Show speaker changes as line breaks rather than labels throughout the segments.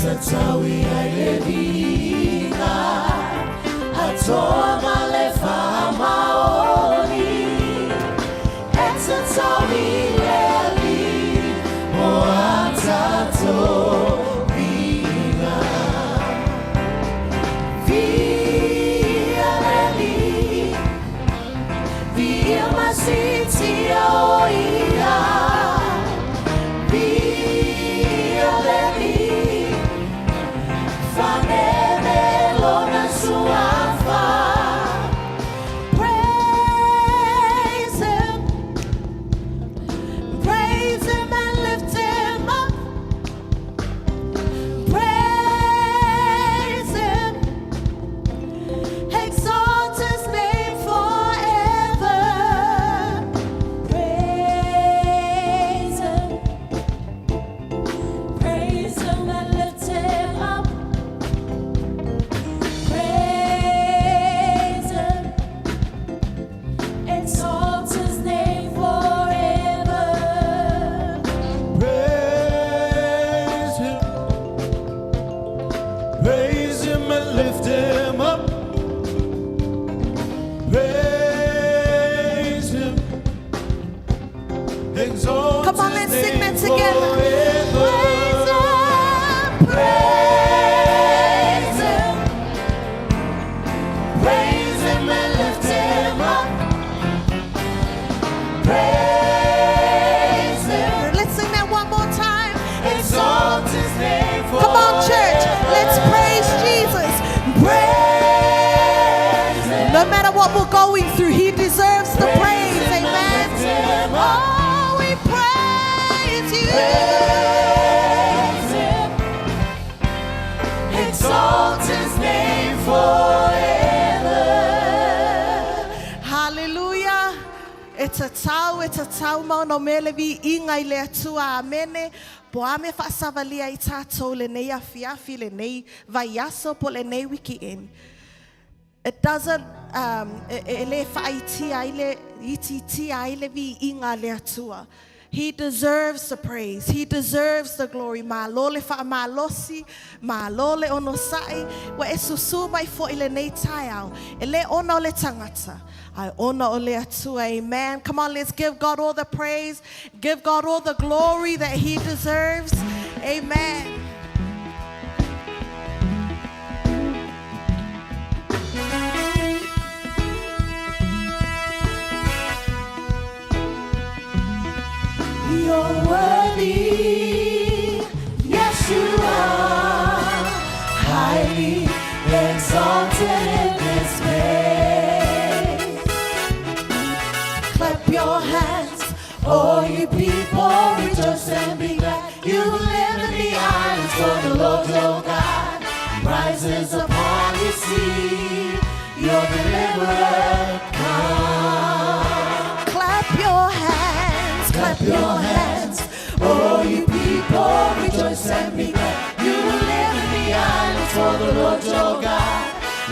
tatau i ai le viiga atoa ma le faamaoni, e tatau i le Alii o a tatou viiga. Viia le Alii, viia ma siitia o ia. Viia le Alii, faanene lona suafa. Praise him, praise him and lift him up. Praise him, exalt his name forever.
Praise him. Praise him and lift him up. Praise him. Exalt his name forever.
Praise him. Praise him and lift him up. Praise him. Exalt
Come on,
his
let's sing that
name
together.
forever.
Praise him, praise him, praise him and lift him up. Praise him. Let's sing that one more time.
Exalt his name
Come on, church. Let's praise Jesus. Praise him. No matter what we're going through, he deserves the praise.
Praise him and
Amen.
lift him up.
Oh, we praise you.
Praise him. Exalt his name forever.
Hallelujah. E tatau, e tatau mau no mele viiga i le Atua. Amene. Po ame faasavalia i tatou lenei afiafi, lenei vaiaso po o lenei weekend. It doesn't, e le faaitia ai le, itiitia ai le viiga a le Atua. He deserves the praise. He deserves the glory. Malo le faamalosi, malo le onosai. Ua e susu mai fo'i lenei taeao. E le ona o le tagata. Ae ona o le Atua. Amen. Come on, let's give God all the praise. Give God all the glory that he deserves. Amen.
You're worthy, yes you are, highly exalted in this place. Clap your hands, all you people, rejoice and be glad. You who live in the islands, for the Lord your God rises upon you. See your deliverer come.
Clap your hands, clap your hands.
All you people, rejoice and be glad. You who live in the islands, for the Lord your God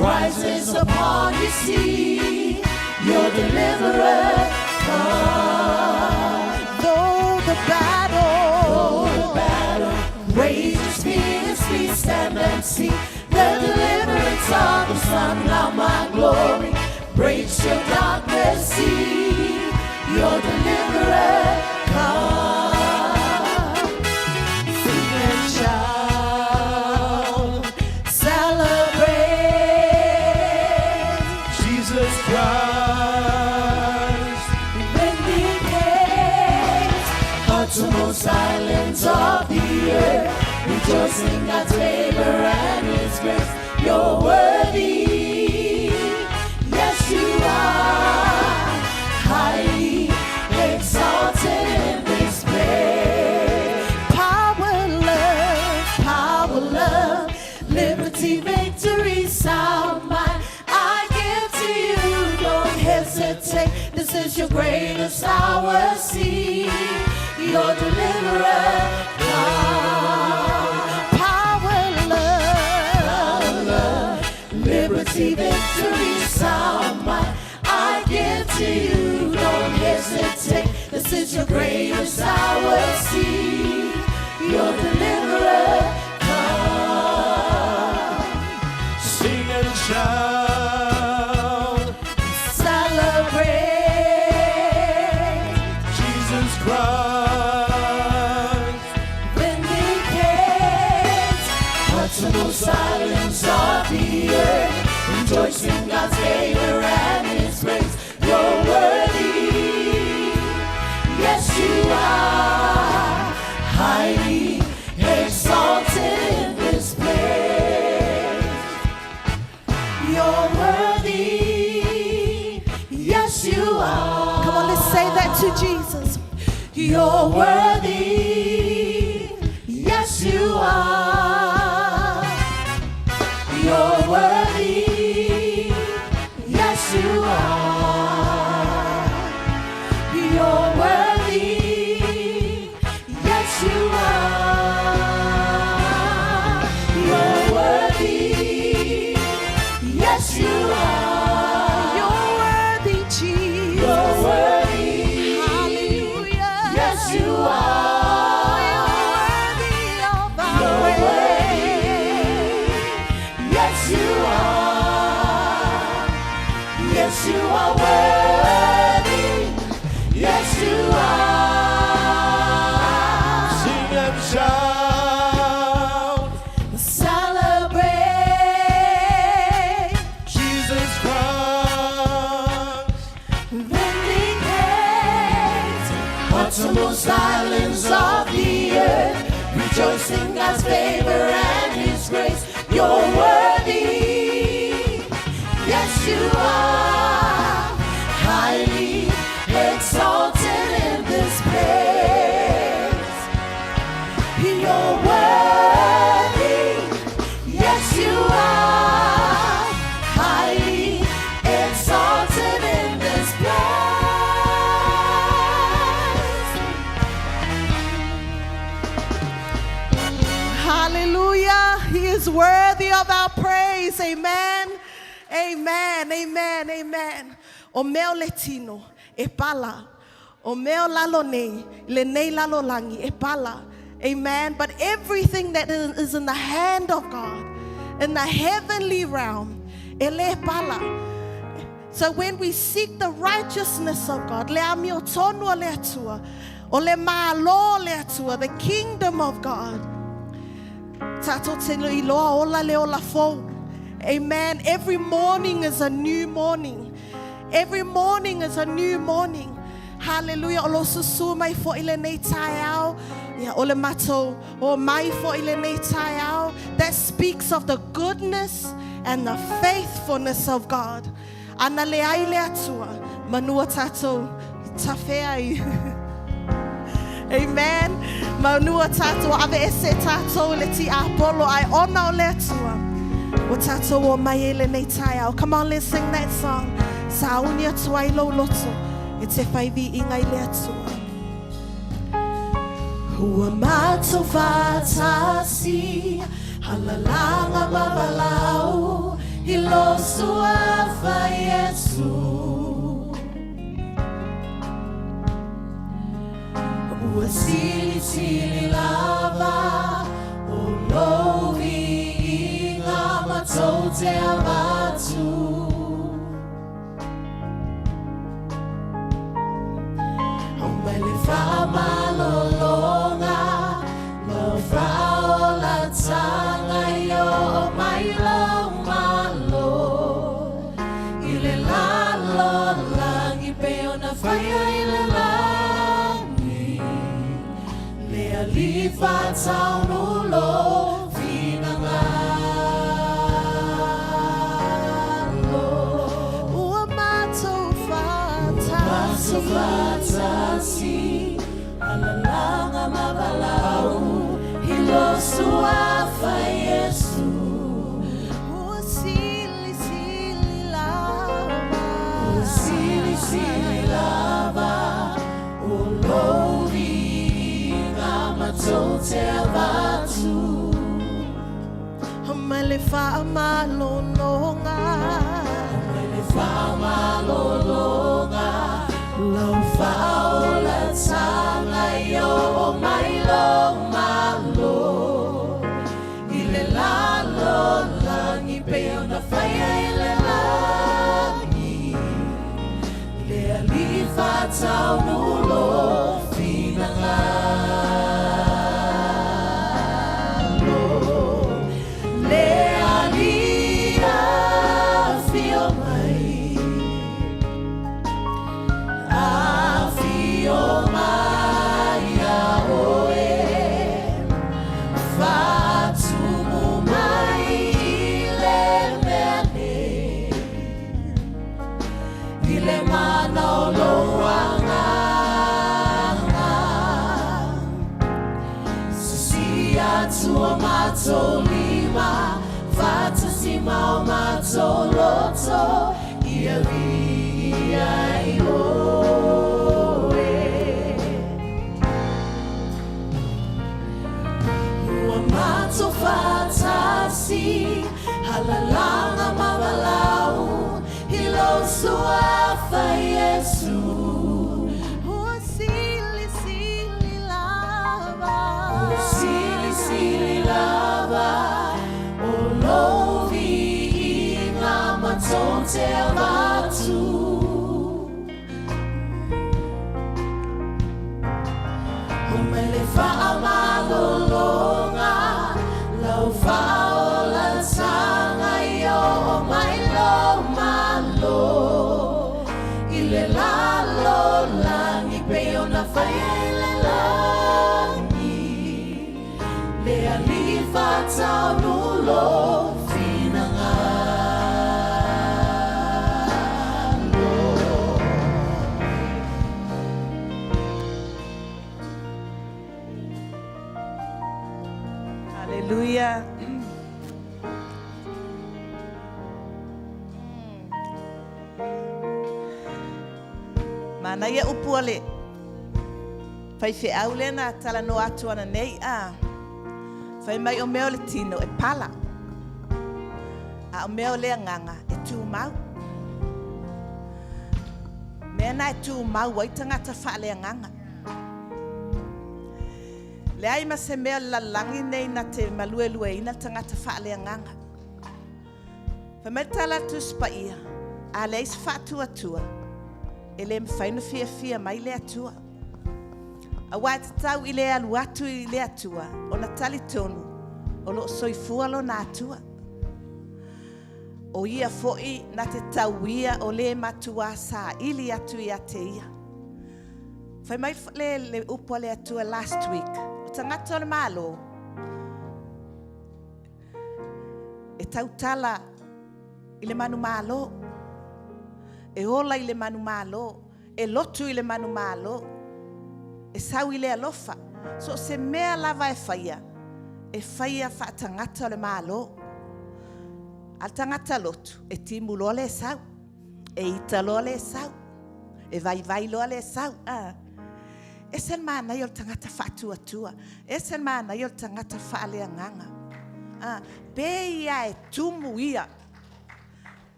rises upon you. See your deliverer come.
Though the battle,
The battle rages fiercely, stand and see the deliverance of the Son. Now my glory breaks your darkness. See your deliverer come. Sing and shout, celebrate.
Jesus Christ.
Vindicate uttermost islands of the earth, rejoice in God's favor and His grace. You're worthy, yes you are, highly exalted in this place.
Power, love,
Power, love, liberty, victory, sound mind. I give to you, don't hesitate. This is your greatest hour. See your deliverer come.
Power, love,
Love, liberty, victory, sound mind. I give to you, don't hesitate. This is your greatest hour. See your deliverer come. You're worthy. Yes, you are. You're worthy. Yes, you are. You're worthy. Yes, you are. You're worthy. Yes, you are.
You're worthy, Jesus.
You're worthy.
Hallelujah.
Yes, you are.
You're worthy of our
You're
praise.
worthy. Yes, you are. Yes, you are worthy. Yes, you are.
Sing and shout.
Celebrate.
Jesus Christ.
Vindicate. Uttermost islands of the earth. Rejoice in God's favor and His grace. You're worthy. Yes, you are. Highly exalted in this place. You're worthy. Yes, you are. Highly exalted in this place.
Hallelujah. He is worthy of our praise. Amen. Amen. Amen. Amen. O mea o le tino, e pala. O mea o lalo nei, le nei lalo langi, e pala. Amen. But everything that is in the hand of God, in the heavenly realm, e le pala. So when we seek the righteousness of God, le amio tonu o le atua, o le malo le atua, the kingdom of God, Tātou te iloa ola le ola fou. Amen. Every morning is a new morning. Every morning is a new morning. Hallelujah. O lo susu mai fo i le nei tai au. Ia, o le matou o mai fo i le nei tai au. That speaks of the goodness and the faithfulness of God. Ana le ai le atua. Manua tātou tawhea i. Amen. Maunua tātou, ave ese tātou le ti apolo ai ona o le atua. O tātou o mai e le nei tai au. Come on, let's sing that song. Sa uni atua i lo loto. E te whaivi i ngai le atua.
Ua matou faatasi alalāga ma valaau i lo suafa Iesu ua silisili lava o lou viiga matou te avatu o mai le faamalologa lau faaolataga i oo mai lou malo i le lalolagi pei ona faia i le lagi le Alii faataunu lou finagalo.
Ua matou
Matou
faatasi.
Faatasi alalāga ma valaau i lo suafa Iesu
Ua silisili lava.
Silisili lava o lou viiga matou te avatu
Mai le faamalologa.
Mai le faamalologa lau faaolataga i oo mai lou malo i le lalolagi pei ona faia i le lagi le Alii faataunu lou finagalo le Alii. atu o matou lima, faatasi ma o matou loto, ia viia ai oe. Ua matou faatasi, halalaga ma valaau i lou suafa Iesu.
Ua silisili lava.
Ua silisili lava o lou viiga matou te avatu. Omai le faamalologa, lau faaolataga ia oo mai lou Malo i le lalolagi pei ona faia i le lagi. Le Alii faataunu lou finagalo.
Haleluia. Manaia upu a le faifeau lea na talanoa atu ananei a. Fai mai o mea o le tino e pala, a o mea o le agaga e tumau. Mea na e tumau ai tagata faaleagaga. Leai ma se mea o le lalolagi nei na te maluelueina tagata faaleagaga. Fai mai le tala a le Tusi Paia, a leai se faatuatua, e le mafai ona fiafia mai le Atua. Aua e tatau i le alu atu i le Atua, ona talitonu o lo o soifua lona Atua. O ia foi na te tauia o le matua saili atu ia te ia. Fai mai le upu a le Atua last week, o tagata o le Malo, e tautala i le manumalo, e ola i le manumalo, e lotu i le manumalo, e sau i le alofa. So o se mea lava e faia, e faia faatagata o le Malo. A le tagata lotu, e timu loa le sau, e ita loa le sau, e vaivai loa le sau. Ese le manaia o le tagata faatuatua, ese le manaia o le tagata faaleagaga. Pe ia e tumu ia.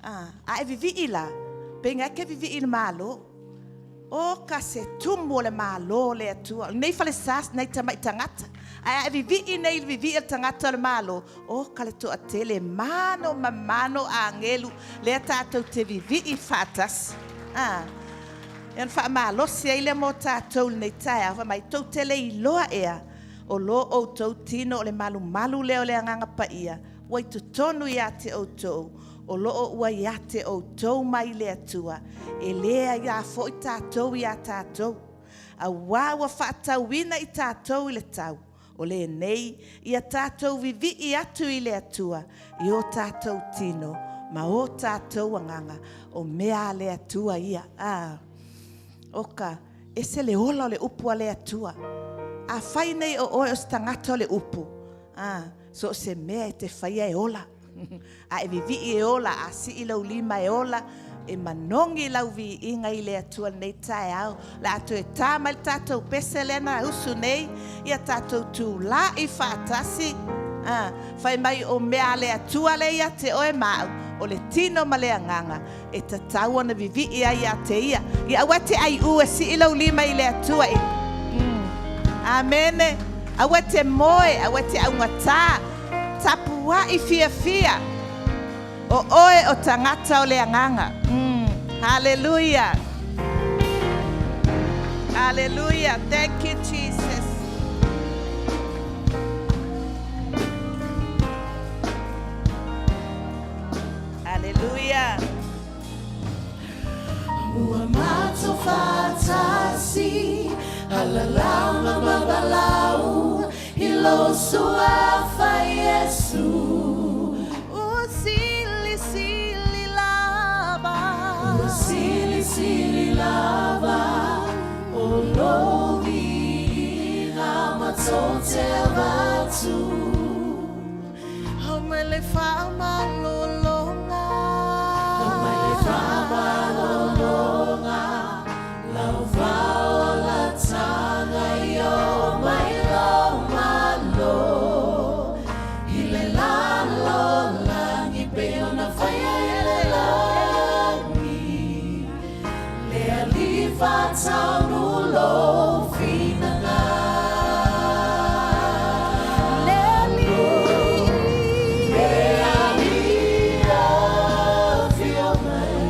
A e vivii la, pe ngai ke vivii le malo. O ka se tumu o le malo le Atua. Nei fale sas nei tamai tagata. Ae a e vivii nei le vivii le tagata o le Malo, o ka le toatele mano ma mano agelu lea tatou te vivii faatasi. E ona faamalosi ai lea mo tatou i lenei taeao, fai mai tou te le iloa ea o lo outou tino o le malumalu lea o le Agaga Paia ua i totonu ia te outou, o lo o ua ia te outou mai le Atua, e le aia foi tatou ia tatou. Auā ua faatauina i tatou i le tau, o lenei ia tatou vivii atu i le Atua i o tatou tino ma o tatou agaga, o mea a le Atua ia. O ka ese le ola o le upu a le Atua. A fai nei o oe o se tagata o le upu, so o se mea e te faia e ola. A e vivii e ola, a sii lau lima e ola, e manogi lau viiga i le Atua lenei taeao. Le a toe tā mai le tatou pese lea na usu nei, ia tatou tula'i faatasi. Fai mai o mea a le Atua le ia te oe ma au, o le tino ma le agaga, e tatau ona vivii ai ia te ia. Ia aua te aiu e sii lau lima i le Atua. Amene. Aua te moe, aua te augatā, tapuai fiafia. O oe o tagata o le agaga. Hallelujah. Hallelujah. Thank you, Jesus. Hallelujah.
Ua matou faatasi, halalauga ma valaau i lou suafa Iesu.
Ua silisili lava.
Ua silisili lava o lou viiga matou. matou te avatu.
Aumai le faamalologa.
Aumai le faamalologa, lau faaolataga ia oo mai lou Malo i le lalolagi pei ona faia i le lagi. Le Alii faataunu lou finagalo.
Le Alii.
Le Alii afio mai.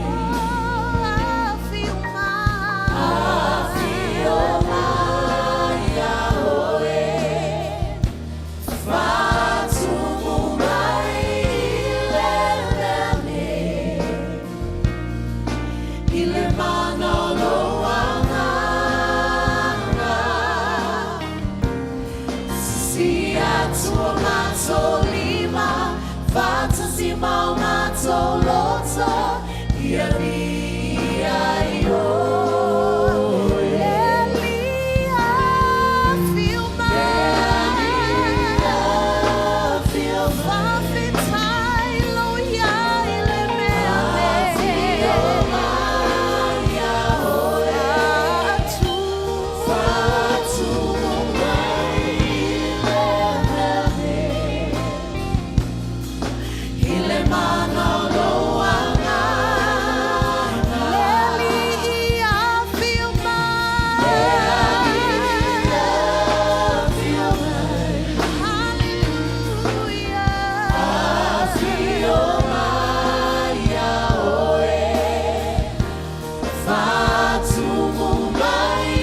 Afio mai.
Afio mai ia oe, faatumu mai le mea nei, i le mana o lou Agaga. Sisi atu o matou lima, faatasi ma o matou loto, ia viia ai oe.
Le Alii afio mai.
Afio mai.
Faafetai lou iai le mea
Afio
nei.
mai ia oe, faatumu mai le mea nei, i le mana o lou Agaga.
Le Alii afio mai.
Afio mai.
Hallelujah.
Afio mai ia oe, faatumu mai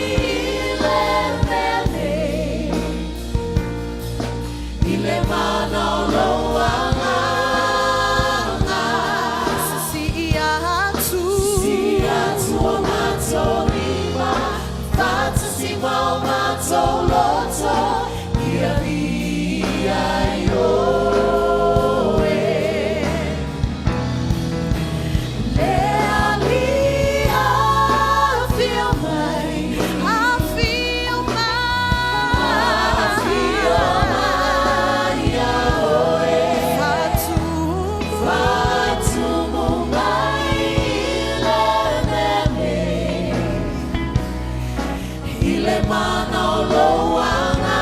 le mea nei, i le mana o lou Agaga.
Sisi atu.
Sisi atu o matou lima, faatasi ma o matou loto, ia viia ai oe. Le Alii afio mai.
Afio mai.
Afio mai ia oe,
Faatumu.
faatumu mai le mea nei, i le mana o lou Agaga.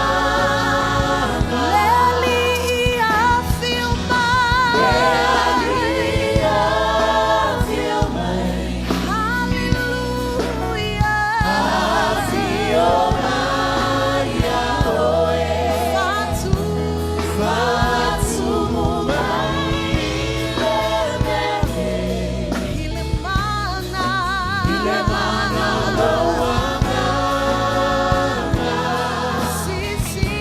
Le Alii afio mai.
Le Alii afio mai.
Hallelujah.
Afio mai ia oe,
Faatumu.
faatumu mai le mea nei,
I le mana.
i le mana o lou Agaga.
Sisi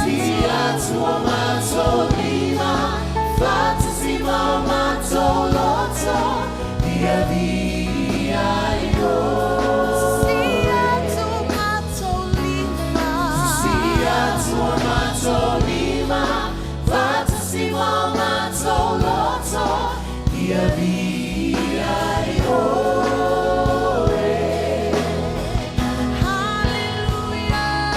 Sisi atu o matou lima, faatasi ma o matou loto, ia viia ai oe.
Sisi atu matou lima.
Sisi atu o matou lima, faatasi ma o matou loto, ia viia ai oe.
Hallelujah.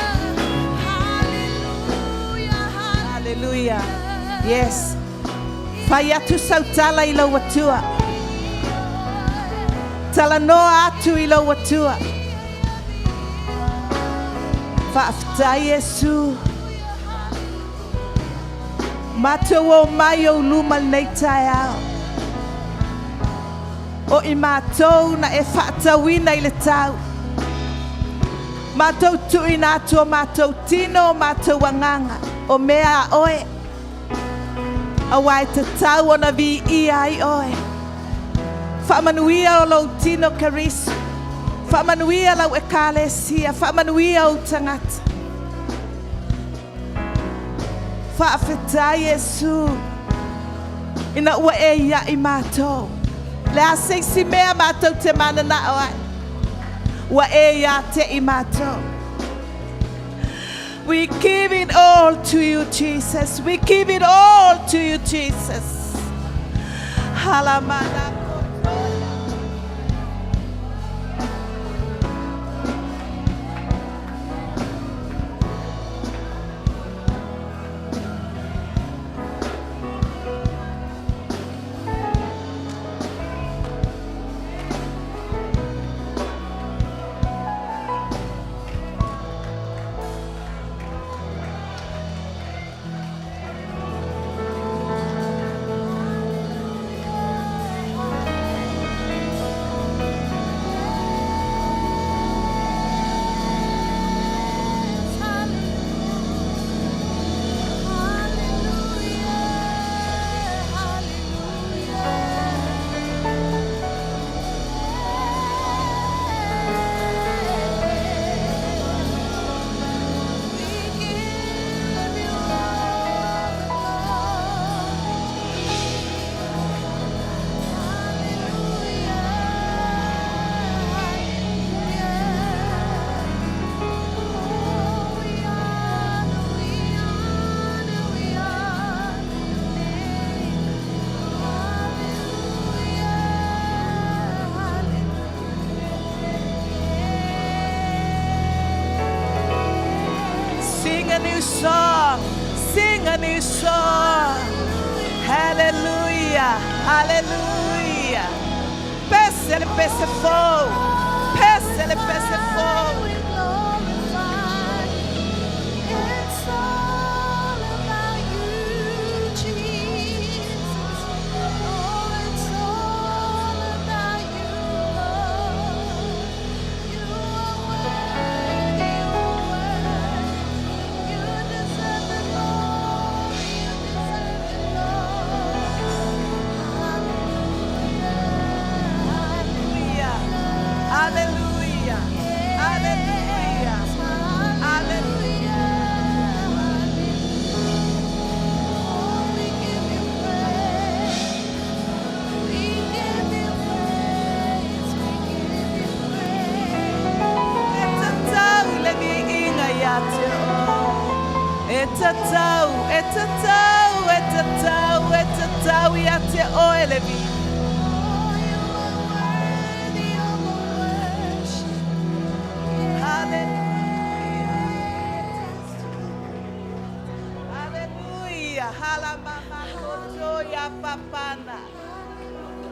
Hallelujah.
Hallelujah. Yes. Fai atu sau tala i lou Atua. Talanoa atu i lou Atua. Faafetai Iesu. Matou o mai ou luma lenei taeao. O i matou na e faatauina i le tau. Matou tuuina atu o matou tino o matou agaga. O mea a oe. Auā e tatau ona viia ai oe. Faamanuia o lou tino Keriso. Faamanuia lau ekalesia. Faamanuia ou tagata. Faafetai Iesu. Ina ua e ia i matou. Le a se isi mea matou te mananao ai. Ua e ia te i matou. We give it all to you, Jesus. We give it all to you, Jesus. Halamana kotoya. new song. Sing a new song. Hallelujah. Hallelujah. Pese le pese fou. Pese le pese fou.
We glorify. It's all about you, Jesus. Oh, it's all about you, Lord. You are worthy, you are worthy. You deserve the glory, you deserve it, Lord.
Hallelujah. Hallelujah. Hallelujah.
Hallelujah. Oh, we give you praise. We give you praise. We give you praise.
E tatau le viiga ia te oe. E tatau, e tatau, e tatau, e tatau ia te oe le viiga.
Oh, you are worthy of our worship.
Hallelujah. Hallelujah. Hala mama koto ya papana.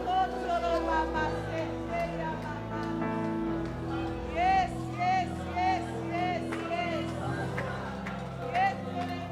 Koto lo mama se se ya mama. Yes, yes, yes, yes, yes. Yes, yes.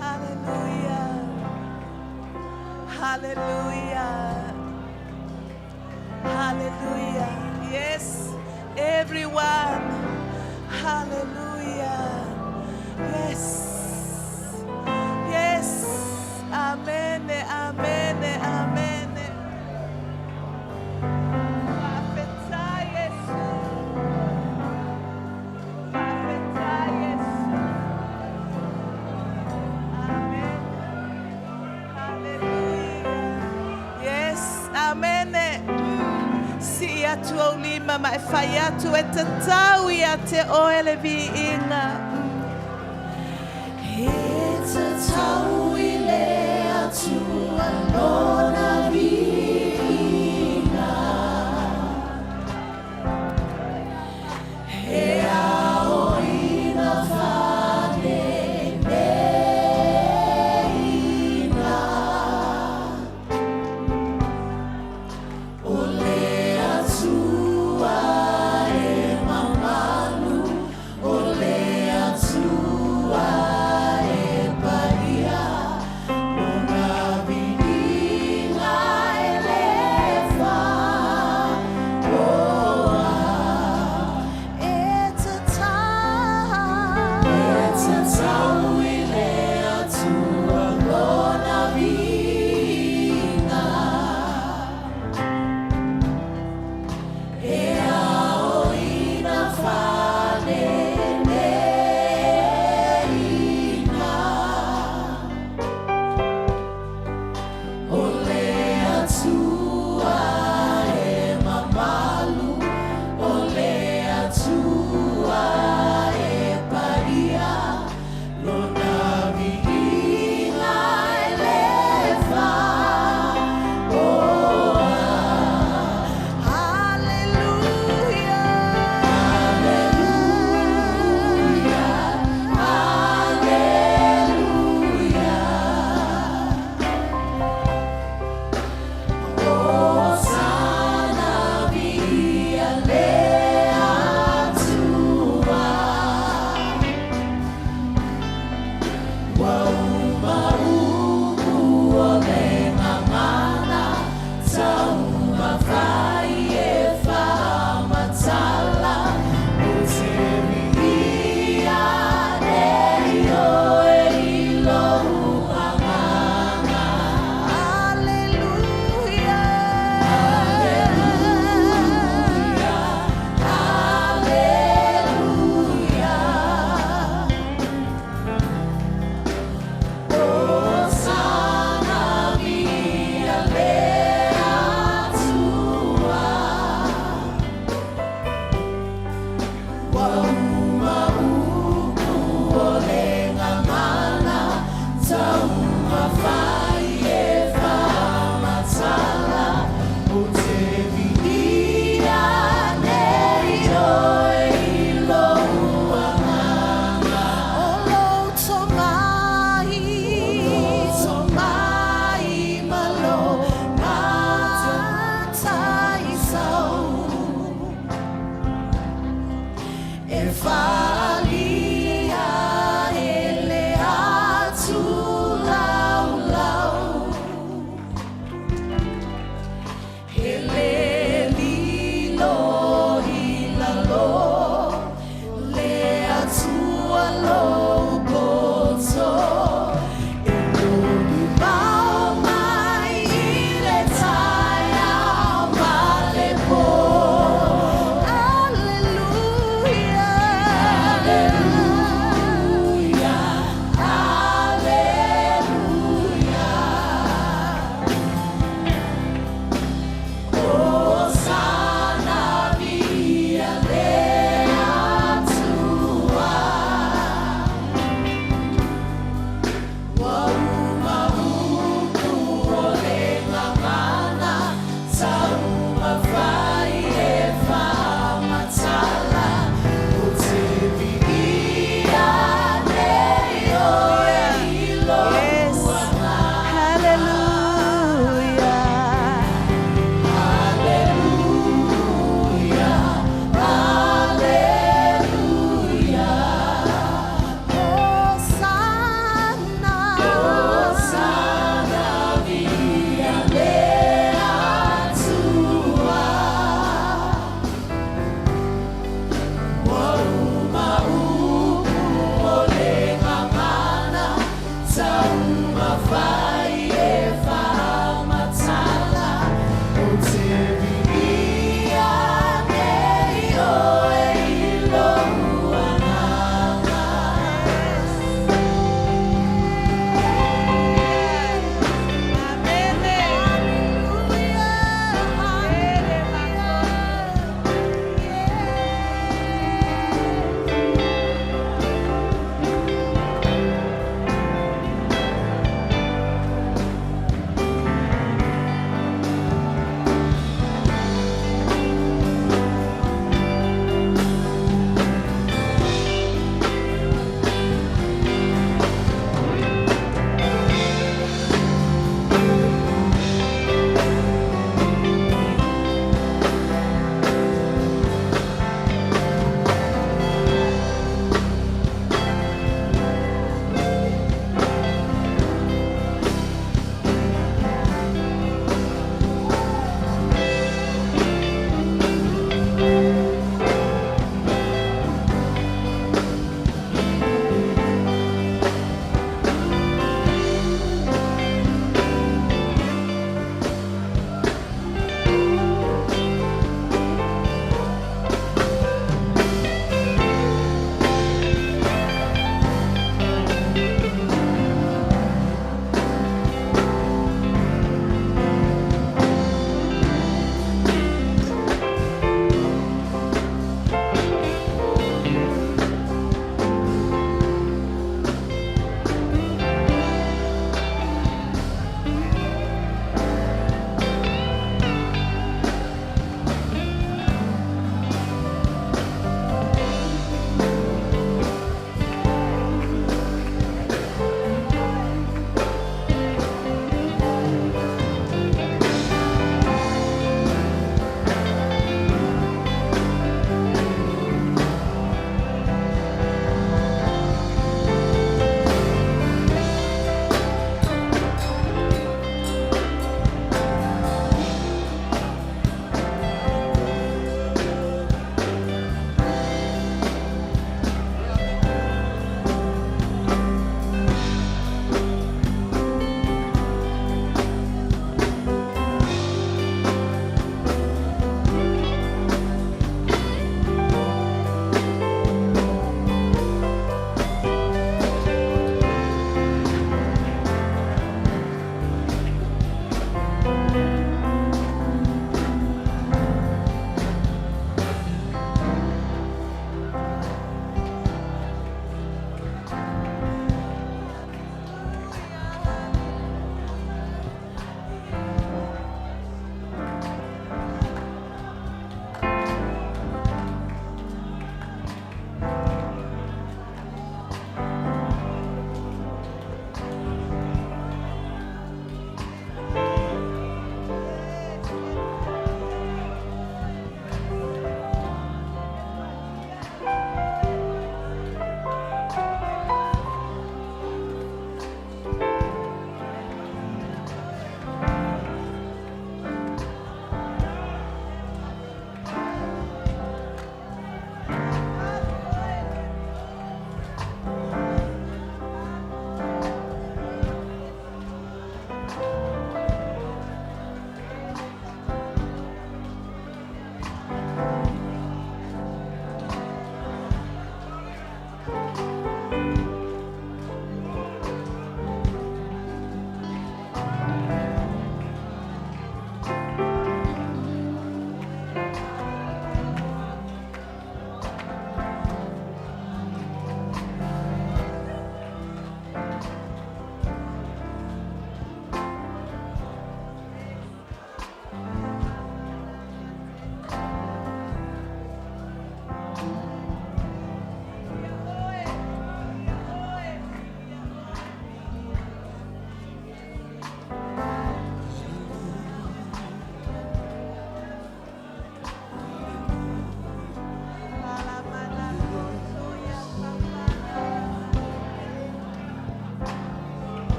Hallelujah. Hallelujah. Hallelujah. Yes, everyone. Hallelujah. Yes. Yes. Amen. Amen. Amen. Fa'afetai Yesu. Fa'afetai Yesu. Amen. Hallelujah. Yes, amen. Si atu au lima ma e whai atu e tatau ia te oe le viiga.
It's a tauile atua lona viiga. He ao ina whaneneina. O le atua e mamalu, o le atua e paia, lona viiga.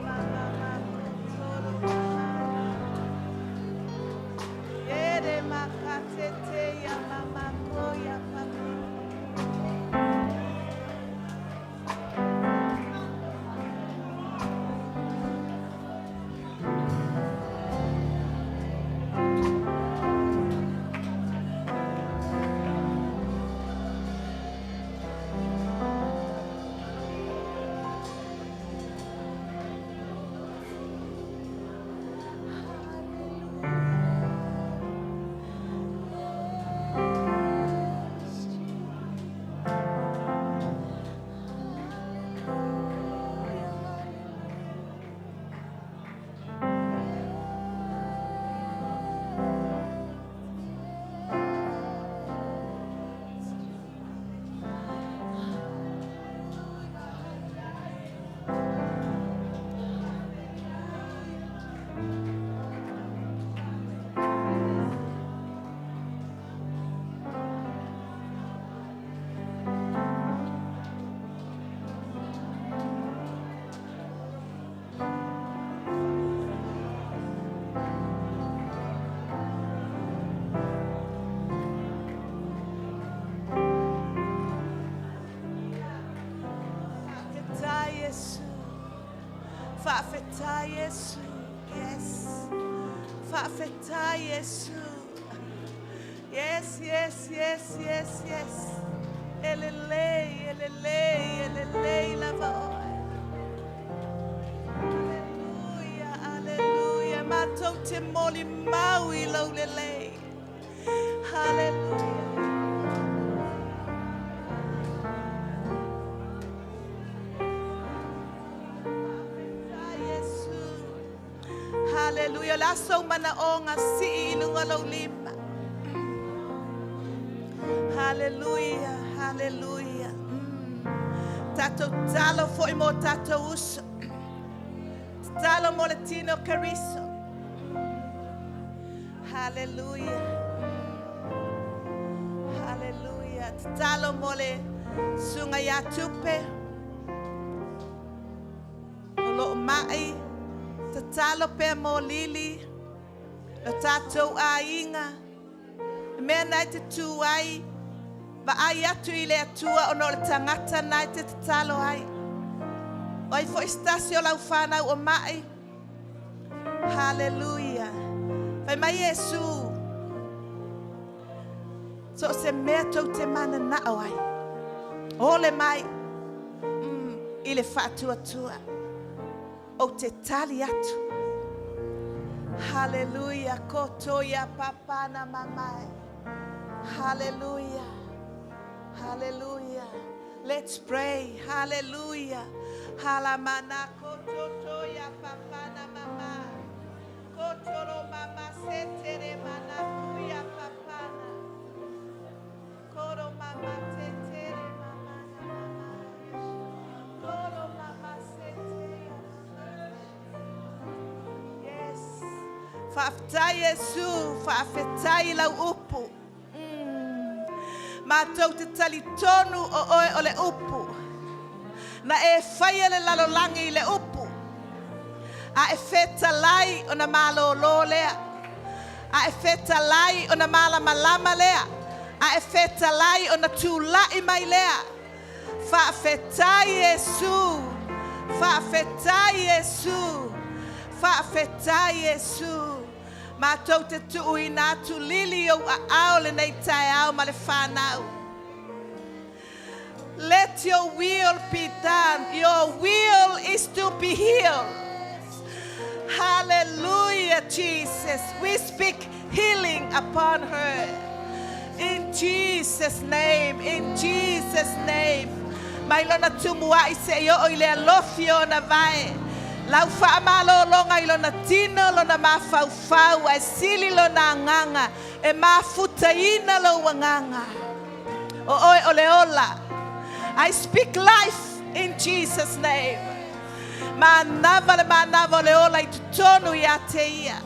mama mama kotoro mama. Ere makatete ya mama koya papa. Faafetai Iesu. Faafetai Iesu. Yes. Faafetai Iesu. Yes, yes, yes, yes, yes. Elelei, elelei, elelei lava oe. Aleluia, aleluia. Matou te molimau i lou lelei. Haleluia. Faafetai Iesu. Haleluia. O le a sou manaoga sii i luga lou lima. Haleluia, haleluia. Tatou tatalo foi mo tatou uso. Tatalo mo le tino Keriso. Haleluia. Haleluia. Tatalo mo le susuga ia Tupe. O loo mai. Tatalo pea mo Lili. Lo tatou aiga. Le mea na e te tu ai, vaai atu i le Atua ona o le tagata na e te tatalo ai. O ai foi se tasi o lau fanau o mai? Haleluia. Fai mai Iesu, So o se mea tou te mananao ai, ole mai mm, i le faatuatua. Ou te tali atu. Haleluia, koto ia papa na mamae. Haleluia. Haleluia. Let's pray. Haleluia. Halamana koto to ia papa na mama. Kotoro mama setere mana kuia papana. Koro mama tetere mama na mama. Koro mama setere mama. Yes. Faafetai Iesu, faafetai i lau upu. Mm. Matou te talitonu o oe o le upu. Na e faia le lalolagi i le upu. A e fetalai ona malōlō lea. A e fetalai ona malamalama lea. A e fetalai ona tulaʻi mai lea. Faafetai Iesu. Faafetai Iesu. Faafetai Iesu. Matou te tuuina atu lili i ou aao lenei taeao ma le fanau. Let your will be done. Your will is to be healed. Hallelujah, Jesus. We speak healing upon her. In Jesus' name, in Jesus' name. Mai lona tumuaʻi seia oo i le alofi o ona vae. Lau faamalologa i lona tino, lona mafaufau, ae sili lona agaga e mafutaina lou agaga. O oe o le ola. I speak life in Jesus name. Manava le manava o le ola i totonu ia te ia.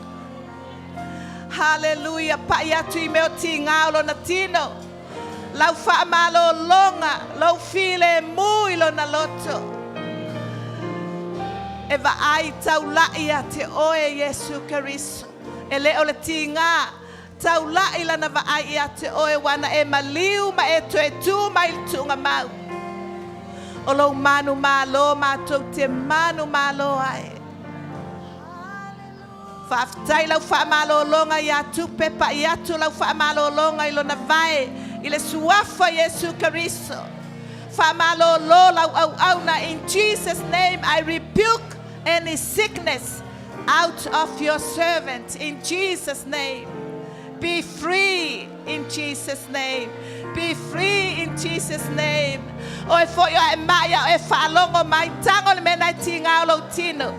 Haleluia. Paʻi atu i mea o tigā o lona tino. Lau faamalologa, lou filemu i lona loto. E vaai taula'i ia te oe Iesu Keriso. E le o le tiga taula'i lana vaai ia te oe ua na e maliu ma e toe tū mai i le tuugamau. O lou manumalo matou te manumalo ai. Faafetai lau faamalologa ia Tupe pa'i atu lau faamalologa i lona vae i le suafa Iesu Keriso. Faamalolo lau auauna. In Jesus name I rebuke any sickness out of your servant in Jesus name. Be free in Jesus name. Be free in Jesus name. Oe fo'i o ae ma'i a o e faalogo mai tago le mea na e tiga o lou tino.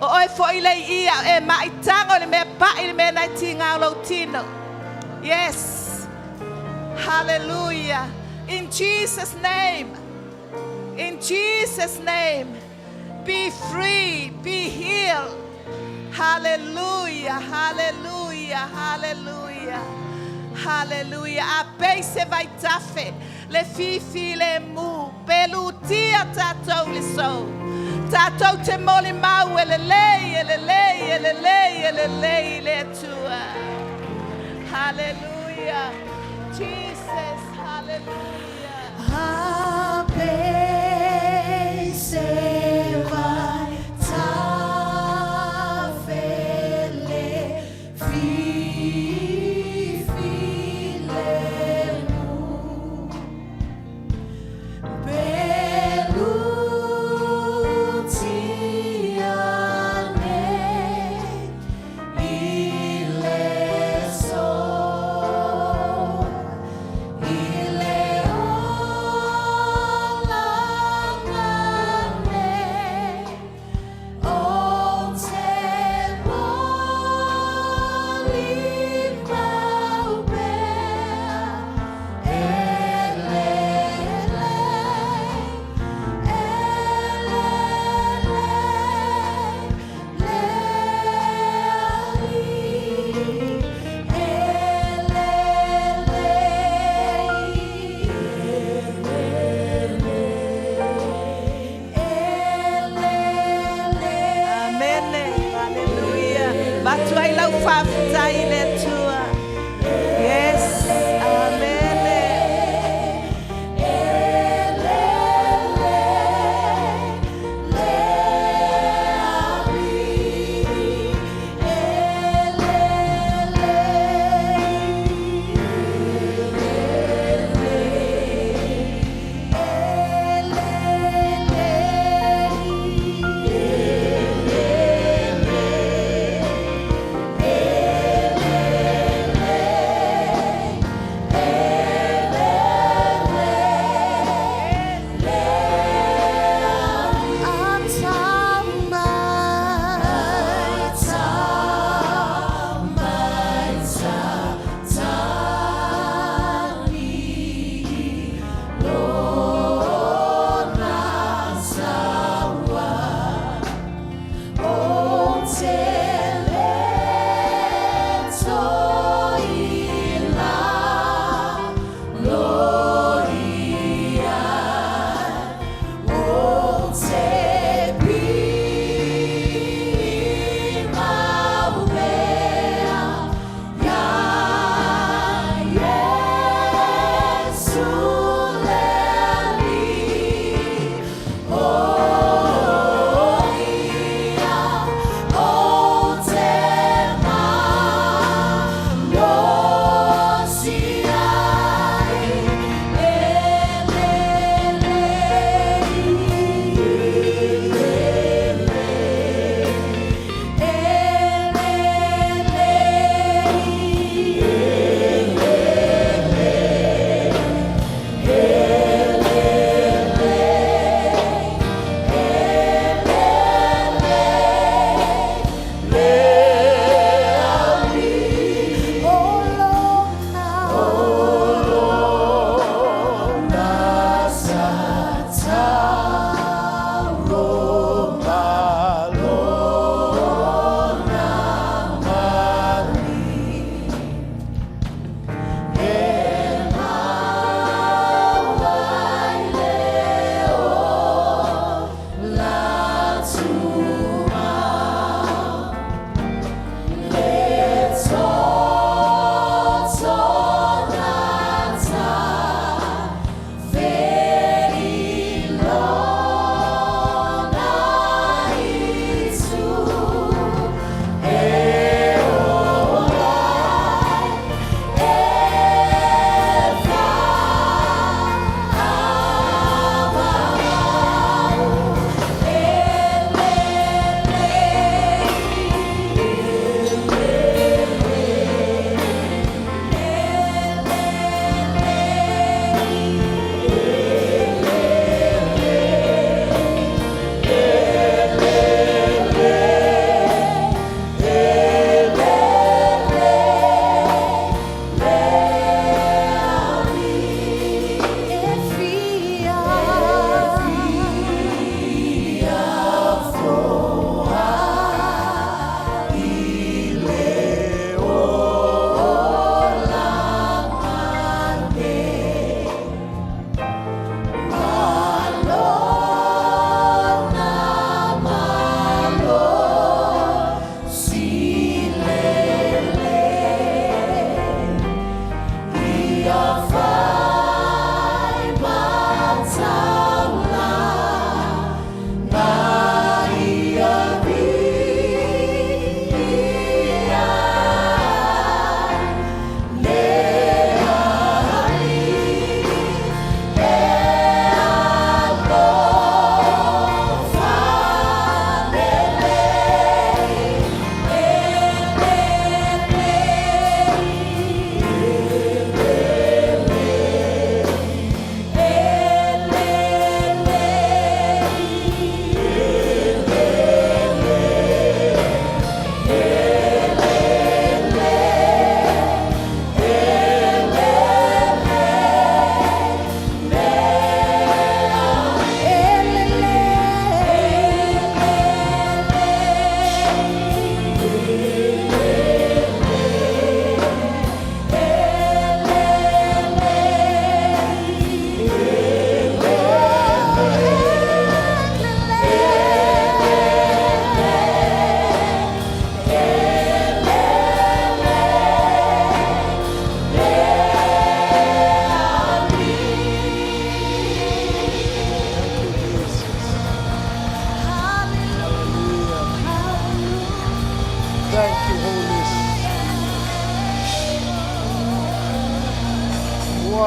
O oe fo'i le i'i a o e ma'i tago le mea pa'i le mea na e tiga o lou tino. Yes. Hallelujah. In Jesus name. In Jesus name. Be free. Be healed. Hallelujah. Hallelujah. Hallelujah. Hallelujah. A pei se vaitafe le fifilemu pe lutia tatou le sou. Tatou te molimau e lelei, e lelei, e lelei, e lelei le Atua. Hallelujah. Jesus. Hallelujah.
A pei se vaitafe le fifilemu. Pe lutia nei i le sou, i le olaga nei, o te molimau pea, e lelei, e lelei, le Alii, e lelei, e lelei.
Amene. Hallelujah. Avatu ai lau faafetai i le Atua. Yes. Amene.
E lelei, le Alii, e lelei, e lelei.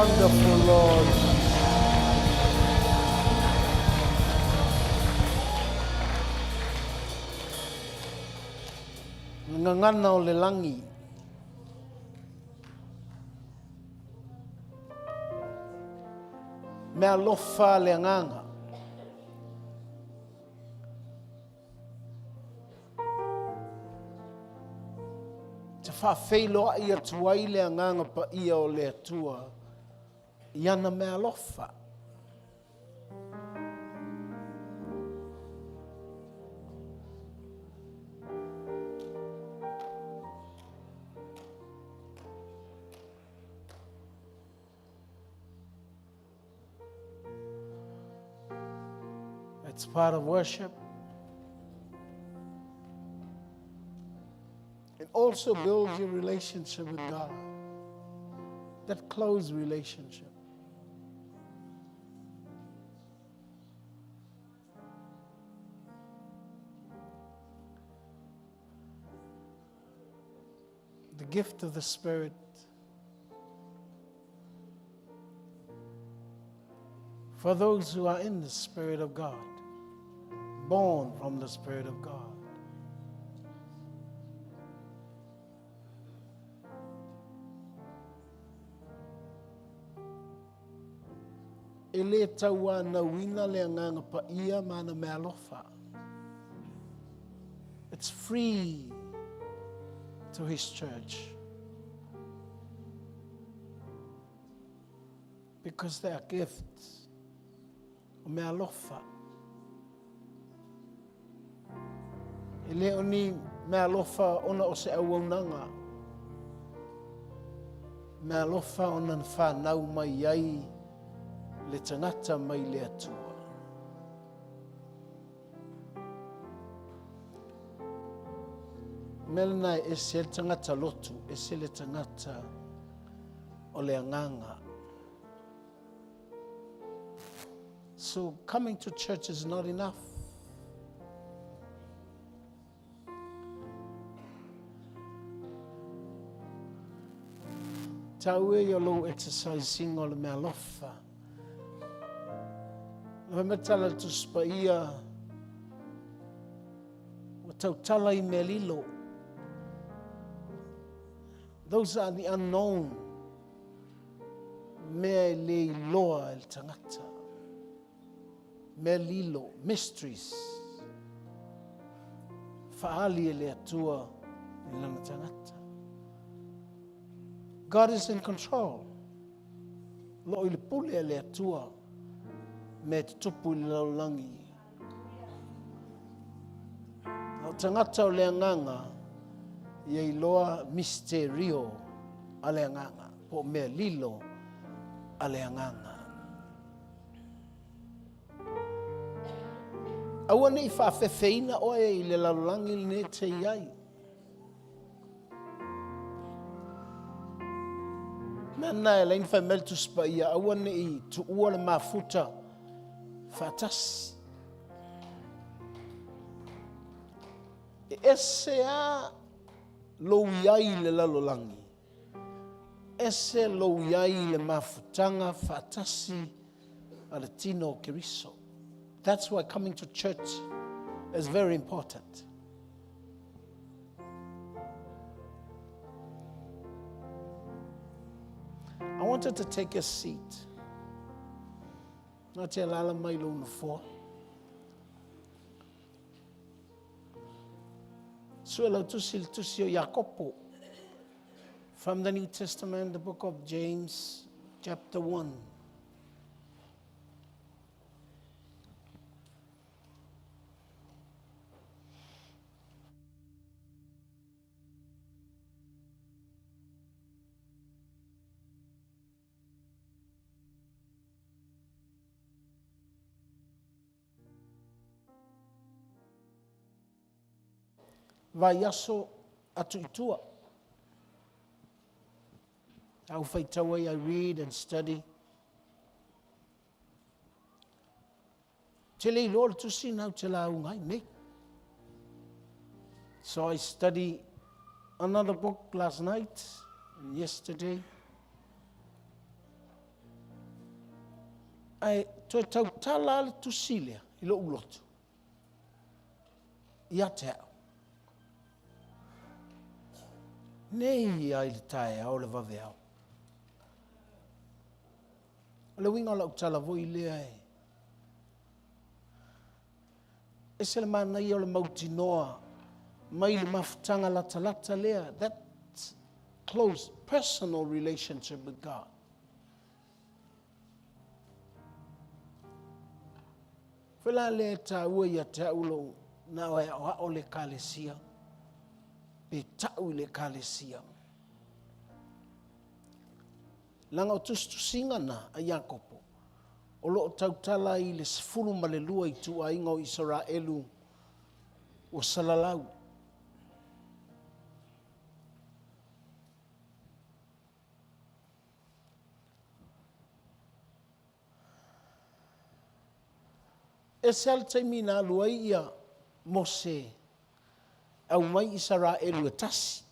Wonderful, Lord. Gagana o le lagi. Mealofa le agaga. Te faafeiloai atu ai le Agaga Paia o le Atua i ana meaalofa. It's part of worship. It also builds your relationship with God, that close relationship. The gift of the Spirit for those who are in the Spirit of God, born from the Spirit of God. E le tauanauina le Agaga Paia ma ana meaalofa. It's free to His church. Because they are gifts. O meaalofa. E le o ni meaalofa ona o se auaunaga. Meaalofa ona na fanau mai ai le tagata mai le Atua. Mea lena e ese ai le tagata lotu, ese le tagata o le agaga. So coming to church is not enough. Tau e ia lou exercising o le mealofa. Na fai mai tala le Tusi Paia, ua tautala i mea lilo. Those are the unknown. Mea e le iloa e le tagata. Mea lilo, mysteries. Faali e le Atua i lana tagata. God is in control. Lo i le pule a le Atua mea e tutupu i le lalolagi. O tagata o le agaga, ia iloa misterio a le agaga, po o mea lilo a le agaga. Aua ne i faafefeina oe i le lalolagi lenei e te i ai. Mea na e lain fai mai le Tusi Paia, aua ne i tuua le mafuta faatasi. E ese a lou iai i le lalolagi, ese lou iai i le mafutaga faatasi a le tino o Keriso. That's why coming to church is very important. I wanted to take a seat. Nā te alala mai lo nofoa. Sue lau tusi le tusi o Iakopo. From the New Testament, the book of James, chapter 1. Vaiaso atu i tua. Au faitau ai, I read and study. Te le iloa le tusi na te lauga ai nei. So I study another book last night and yesterday. Ae toe tautala lava le tusi lea i lou loto ia te au. Nei ia i le taeao le vaveao. O le uiga o lau tala foi lea e ese le manaia o le mautinoa mai le mafutaga latalata lea, that close personal relationship with God. Foi la lea e taua ia te au lou na o e aoao le Ekalesia, pe tau i le Ekalesia. Leaga o tusitusiga na a Iakopo, o lo o tautala ai i le 12 ituaiga o Isaraelu ua salalau. Ese lava le taimi na alu ai ia Mose e aumai Isaraelu e tasi.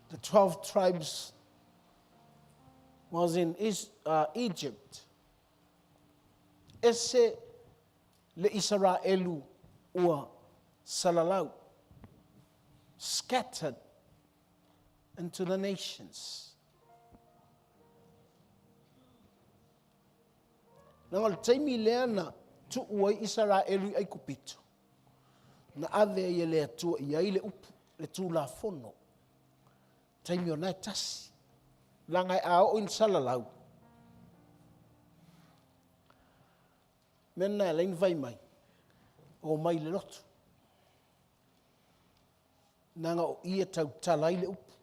The 12 tribes was in Egypt. Ese le Isaraelu ua salalau, scattered into the nations. Leaga o le taimi lea na tuu ai Isaraelu i Aikupito, na ave ai e le Atua i ai le upu, le Tulafono, taimi o na e tasi. Leaga a oo ina salalau, mea lena e ala ai ona fai mai, omai i le lotu. Leaga o i e tautala ai le upu.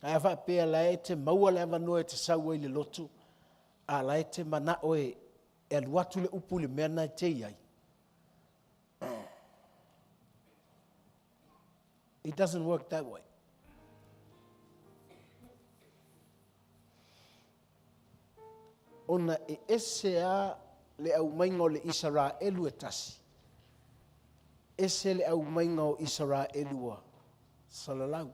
Ae a faapea la e te maua le avanoa e te sau ai i le lotu, a la e te manao e alu atu le upu i le mea lena e te i ai, it doesn't work that way. Ona e ese lava le aumaiga o le Isaraelu e tasi, ese le aumaiga o Isaraelu ua salalau.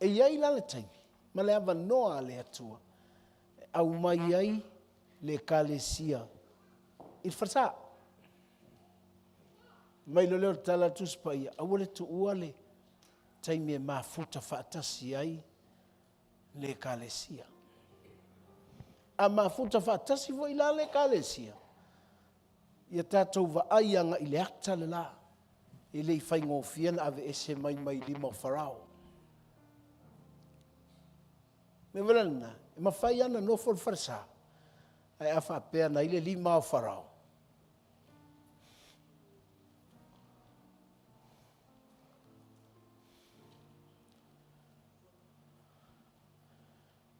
E i ai la le taimi ma le avanoa a le Atua e aumai ai le Ekalesia i le falesa. Mai loa lea o le tala a le Tusi Paia, aua le tuua le taimi e mafuta faatasi ai le Ekalesia. A mafuta faatasi foi la le Ekalesia, ia tatou vaai agai i le ata le la, e le i faigofie ona aveese mai mai lima o Farao. Mea foi la lena, e mafai lava ona nofo le falesa, ae a faapea na i le lima o Farao,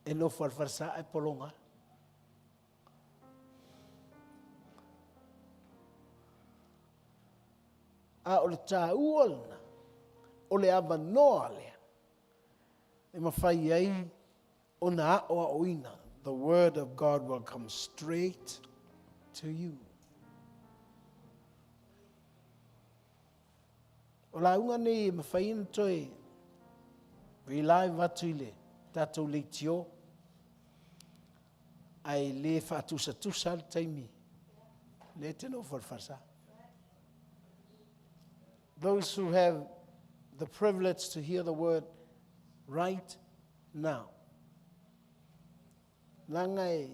E nofo lava i le falesa ae pologa lava. A o le taua lena, o le avanoa lea e mafai ai ona aoaoina, the word of God will come straight to you. O lauga nei e mafai ona toe relive atu i le tatou leitio, ae le faatusatusa le taimi lea e te nofo i le falesa. Those who have the privilege to hear the word right now. Leaga e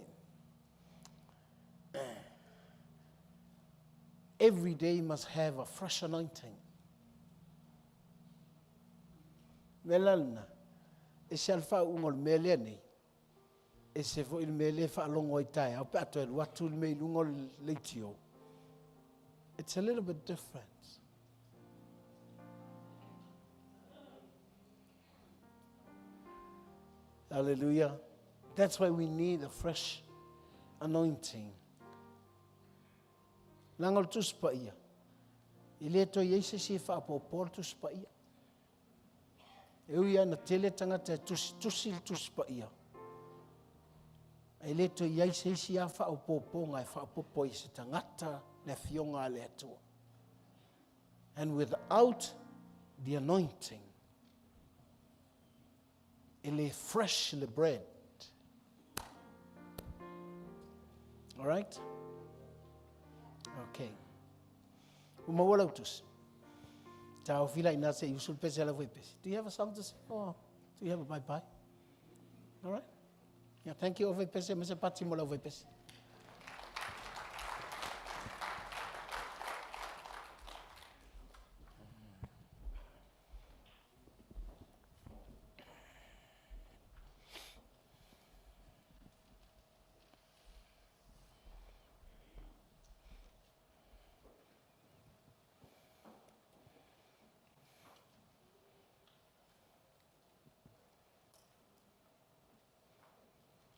every day must have a fresh anointing. Mea la lena, ese lava le faauuga o le mea lea nei, ese foi le mea lea e faalogo ai taeao pe a toe alu atu le mea i luga o le leitio. It's a little bit different. Hallelujah. That's why we need a fresh anointing. Leaga o le Tusi Paia, e le toe i ai se isi e faaopoopoa le Tusi Paia. E ui lava ina tele tagata e tusitusi le Tusi Paia. E le toe i ai se isi lava faaopoopoga e faaopoopo ai e se tagata le Afioga a le Atua. And without the anointing, e le fresh le bread. All right? Okay. Ua maua lau tusi. Taofi la ina se i usu le pese a lau faipese. Do you have a song to sing? Or do you have a bye-bye? All right? Yeah, thank you, faipese, ma se pati mo lau faipese.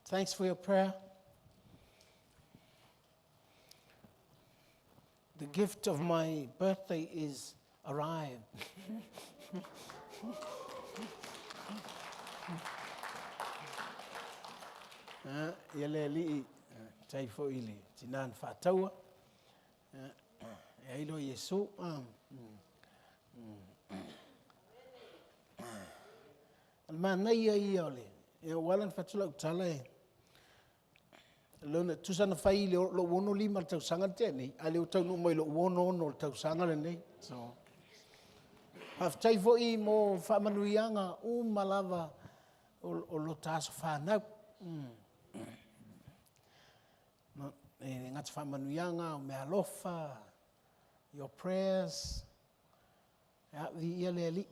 Thanks for your prayer. The gift of my birthday is arrived. Ia le alii, tai foi le tinā na faataua. E ai loa Iesu. O le manaia ia o le, e ua ala ona fai atu lau tala e, lona, tusa na fai i le lou 65 i le tausaga na tea nei, a o lea ua taunuu mai i lou 66 i le tausaga lenei. So, faafetai foi mo faamanuiaga uma lava o lota aso fanau. E le gata faamanuiaga o meaalofa, your prayers, Ia, viia le Alii.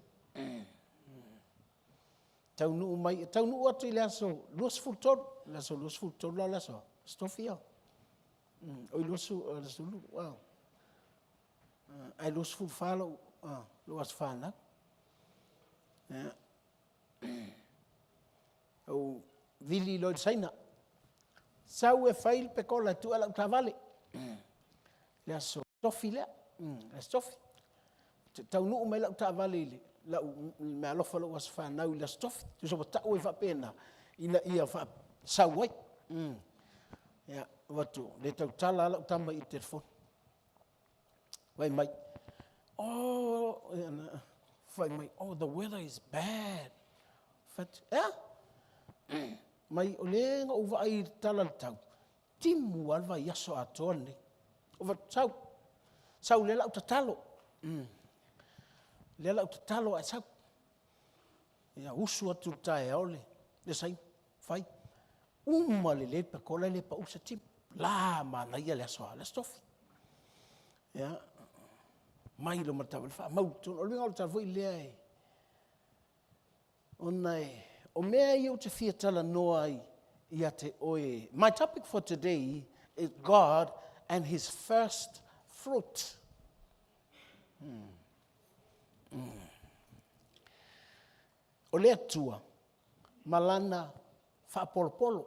Taunuu mai, e taunuu atu i le aso 23, le aso 23 la o le aso, aso tofi ia. Oi 20, aso 20, ae 24 lou, lou aso fanau. Ia. Ou vili loa i le Saina. Sau e fai le pekola e tuu ai lau taavale. Le aso tofi lea, le aso tofi. Taunuu mai lau taavale i le lau meaalofa lou aso fanau i le aso tofi. Tusa ua tau ai faapena, ina ia sau ai. Ia, avatu, le tautala lava lau tama i le telefoni. Fai mai, oh, fai mai, oh, the weather is bad. Fai atu, e a? Mai, o lea na ou vaai i le tala o le tau, timu lava le vaiaso atoa lenei. Ou fai atu, sau, sau o lea o le a ou tatalo. Lea o le a ou tatalo ae sau. Ia, usu atu i le taeao le, le saina, fai. Uma lelei le pekola e le pau se timu. La manaia le aso a, le aso tofi. Ia, mai loa ma le taavale faamau i totonu. O le uiga o le tala foi lea e, ona e, o mea ia ou te fia talanoa ai ia te oe. My topic for today is God and his first fruit. O le Atua ma Lana faapolopolo.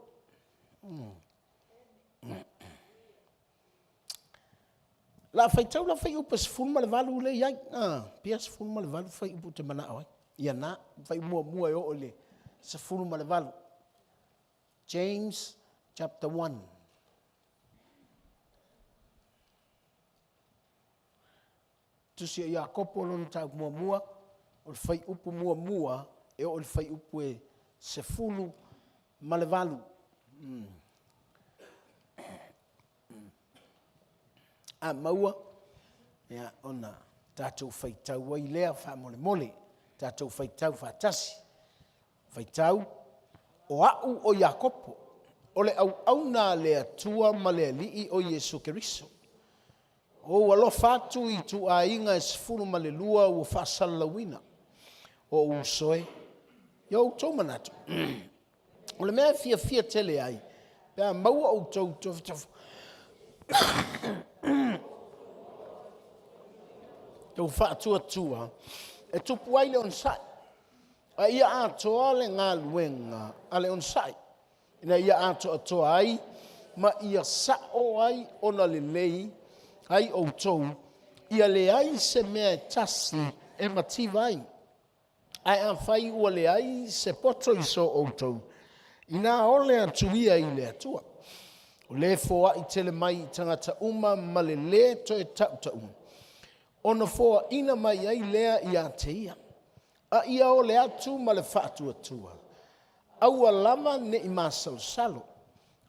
La faitau la fuaiupu e 18 lea e i ai. Ah, pia 18 fuaiupu ou te manao ai. Ia na, fuaiupu muamua e oo i le 18. James chapter 1. Tusi a Iakopo lona mataupu muamua, o le fuaiupu muamua e oo i le fuaiupu e 18. A maua, ia, ona tatou faitau ai lea faamolemole, tatou faitau faatasi. Faitau, O a'u o Iakopo, o le auauna a le Atua ma le Alii o Iesu Keriso. O ou alofa atu i ituaiga e 12 ua faasalalauina. O ou uso e, i o outou manatu, o le mea e fiafia tele ai, pe a maua outou tofotofo tou faatuatua, e tupu ai le onosai, a ia atoa le galuega a le onosai, ina ia atoatoa ai ma ia sa'o ai ona lelei ai outou, ia leai se mea e tasi e mativa ai. Ae afai ua leai se poto i so outou, Inā ole atu ia i le Atua. O lē foaʻi tele mai i tagata uma ma le lē toe taʻutaʻua, ona foaʻina mai ai lea iā te ia. A ia ole atu ma le faatuatua, aua lava neʻi masalosalo,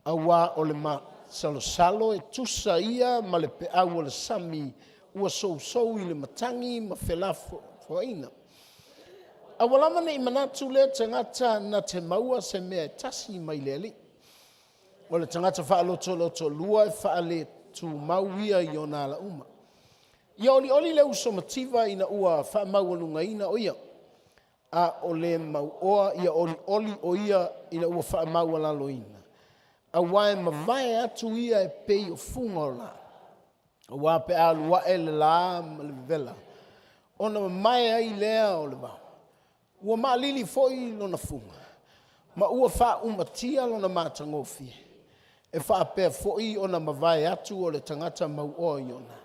auā o le masalosalo e tusa ia ma le peʻau o le sami ua sousou i le matagi ma felafoafoaina. Aua lava neʻi manatu lea tagata na te maua se mea e tasi mai le Alii. O le tagata faalotolotolua e faaletumau ia i ona ala uma. Ia olioli le uso mativa ina ua faamaualugaina o ia, a o le mauoa ia olioli o ia ina ua faamaualaloina, auā e mavae atu ia e pei o fuga o lā. Auā pe a alu aʻe le lā ma le vevela, ona mamae ai lea o le vao. Ua maalili foi lona fuga, ma ua faaumatia lona matagofie, e faapea foi ona mavae atu o le tagata mauoa i ona.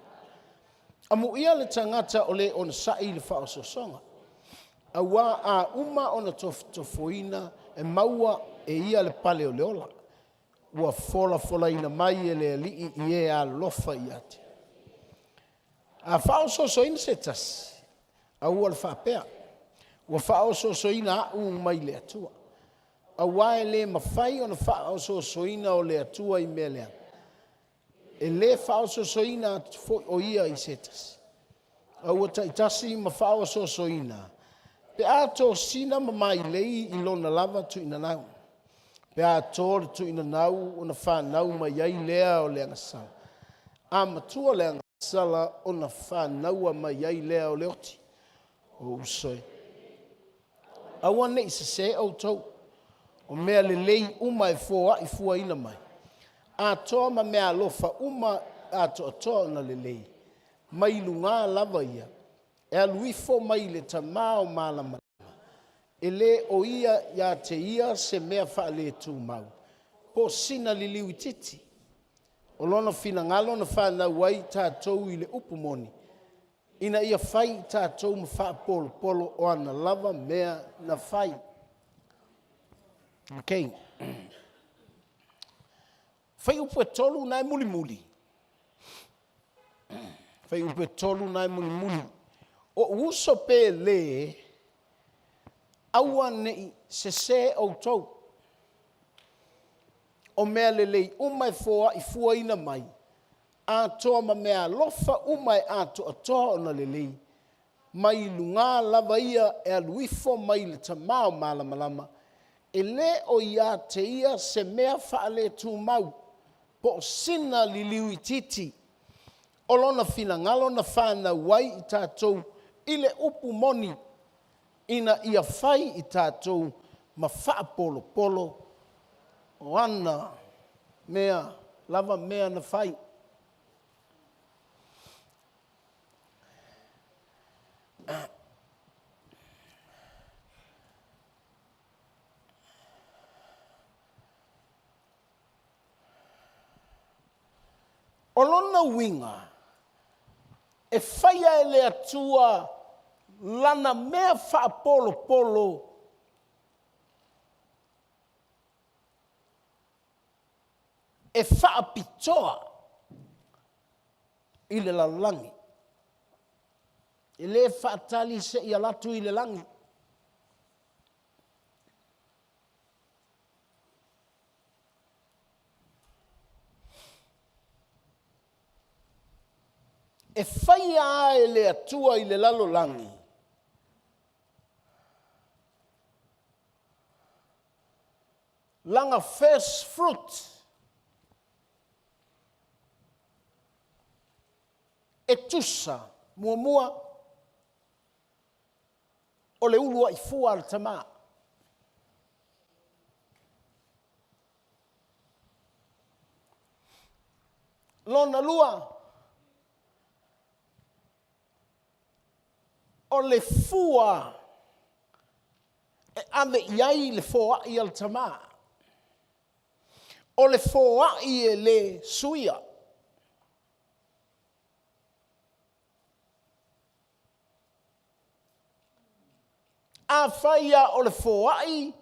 Amuia le tagata o le onosai i le faaosoosoga, auā a uma ona tofotofoina e maua e ia le pale o le ola, ua folafolaina mai e le Alii i e alolofa ia te. A faaosoosoina se tasi, aua le faapea, ua faaosoosoina aʻu mai le Atua. Auā e lē mafai ona faaosoosoina o le Atua i mea leaga, e lē faaosoosoina atu foi o ia i se tasi. Aua taitasi ma faaosoosoina, pe a tosina ma mailei i lona lava tuuinanau. Pe a to le tuuinanau ona fanau mai ai lea o le agasala, a matua le agasala ona fanaua mai ai lea o le oti. O uso e, aua neʻi sesē ʻoutou, o mea lelei uma e foaʻi fuaina mai, atoa ma mea alofa uma atoatoa ona lelei, mai lugā lava ia, e alu ifo mai le Tamā o malamalama, e lē o ia iā te ia se mea faaletumau, po o sina liliu itiiti. O lona finagalo na fanau ai i tatou i le upu moni, ina ia fai i tatou ma faapolopolo o ana lava mea na fai. Okay. Fuaiupu e 3 na e mulimuli. Fuaiupu e 3 na e mulimuli. Oʻu uso pe lē, aua neʻi sesē ʻoutou. O mea lelei uma e foaʻi fuaina mai, atoa ma mea alofa uma e atoatoa ona lelei, mai lugā lava ia e alu ifo mai le Tamā o malamalama, e lē o iā te ia se mea faaletumau, po o sina liliu itiiti. O lona finagalo na fanau ai i tatou i le upu moni, ina ia fai i tatou ma faapolopolo o ana mea lava mea na fai. O lona uiga, e faia e le Atua lana mea faapolopolo e faapitoa i le lalolagi. E lē faatali seia alu atu i le lagi. E faia lava e le Atua i le lalolagi lana first fruit e tusa muamua o le uluai fua a le Tama. Lona lua, o le fua e ave i ai le foai a le Tama. O le foai e lē suia. Afai lava o le foai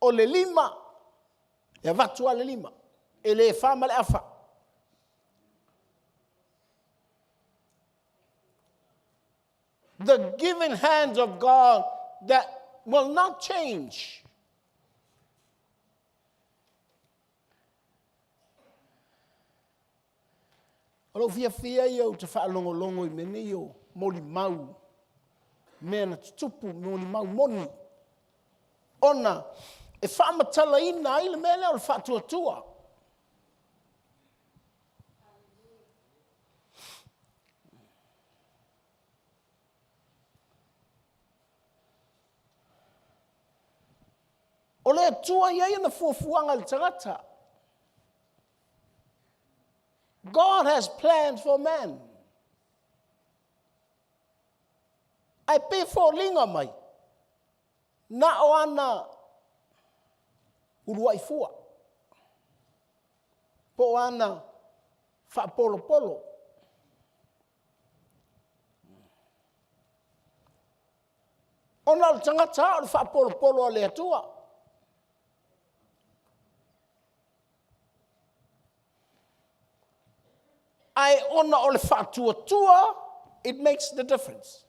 O le lima, e avatu lava le lima, e le fa ma le afa. The giving hands of God that will not change. O lou fiafia ia ou te faalogologo i mea nei o molimau, mea na tutupu, molimau moni, ona e faamatalaina ai le mea lea o le faatuatua. O le Atua e i ai ana fuafuaga i le tagata. God has plans for man. Ae pei e foliga mai, na o ana uluai fua, po o ana faapolopolo. Ona o le tagata lava o le faapolopolo a le Atua. Ae ona o le faatuatua, it makes the difference.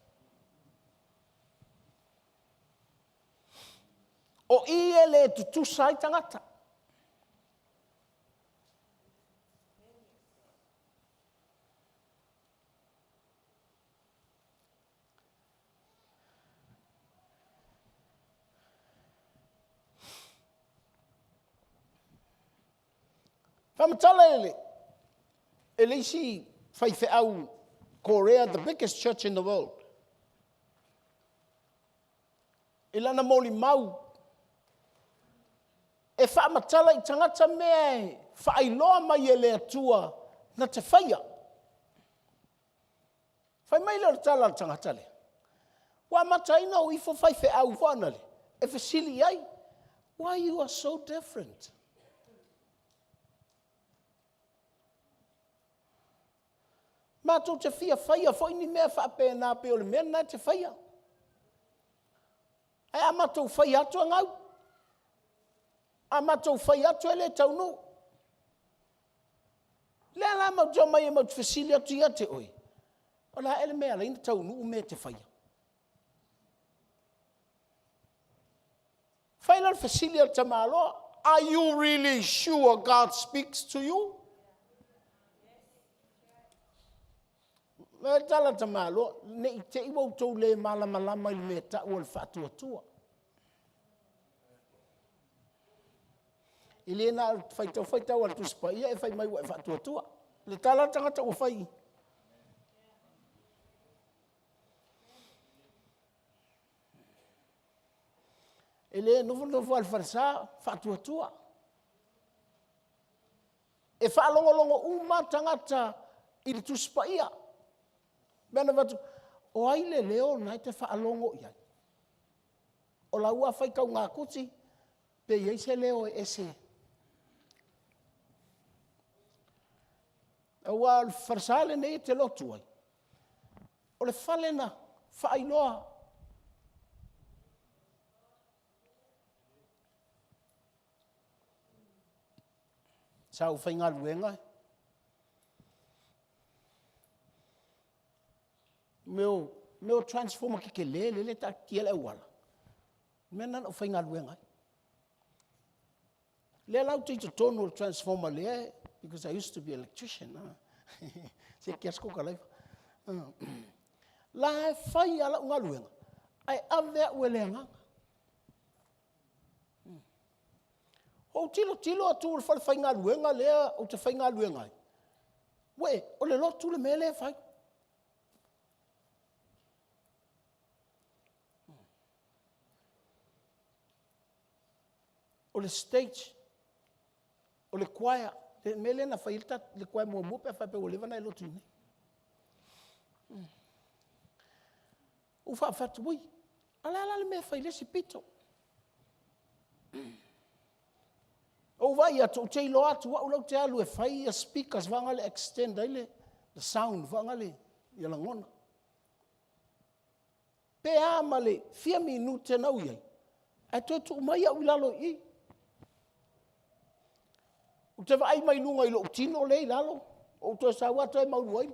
O i e le tutusa ai tagata. Faamatala e le, e le isi faifeau Korea, the biggest church in the world, i lana molimau e faamatala i tagata mea e faailoa mai e le Atua na te faia. Fai mai lea o le tala a le tagata lea, ua amata ai ona o ifo faifeau foana le, e fesili i ai, why you are so different? Matou te fia faia foi ni mea faapena pei o le mea lena e te faia. Ae a matou faia atu e gau. A matou faia atu e le taunuu. Lea la matou te omai matou te fesili atu ia te oe, o le a ea le mea e ala ai ona taunuu mea e te faia? Fai la le fesili a le tamaloa, are you really sure God speaks to you? Le tala a le tamaloa, ne i te i ua outou le malamalama i le mea e tau o le faatuatua. E le na o le faitau faitau lava o le Tusi Paia e fai mai ua e faatuatua. Le tala a le tagata ua fai i. E le nofonofo lava i le falesa, faatuatua. E faalogologo uma tagata i le Tusi Paia. Mea na avatu, o ai le leo na e te faalogo i ai? O lau lava faitauga tusi, pe i ai se leo e ese. Aua o le falesa lenei e te lotu ai, o le fale na faailoa sa ou faigaluega mea o, mea o transformer tetele lele e taatitia i le auala, o mea na na ou faigaluega ai. Lea la ou te i totonu o le transformer lea, because I used to be electrician. Se kiasi ko kalaiva. La e fai a lau galuega, ae ave au e le agaga. Ou tilotilo atu i le falefaigaluega lea ou te faigaluega ai, uē, o le lotu le mea lea e fai. O le stage, o le choir, le mea lea na fai ai le choir muamua pe a faapea ua leva ona e lotu i inei. Ou faafatu, ui, a o le a la le mea e fai i le isi pito? Ou vaai atu, ou te iloa atu au la ou te alu e fai ia speakers vaega lea e extend ai le sound vaega lea ia lagona. Pe a ma le fia minute na ui ai, Ae toe tuu mai au i lalo i i. Ou te vaai mai luga i lou tino lea i lalo, ou toe sau lava toe maulu ai.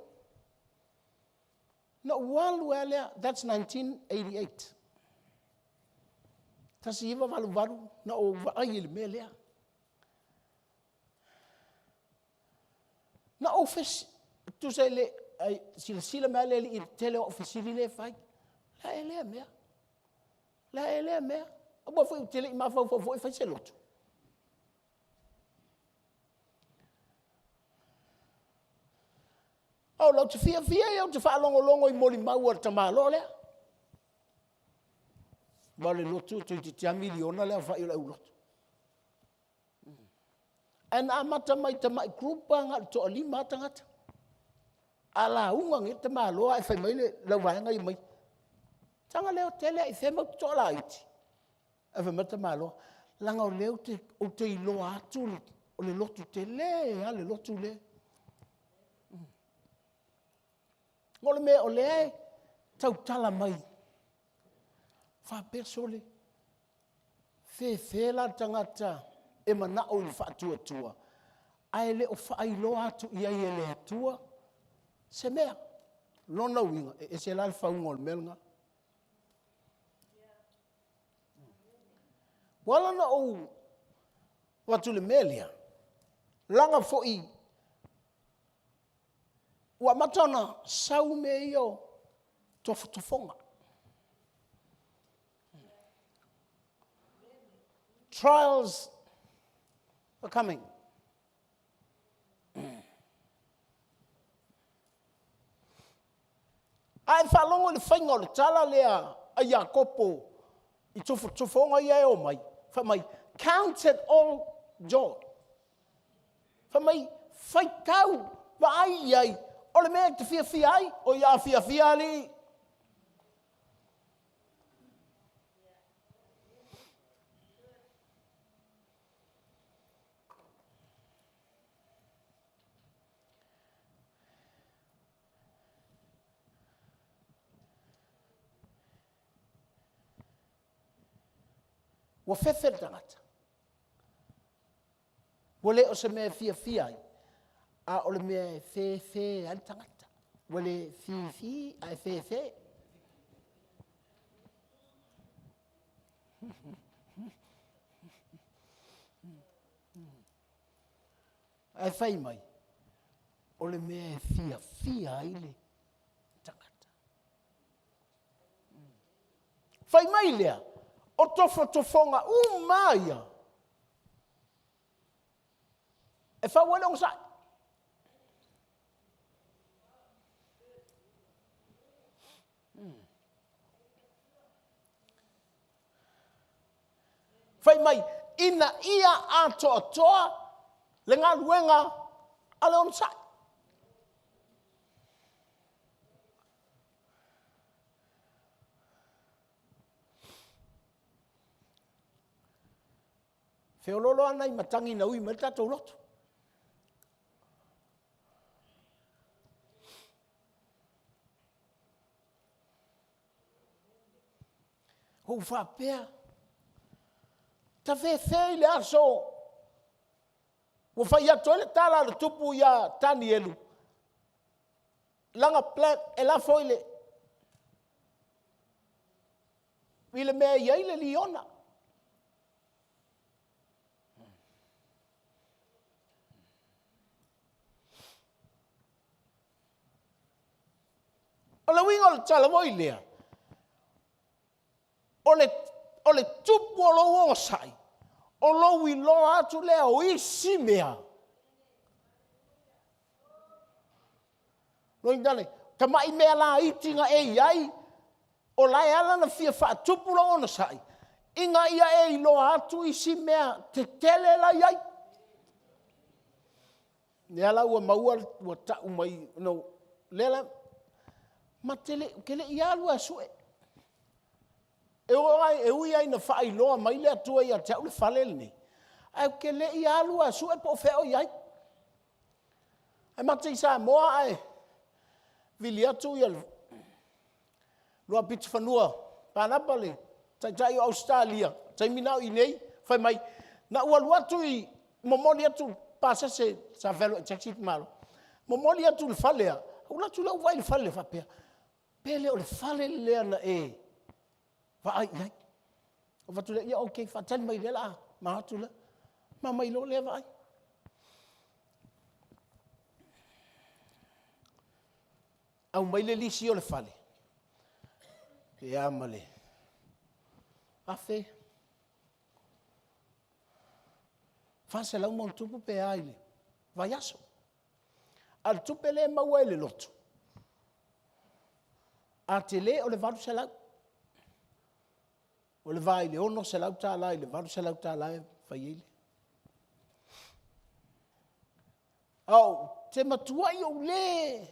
Na ou alu ai lava lea, that's 1988. 1988 na ou vaai i le mea lea. Na ou fes... tusa i le, ai, silasila mai lava le Alii i le tele o au fesili lea e fai. O le a ea lea mea? O le a ea lea mea? Aua foi ou te le i mafaufau foi e fai se lotu. O lou fiafia ia ou te faalogologo i molimau a le tamaloa lea. Ma o le lotu toeitiiti lava miliona le aofai o le aulotu. Ae na amata mai i tamai group lava na o le toalima lava tagata. A lauga nei le tamaloa ae fai mai le auvaega ia mai, taga leotele lava i fea matou te toalaiti? Ae fai mai le tamaloa, leaga o lea ou te iloa atu o le lotu tele lava le lotu lea. O le mea o lea e tautala mai, faapea, sole, fefe la le tagata e manao i le faatuatua, ae le o faailoa atu i ai e le Atua se mea. O lona uiga, e ese la le fauga o le mea lena. Ua ala ona ou avatu i le mea lea, leaga foi ua amata ona sau mea ia o tofotofoga. Trials are coming. A e faalogo i le faiga o le tala lea a Iakopo i tofotofoga ia e omai, fai mai, count it all joy. Fai mai, faitau, vaai i ai, o le mea e te fiafia ai, o ia fiafia alii. Ua fefe le tagata. Ua le o se mea e fiafia ai, a o le mea e fefe ai le tagata. Ua le fifi ae fefe. Ae fai mai, o le mea e fiafia ai le tagata. Fai mai lea, o tofotofoga uma ia, e fau ai le onosai. Fai mai, ina ia atoatoa le galuega a le onosai. Feoloolo lava nai matagi na ui mai le tatou lotu. Ou faapea, ta fefe i le aso ua fai atu ai le tala a le tupu ia Tanielu, lana plan e lafo i le i le mea e i ai le liona. O le uiga o le tala foi lea, o le, o le tupu o lou onosai, o lou iloa atu lea o isi mea. Loitale, tamai mea laiti na e i ai, o la e ala ona fia faatupu lou onosai, ina ia e iloa atu isi mea tetele la i ai. Lea la ua maua ua tau mai, no, lea la, ma te le, te le i alu lava e sue. E, o ai, e ui lava ina faailoa mai le Atua ia te au le fale lenei, ae ou te le i alu lava e sue po o fea o i ai. Ae matou te i Samoa ae vili atu ia le luapitofanua Panapa le taitai o Ausetalia. Taimi na o i nei, fai mai, na ou alu atu i, momoli atu pasese, sa fealuai taxi le tamaloa, momoli atu i le fale a, ou alu atu lea ou vaai i le fale faapea, pe le o le fale lea na e vaai i ai. Ou fai atu lea, ia okay, faatali mai o lea o le a ma o atu loa. Ma omai loa lea vaai. Aumai le lisi o le fale, pe a ma le $1,400+ pe a i le vaiaso. A o le tupe lea e maua e le lotu, a tele o le $800. O le va i le $600 i le $800 e fai ai le... Ae ou te matuai ou le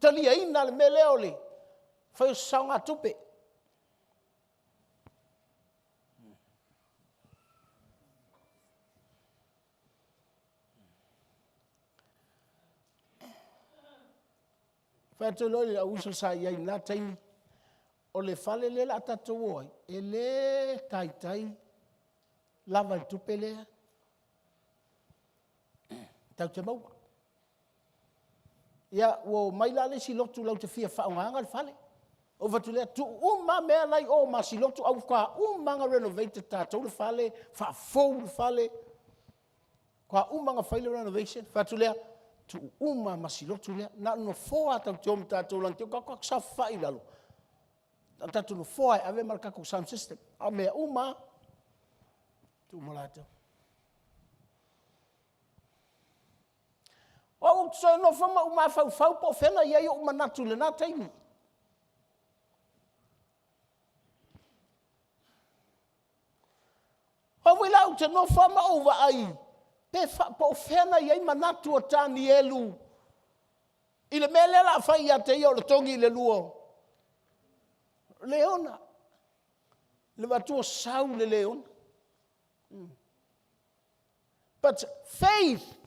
taliaina le mea lea o le fai o se saogatupe. Fai atu loa le au uso sa i ai i lena taimi, o le fale lea o le a tatou o ai, e le taitai lava i le tupe lea tatou te maua. Ia ua omai la le isi lotu latou te fia faaaogaina le fale. Ou fai atu lea, tuu uma lava mea la e i o ma si lotu ae ua faatoa uma lava ona renovate e tatou le fale, faafou le fale, faatoa uma ona fai le renovation. Ou fai atu lea, tuu uma lava ma si lotu lea, na o le nofoa lava tatou te o ma tatou leaga e tatou te saofafai i lalo, na o le tatou nofoa lava e ave ma le tatou sound system, a o mea uma lava, tuu mo latou. O au ou te toe nofo ma ou mafaufau po o fea na i ai ou manatu i lena taimi. O au foi la ou te nofo lava ma ou vaai po o fea na i ai manatu o Tanielu i le mea lea o le a fai ia te ia o le togi i le lua o leona. Le vaai atu ua sau le leona. But faith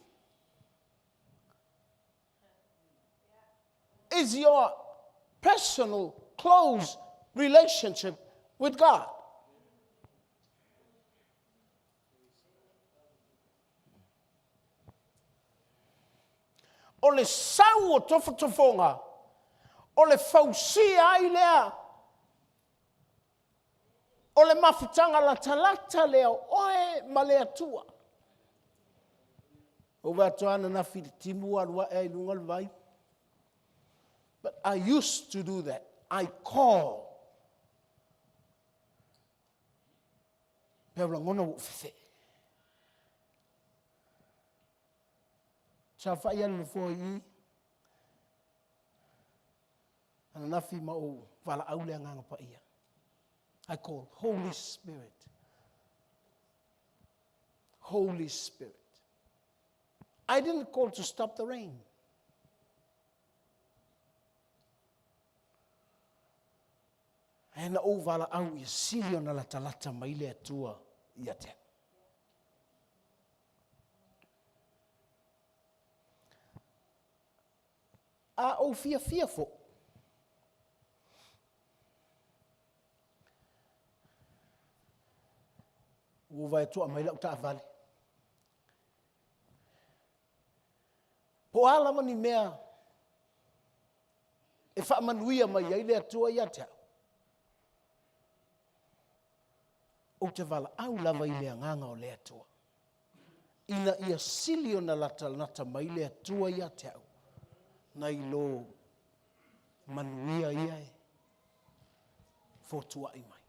is your personal close relationship with God. O le sau o tofotofoga, o le fausia ai lea O le mafutaga latalata lea o oe ma le Atua. Ua ou vaai atu lava ananafi i le timu ua alu ae ai i luga le vai. But I used to do that. I call. Pe ua lagona ua ou fefee. Saofai lava i le nofoa i i, ananafi ma ou valaau le Agaga Paia. I call Holy Spirit. Holy Spirit. I didn't call to stop the rain. Ae na ou valaau ia sili ona latalata mai le Atua ia te au. A ou fiafia foi, ua ou vaai atu ua aumai lau taavale. Po o a lava ni mea e faamanuia mai ai le Atua ia te au, ou te valaau lava i le Agaga o le Atua. ina ia sili ona latalata mai le Atua ia te au, nai lo manuia ia e fotuai mai.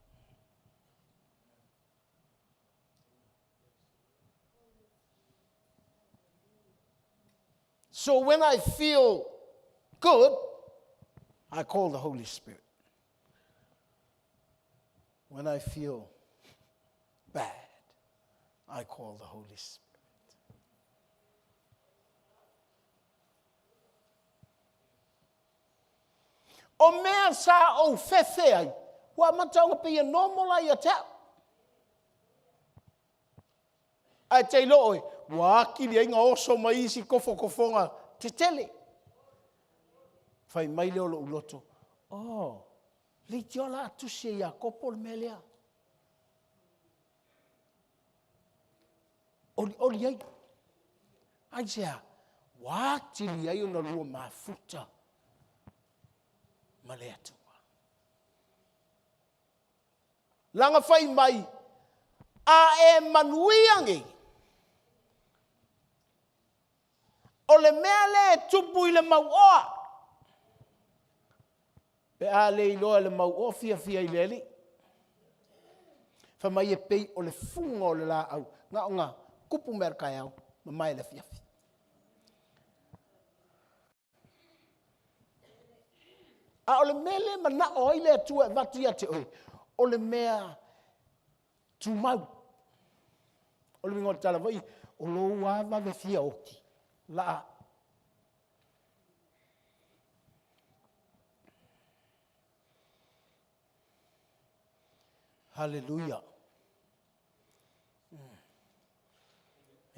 So when I feel good, I call the Holy Spirit. When I feel bad, I call the Holy Spirit. O mea sa ou fefe ai, ua amata ona pei e normal lava ia te au. Ae te iloa oe, ua atili ai ona oso mai isi tofotofoga tetele. Fai mai lea o lou loto, oh, leitioa la a tusi e Iakopo le mea lea. Olioli ai. Aisea? Ua atili ai ona lua mafuta ma le Atua. Laga fai mai, a e manuia nei, o le mea lea e tupu i le mauoa, pe a le iloa e le mauoa fiafia i le Alii. Fai mai e pei o le fuga o le laau, na ona tupu mai lava i le taeao, mamae i le afiafi. A o le mea lea e manao ai le Atua e avatu ia te oe, o le mea tumau. O le uiga o le tala foi, o lou lava vave fia oti, laa. Haleluia.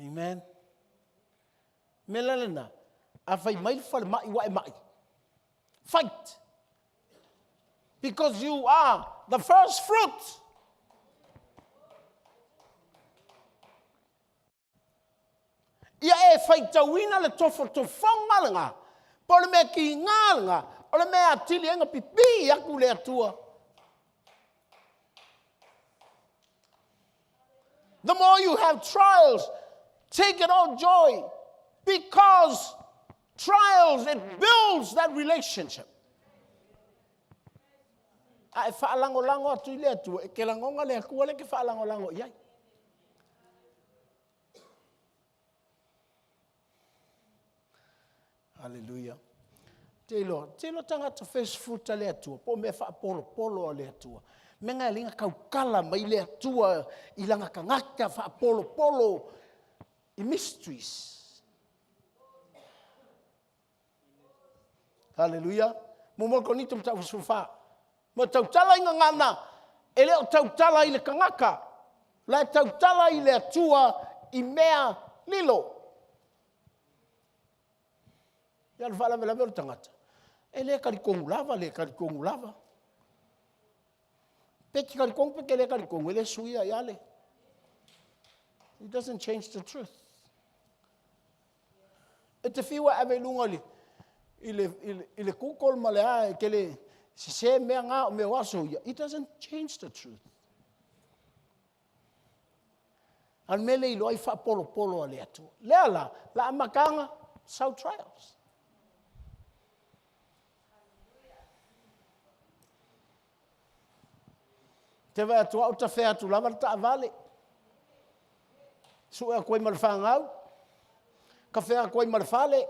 Amen. Mea la lena, a fai mai le falemai ua e mai, fight! Because you are the first fruit. Ia e faitauina le tofotofoga lena, po o le mea kiga lena, o le mea atili ai na pipii atu le Atua. The more you have trials, take it all joy because trials, it builds that relationship. A e faalagolago atu i le Atua, e te lagona le Atua lea e te faalagolago i ai. Haleluia. Te iloa, te iloa tagata first fruit a le Atua, po o mea faapolopolo a le Atua. Mea na e alai na tautala mai le Atua i lana tagata faapolopolo i mysteries. Haleluia. Muamua Korinito mataupu 14. Ma tautala i gagana, e le o tautala i le tagata, la e tautala i le Atua i mea lilo. Ia o le faalavelave o le tagata, e le talitonu lava, le talitonu lava. Pe te talitonu pe te le talitonu, e le suia ia le. It doesn't change the truth. E te fiu e ave i luga i le, i le, i le, i le Google ma le a, e te le sese mea na o mea o aso ia. It doesn't change the truth. A o le mea le iloa ai faapolopolo a le Atua. Lea la, la amataga, sau trials. Te vaai atu au tafea atu lava le taavale. Sue atu ai ma le fanau. Tafea atu ai ma le fale.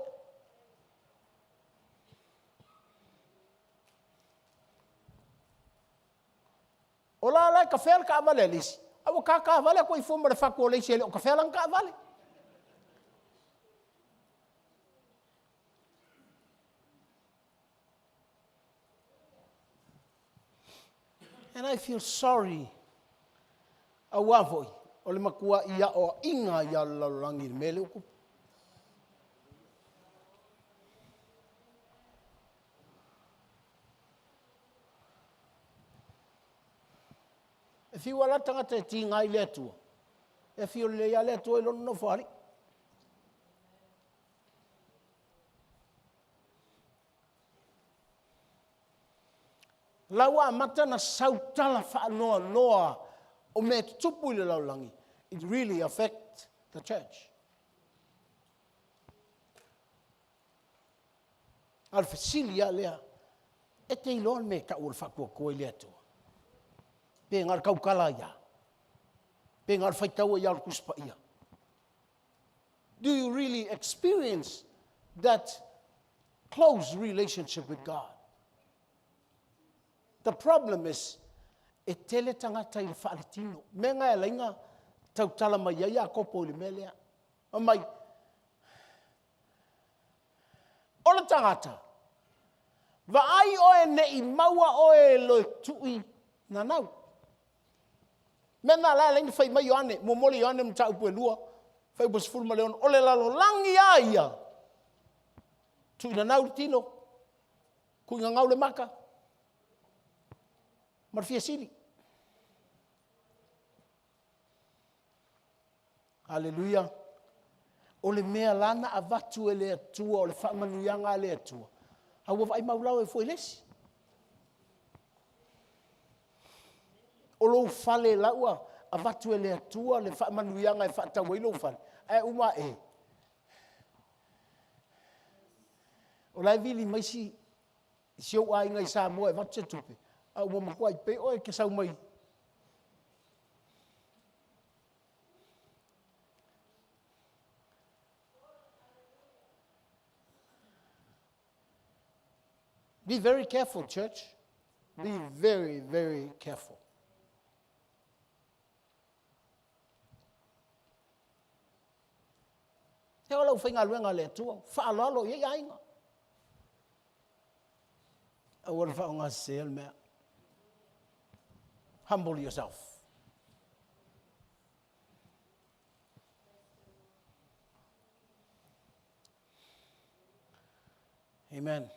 O la la e tafea le taavale a le isi, a ua tata vale atu ai fua ma le fatu o le isi e le o tafea lana taavale. And I feel sorry. Auā foi, o le matua'i aoaʻiga ia o le lalolagi i le mea lea ua tupu. E fiu lava la le tagata e tiga i le Atua, e afio lelei lava le Atua i lona nofoalii. La ua amata na sau tala faanoanoa o mea e tutupu i le lalolagi, it really affect the church. A o le fesili lava lea, e te iloa le mea e tau o le faatuatua i le Atua? Pe na o le tautala ai lava? Pe na o le faitau ai lava o le Tusi Paia? Do you really experience that close relationship with God? The problem is, e tele tagata i le faaletino. Mea na e alai na tautala mai ai Iakopo i le mea lea. Fai mai, o le tagata, vaai oe ne i maua oe e loe tui nanau. Mea na la e alai na fai mai Ioane, muamua le Ioane mataupu e lua, fuaiupu e 16, o le lalolagi a ia, tui nanau le tino, tui gagau le maka, ma le fia sili. Haleluia. O le mea la na avatu e le Atua, o le faamanuiaga a le Atua, a ua vaai maulau ai foi le isi. O lou fale la ua avatu e le Atua le faamanuiaga e faatau ai lou fale, ae uma ae, o la e vili mai si, si ou aiga i Samoa e avatu se tupe, a ua matuai pei oe e te sau mai. Be very careful, church. Be very, very careful. E o lau faigaluega a le Atua, faaaloalo i ai aiga. Aua le faaaogasesea le mea. Humble yourself. Amen.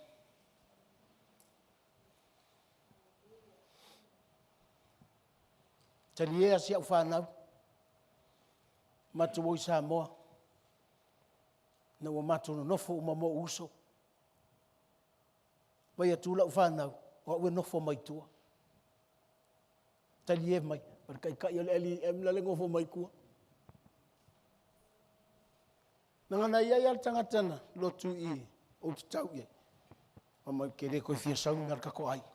Taliea si au fanau, matou o i Samoa, na ua matou nonofo uma ma ou uso. Vai atu lau fanau, o au e nofo mai tua. Talie mai, o le taitai o le LEM la le nofo mai tua. Leaga na i ai lava le tagata na lotu i i ou te tau i ai, fai mai ou te le toe fia sau i mea o le tatou aiga.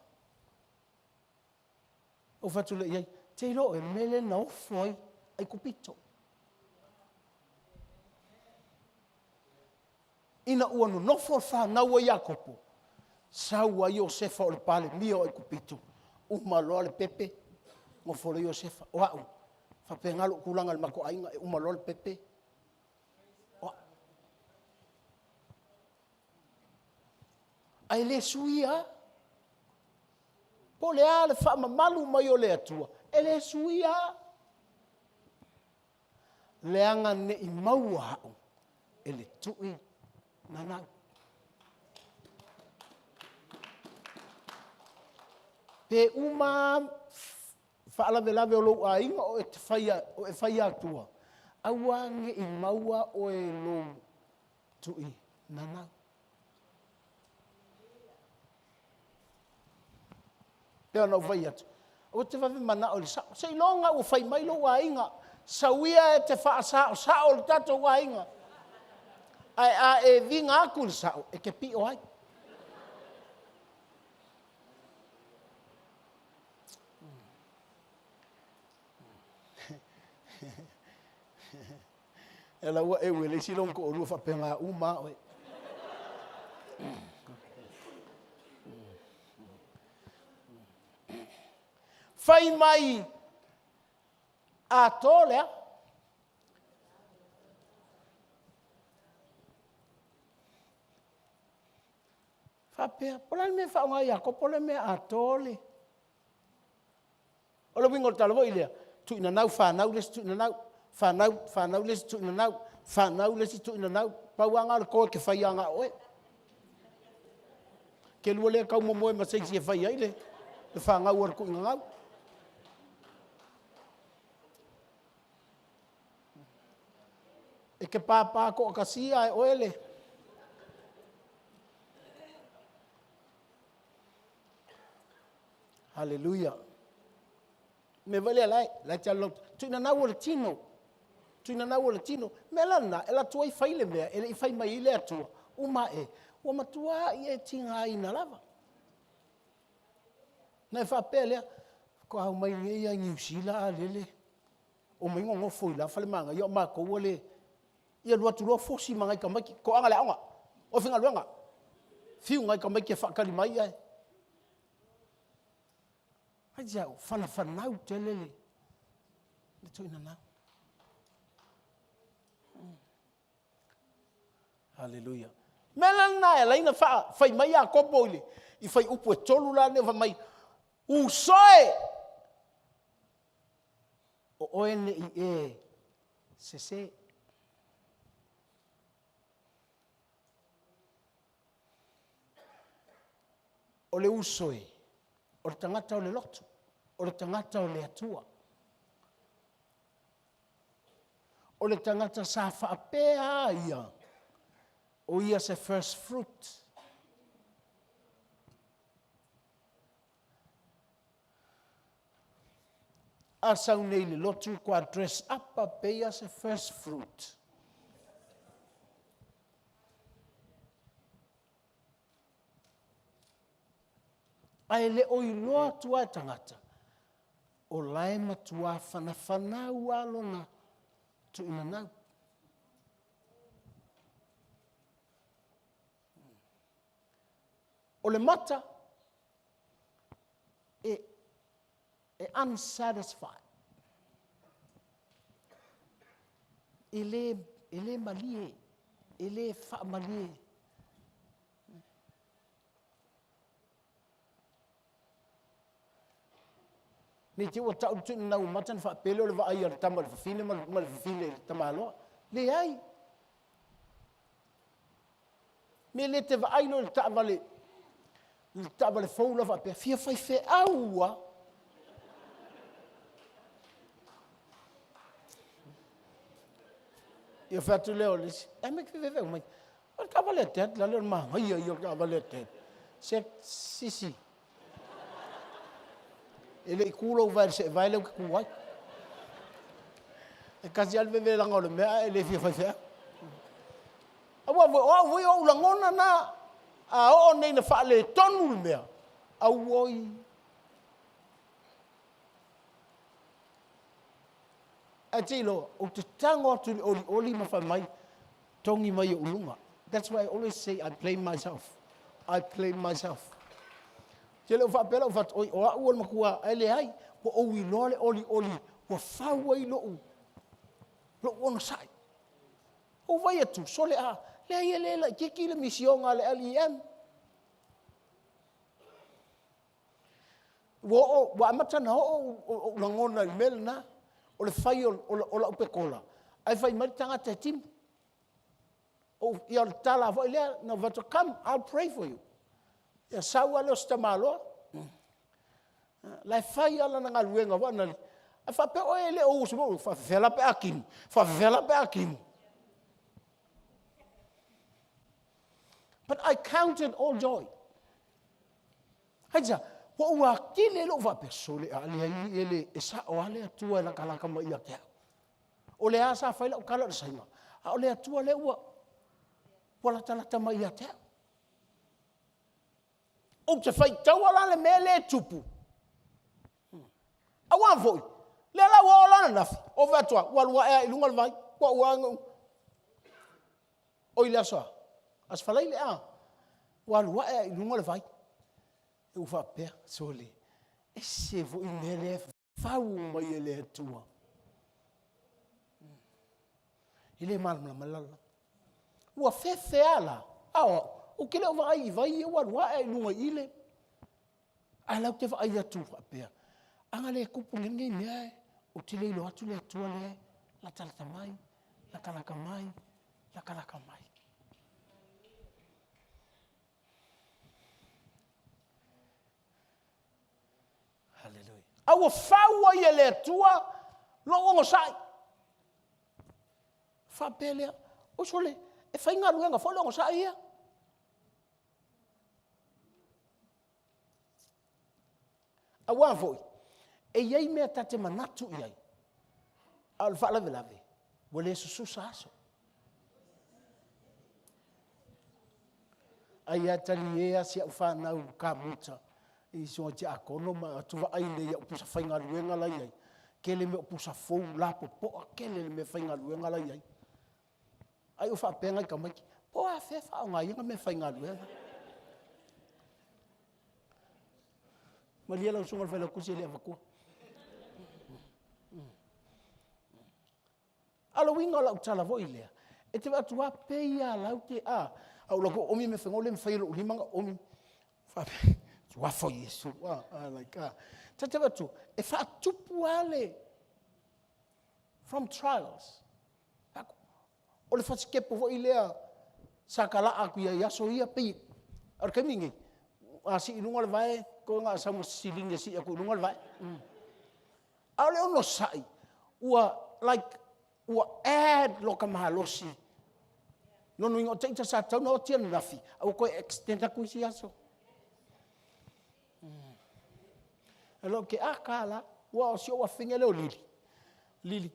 Ou fai atu lea i ai, te iloa oe, o le mea lea na ofo ai Aikupito. Ina ua nonofo le fanau a Iakopo, sau ai Iosefa o le Palemia o Aikupito, uma loa le pepe, nofo loa Iosefa, o au, e faapena lou tulaga i le matou aiga, e uma loa le pepe, o au. Ae le suia lava. Po o le a le faamamalu mai o le Atua, e le suia lava. Leaga ne i maua au e le tui nanau. Pe uma lava faalavelave o lou aiga o e, faia, o e faia atua, aua ne i maua oe e lou tui nanau. Pei ona ou fai atu, aua te vave manao i le sao. Seiloga ua fai mai lou aiga, sau ia e te faasaosao le tatou aiga. Ae a e viga atu i le sao, e te pio ai. E la ua eu e le isi lona toalua faapena uma lava oe. Fai mai a to lea. Faapea, po o le a le mea e faaaoga ai Iakopo le mea atoa le O le uiga o le tala foi lea, tuuinanau fanau le isi tuuinanau, fanau, fanau le isi tuuinanau, fanau le isi tuuinanau. Pau lava lena o le to e te faia na o oe. Te lua le taumomoe ma se isi e fai ai le fanau a le tuuinanau. E te pāpā toatasia e oe le Haleluia. Mea foi lea la e, la e te alu lau, tuinanau o le tino. Tuinanau o le tino. Mea la lena, e alu atu ai fai le mea e le i fai mai ai le Atua, uma ae, ua matua i e tigaina lava. Na e faapea lea, faatoa omai nei lava i Niu Sila a lele, omai nonofo i la fale manaia o matou ua le... Ia alu atu loa fosi ma nai tamaiti, toaga le aoga, o e faigaluega. Fiu nai tamaiti e faatali mai ae... Aisea? Fanafanau tele le tuuina Haleluia. Mea la lena e ala ai ona fai mai Iakopo i le i fuaiupu e tolu la nei fai mai, uso e, o oe ne i e sese. O le uso e, o le tagata o le lotu, o le tagata o le Atua. O le tagata sa faapea a ia, o ia se first fruit. A sau nei le lotu kua dress up a peia se first fruit. Ae le o iloa atu a e tagata, o la e matua fanafanau a lona tuuinanau. O le mata, e, e unsatisfied. E le, e le malie, e le faamalie. Ne i te i ua tau le tuuina ua mata ona faapea lea o le vaai a le tama i le fafine ma le fafine i le tamaloa. Leai. Me le te vaai loa i le taavale, i le taavale fou la faapea, fia faifeau a. Ia fai atu lea o le isi, e me ke mai. O le taavale a dad la lea o le manaia ia o le taavale a dad. Se sisi. E le i ku lou vae i le seevae lea ou te ku ai. E tasi lava le vevelaga o le mea ae le fia faifeau. Aua foi, o au foi o ou lagona na, a oo nei ina faaletonu le mea, auoi. Ae te iloa, ou te tago atu i le olioli ma fai mai, togi mai ou luga. That's why I always say I blame myself. I blame myself. Te le o faapea lau fatu, oi, o au o le matua, ae leai, ua ou iloa le olioli, ua fau ai lou, lou onosai. Ou vai atu, sole a, leai e le laititi le misioga a le LEM. Ua oo, ua amata ona oo ou lagona i le mea lena, o le fai o lau pekola, ae fai mai le tagata e timu. Ou, ia o le tala foi lea, na ou fai atu, come, I'll pray for you. Ia sau lava lea o si tamaloa. La e fai lava lana galuega foi na, a faapea oe e le o usu mai, faapefea la pe a timu, faapefea la pe a timu. But I counted all joy. Aisea? Ua ou atili ai lou faapea, sole a leai e le e sao lava le Atua e latalata mai ia te au. O lea lava sa fai lau tala i le Saina, a o le Atua lea ua ua latalata mai ia te au. Ou te faitaua la le mea lea e tupu. Aua foi, lea la ua oo la ananafi, ou vaai atu lava, ua alu ae lava i luga le vai, ua ou lava Oi le aso a? Aso Faraile a? Ua alu ae lava i luga le vai. Ua faapea, sole, ese foi mea lea e fau mai e le Atua. E le malamalama le lalolagi. Ua fefe a la? A o au, ou te le o vaai i vai ia ua alu ae i luga i le. Ae la ou te vaai atu faapea, a na le tupu nei lenei mea, ou te le iloa atu le Atua lea e latalata mai, latalata mai, latalata mai. Haleluia. A ua fau ai e le Atua lou onosai. Faapea lea, o sole, e faigaluega foi le onosai ia. Aua foi, e i ai mea ta te manatu i ai, a o le faalavelave, ua le sususa aso. Ai a talie a si au fanau kamuta i suaga tiakono ma atu vaai nei i au pusa faigaluega la i ai. Tele mea o pusa fou lapopoa, tele le mea faigaluega la i ai. Ai o faapea nai tamaiti, po o afea e faaaoga ai ia mea faigaluega. Malie lau susuga i le Failautusi e le avatua. A o le uiga o lau tala foi lea, e te vaai atu lava pei lava lau te, a, a ou alu atu oomi mea faiga, ua le mafai e lou lima ona oomi. Faapea, suafa o Iesu, a, a, like, a. Ta te vaai atu, e faatupu lava le, from trials. O le fasitepu foi lea sa talaa atu i ai i aso ia, pei, o le taimi lenei, a sii i luga le vae, toe na o sau ma se siligi e sii atu i luga le vae. A o le onosai, ua like, Ua add loka malosi. Lona uiga o taita sa tatau ona oti ananafi, a ua toe extend atu isi aso. E lo ke a ka la, ua o si ou afine lea o Lili, Lili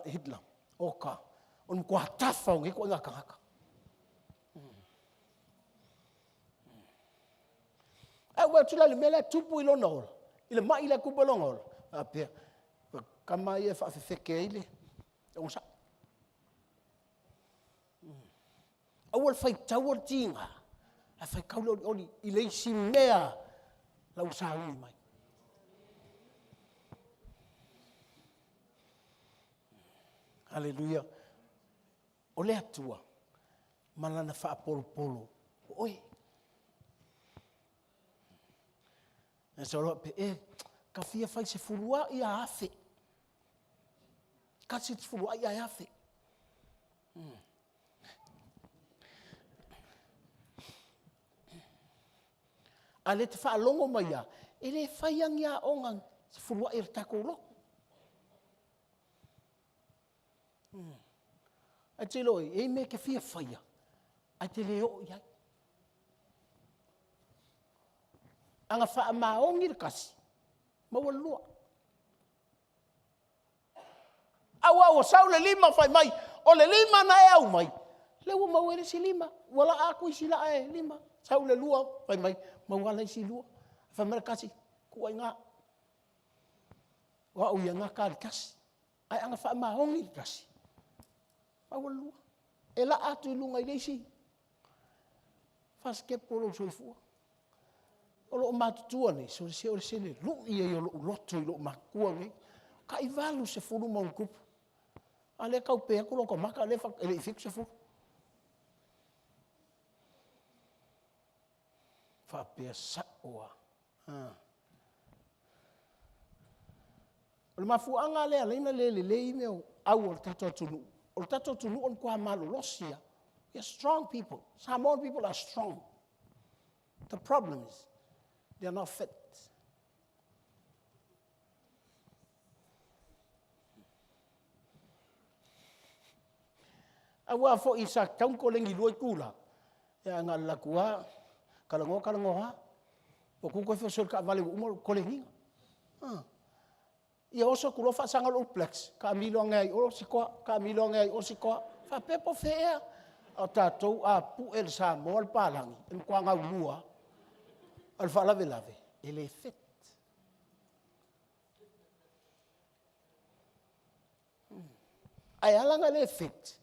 Hitler, oka, o le matua tafa o nei ituaiga tagata. Ae ou vaai atu la i le mea la e tupu i lona ola, i le mai lea e tupu i lona ola, faapea, o tama ia e faafefete ai le onosai. Aua le faitaua le tiga, ae faitau le olioli i le isi mea la ua sauni mai. Aleluia. O le Atua ma Lana faapolopolo o oe. E sau loa faapea, e, ta fia fai sefulu lava afe. Tasi le sefuluai ae $1,000. A o lea e te faalogo mai lava, e le faia ni aoga sefuluai a le tatou lotu. Ae te iloa oi, e i ai mea e te fia faia, ae te le oo i ai. A na faamaoni le tasi, maua le lua. Aua ua sau le lima fai mai, o le lima na e aumai, lea ua maua ai le isi lima, ua laa atu isi laa e lima, sau le lua, fai mai, maua le isi lua. Fai mai le tasi, tuu ai i ina, o au ia e gata lava i le tasi. Ae ana faamaoni le tasi, maua le lua. E laa atu i luga i le isi fasitepu o lou soifua. O lou matutua nei, sole se o se lui ia o lou loto i lou matutua nei, tai 80 ma ona tupu, a o lea e tau pe atu lota mata e le i 70. Faapea sao lava. O le mafuaaga lea e ala ai ona le lelei mea o au a le tatou atunuu, o le tatou atunuu o le matua malolosi lava. We are strong people. Samoan people are strong. The problem is, they are not fit. Aua foi sa tatau ona koleni i lua itula, ae na alu atu lava, talanoa talanoa lava, ua tu toe oso i le taavale ua uma le koleniga. Ia oso atu loa faasaga lou flex, taamilo ane lava i o si toa, taamilo ane lava i o si toa. Faapea po o fea ea. A o tatou a pue e le Samoa le palagi, e matua gaulua lava. A o le faalavelave, e le fit. Ae ala ona le fit,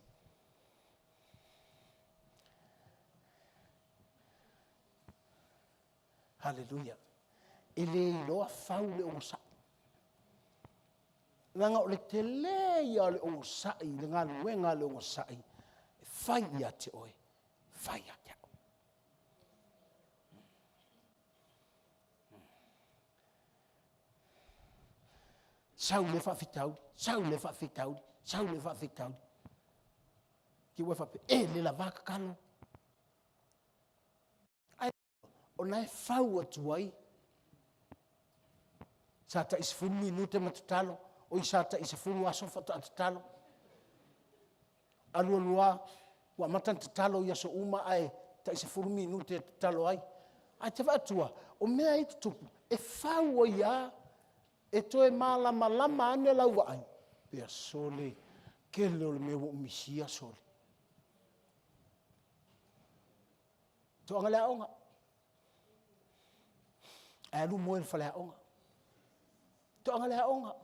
Haleluia. E le iloa fau le onosai. Leaga o le tele ia o le onosai, le galuega a le onosai, e fai ia te oe, fai ia te au. Sau lea faafitauli, sau lea faafitauli, sau lea faafitauli. Ki ua faapea, e le lava tatalo. Ae o na e fau atu ai. Sa tai 10 minute ma tatalo, oi sa tai 10 aso faatoa tatalo. Alu alu lava, ua amata ona tatalo i aso uma ae tai 10 minute e tatalo ai. Ae te vaai atu lava, o mea ia e tutupu, e fau ai lava, e toe malamalama ane lau vaai, pea sole, tele o le mea ua ou misia sole. Toaga le aoga. Ae alu moe i le faleaoga. Toaga le aoga.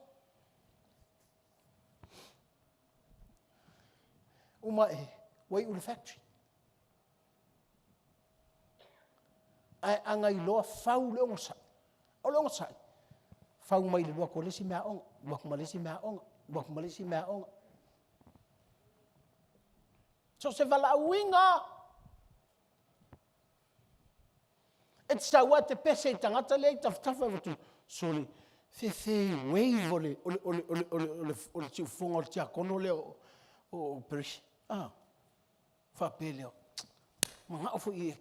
Uma ae, ua iu i le factory. Ae a na iloa fau le onosai, o le onosai, fau mai le alu atu o le isi meaaoga, alu atu ma le isi meaaoga, alu atu ma le isi meaaoga. So o se valaauina lava. E te sau lava e te pese i le tagata lea i tafatafa e avatu, sole, fefe wave o le, o le, o le, o le, o le, o le, o le siufofoga o le tiakono lea o, o Perisi. Ah, faapea lea, manao foi e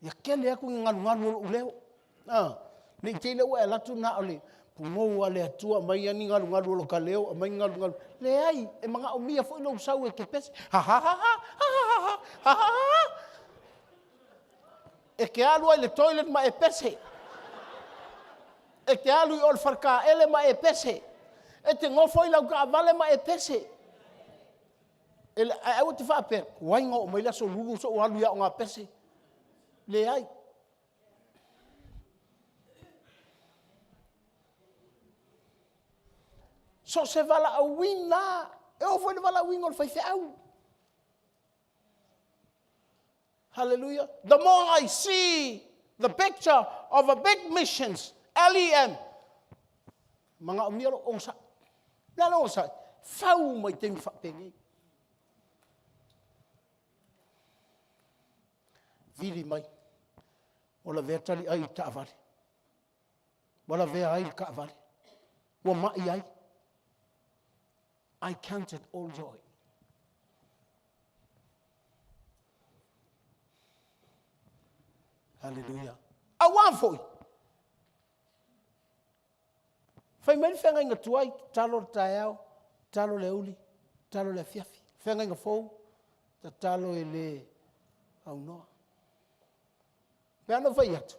ia tele atu ni galugalu o lou leo. Ah, Ne i te i lea ua e alu atu na o le pugou a le Atua, aumai ia ni galugalu o loka leo, aumai ni galugalu. Leai, e manaomia foi lou sau e te pese. Ha ha ha ha, ha ha ha ha, ha ha ha ha. E te alu ai i le toilet ma e pese. E te alu i o i le faletaele ma e pese. E te nofo i lau taavale ma e pese. E, ae aua te faapea, tuai ona oo mai le aso Lulu se i ou alu i aoga pese. Leai. So o se valaauina lava, e oo foi i le valaauina o le faifeau. Hallelujah. The more I see the picture of a big missions, LEM, manaomia lou onosai. Le a le onosai? Fau mai taimi faapenei. Vili mai. Ua lavea taliai i le taavale. Ua lavea ai le taavale. Ua mai ai. I count it all joy. Hallelujah. Auā foi. Fai mai le feagaiga tuai, tatalo le taeao, tatalo le aoauli, tatalo le afiafi. Feagaiga fou, tatalo e le aunoa. Pe ana fai atu,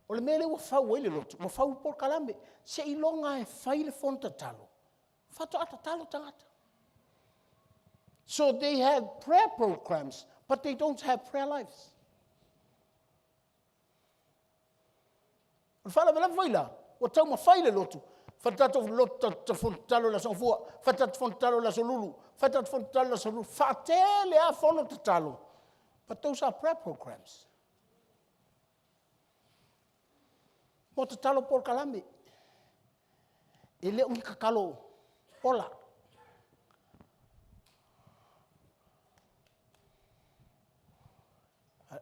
o le mea lea ua fau ai le lotu, ua fau polokalame, seiloga e fai le fono tatalo, faatoa tatalo tagata. So they have prayer programs, but they don't have prayer lives. O le faalavelave foi la, ua taumafai le lotu, fai le tatou lotu fono tatalo i le Aso Gafua, fai le tatou fono tatalo i le Aso Lulu, fai le tatou fono tatalo i le Aso Lulu, faatele lava fono tatalo, but those are prayer programs. Mo tatalo polokalame. E le o ni tatalo ola.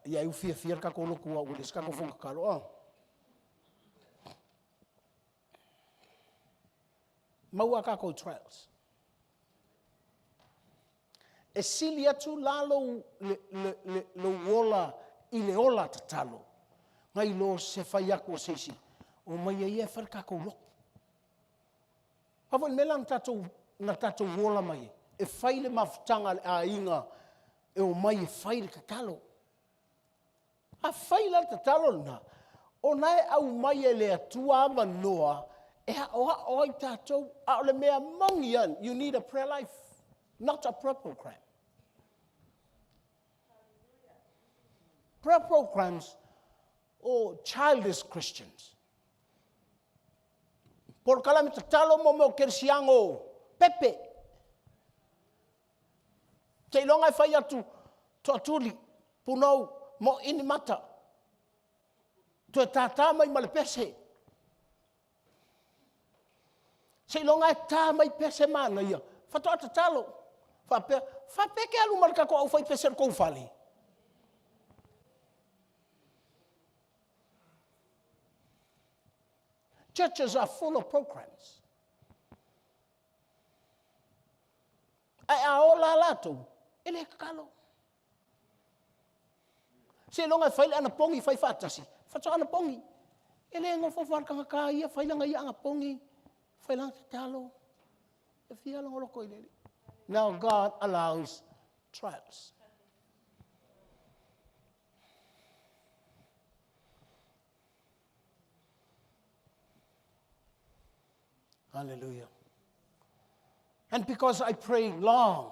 Ia ai ua fiafia le tatou lotu aua ua leai se tatou fono tatalo. Oh. Maua a tatou trials. E sili atu la lou, le, le, le, lou ola i le ola tatalo, nai lo se fai atu o se isi, omai ia ia e fai le tatou lotu. A foi le mea la na tatou, na tatou ola mai ai, e fai le mafutaga a le aiga e omai e fai le tatalo. A fai la le tatalo lena, o na e aumai e le Atua avanoa e aoao ai tatou. A o le mea moni lava, you need a prayer life, not a prayer program. Prayer programs or childish Christians. Polokalame tatalo mo mea o kerisiano pepe. Seiloga e fai atu toatuli, punou, moini mata. Toe tātā mai ma le pese. Seiloga e tā mai pese manaia, faatoa tatalo. Faapea, faapea ke alu ma le tatou au fai pese o le tou fale. Churches are full of programs. Ae a ola latou, e le tatalo. Seiloga e fai le anapogi, fai faatasi, faatoa anapogi. E le nofonofo lava le tagata ia fai lana ia anapogi, fai lana tatalo, e fia lona loto i le Alii. Now God allows trials. Hallelujah. And because I pray long,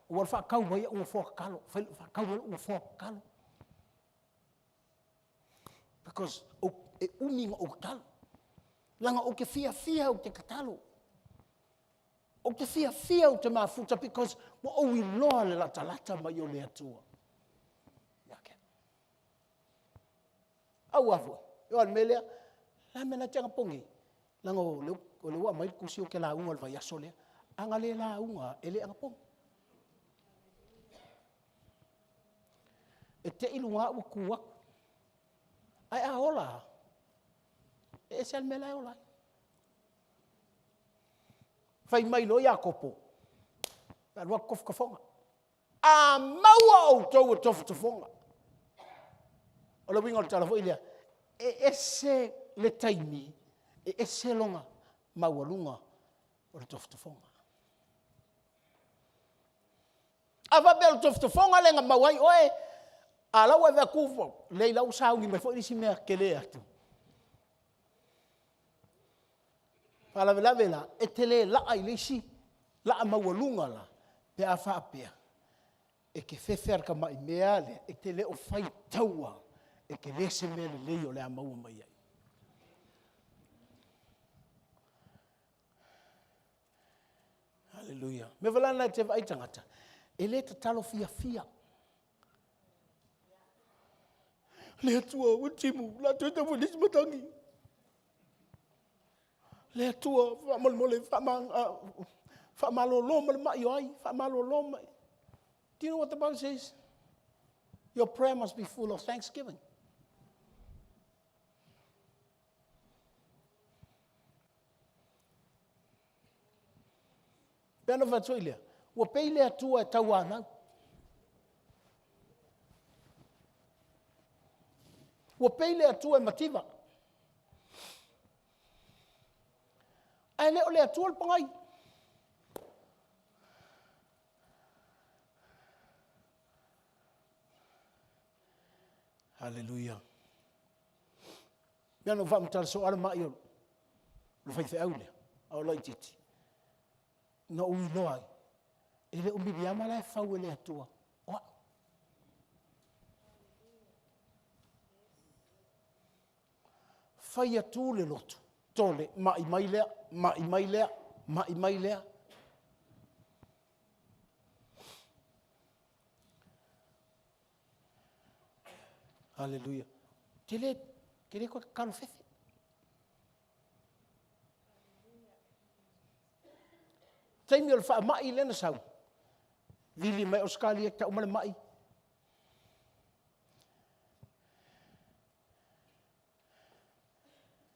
ua faatau ai au nofoa tatalo, faatau ai lou nofoa tatalo. Because o, e umi na ou tatalo. Leaga ou te fiafia ou te tatalo. Ou te fiafia ou te mafuta because ua ou iloa le latalata mai o le Atua. Ia ke. Aua foi, e o le mea lea, la mea la te anapogi, leaga o lea, o lea ua aumai le tusi ou te lauga i le vaiaso lea. A na le lauga, e le anapogi. E te i luga ua tu atu. Ae a ola, e ese lava le mea la e ola ai. Fai mai loa Iakopo, e alu atu tofotofoga. A maua outou e tofotofoga. O le uiga o le tala foi lea, e ese le taimi, e ese lona maualuga o le tofotofoga. A faapea o le tofotofoga lea na maua ai oe, a la ua e vaai atu, leai la ua sauni mai foi le isi mea tele atu. Faalavelave la, e te le laa i le isi laa maualuga la, pe a faapea e te fefe lava i le tamai mea lea, e te le o faitaua e tele se mea lelei o le a maua mai ai. Aleluia. O le mea foi la lena e te vaai i tagata, e le tatalo fiafia. Le Atua, ua timu, o le a toe tau foi le isi matagi. Le Atua, faamolemole, faamalolo mai le mai o ai, faamalolo mai. Do you know what the Bible says? Your prayer must be full of thanksgiving. Pe ana fai atu foi lea, ua pei le Atua e tauanau. Ua pei le Atua e mativa. Ae le o le Atua le pogai. Haleluia. Pei ona ou faamatala soo lava le mai o le faifeau lea a o laitiiti, na ou iloa ai, e le o miliama la e fau e le Atua, o au. Fai atu le lotu, tole, mai mai lea, mai mai lea, mai mai lea. Haleluia. Te le, te le toe tatalo fefe. Taimi o le faamai lea na sau, vili mai Ausetalia tau mai le mai.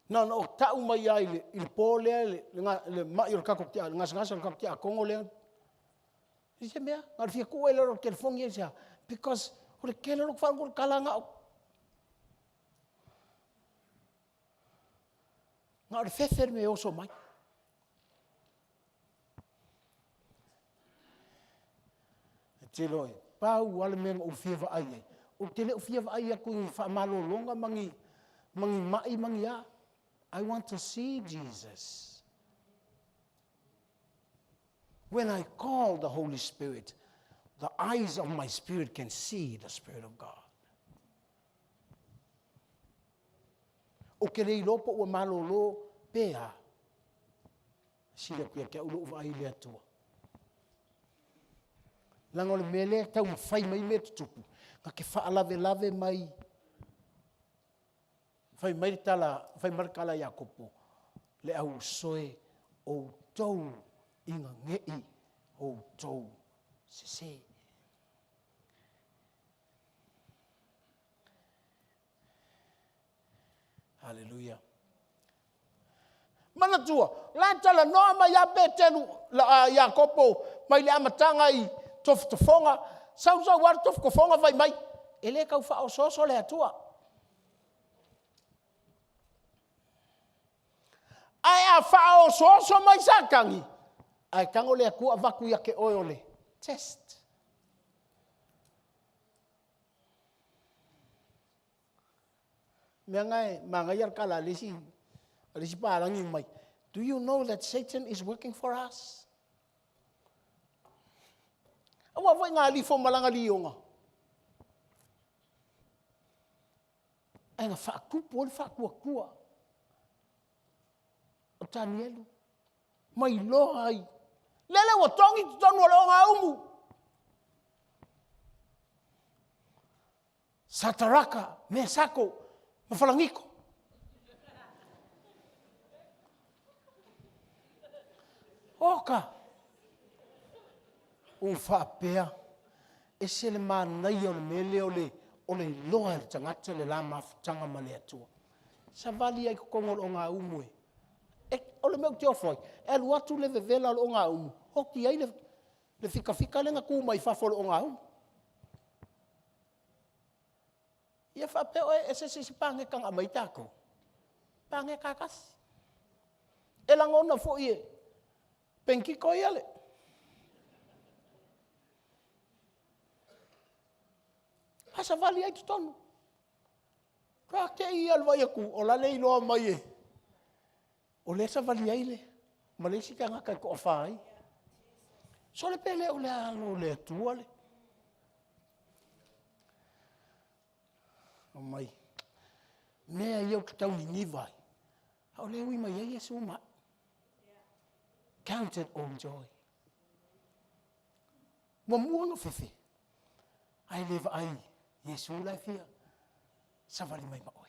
Na ona ou tau mai lava i le po lea le mai o le tatou, le gasegase o le tatou tiakono lea. I se mea, na o le fia tuu lava i lalo o le telefoni aisea? Because o le tele o lota faalogo i le tala na o… Na o le fefe le mea e oso mai. E te iloa, pau lava le mea na ou fia vaai i ai, ou te le o fia vaai atu i ni faamalologa ma ni mai ma ni a. I want to see Jesus. When I call the Holy Spirit, the eyes of my spirit can see the Spirit of God. Ou te le iloa po ua malolo pe a. Sili atu ia te au lou vaai i le Atua. Leaga o le mea lea e taumafai mai mea tutupu, na te faalavelave mai. Fai mai le tala, fai mai le tala a Iakopo, le au uso e, outou ina ne i outou sese. Haleluia. Manatua, la e talanoa mai lava Petelu, Iakopo mai le amataga i tofotofoga, sau sau lava le tofotofoga fai mai, e le tau faaosooso le Atua. Ae a faaosooso mai Satani, ae tago le Atua avatu ia te oe o le test. Mea na e manaia le tala a le isi, a le isi palagi mai, do you know that Satan is working for us? Aua foi na alifo ma lana lioga. Ae na faatupu ai le faatuatua o Tanielu ma iloa ai. Lele ua togi totonu o le ogaumu. Sataraka, Mesako ma Falagiko. Oka! Ua faapea, ese le manaia o le mea lea o le, o le iloa e le tagata le la mafutaga ma le Atua. Savali ai i totonu o le ogaumu e, e, o le mea ou te ofo ai, e alu atu le vevela o le ogaumu, oti ai le, le fikafika lea na tu mai fafo o le ogaumu. Ia faapea oe e ese se isi paneta na aumai ai tatou. Pagea kakasi. E lagona foi e penkiko ia le. A savali ai totonu. Ka te i alu ai aku, o la le iloa mai e. O lea savali ai le, ma le isi tagata e toafa ai. Sole pe le o le alo o le Atua le. Omai, mea ia ou te tau niniva ai, a o lea e ui mai ai Iesu ma au. Count it all joy. Muamua ona fefe, ae le vaai Iesu la e fia savali mai ma oe.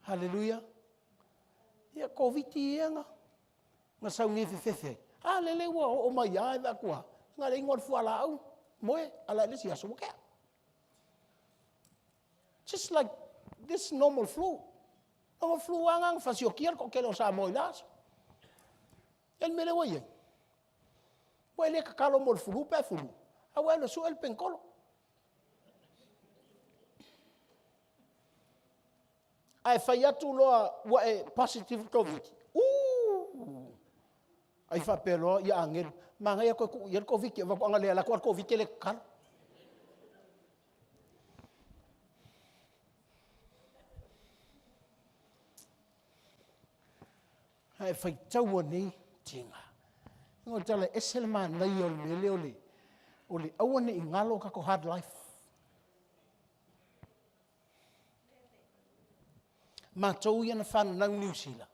Haleluia. Ia, Koviti ia na, na sau nei e fefefe ai. A lele ua oo mai lava e vaai atu lava, na o le inu lava o le fualaau, moe, ala i le isi aso ua tea. Just like this normal flu. O le flu lava lena na fasiokia le toatele o Samoa i la aso. E le mea lea ua i ai? Ua e le tatalo mo le flu pe a e flu, a ua e alu e sue le penitolo. Ae fai atu loa ua e positive le Koviti, uu, ai faapea loa ia agelu, manaia toe tuu i ai le Koviti e avatu ana le alu atu lava le Koviti e le tatalo. A e faitaua nei tiga. O le tala e ese le manaia o le mea lea o le, o le aua ne i galo tatou hard life. Matou ia na fananau i Niu Sila,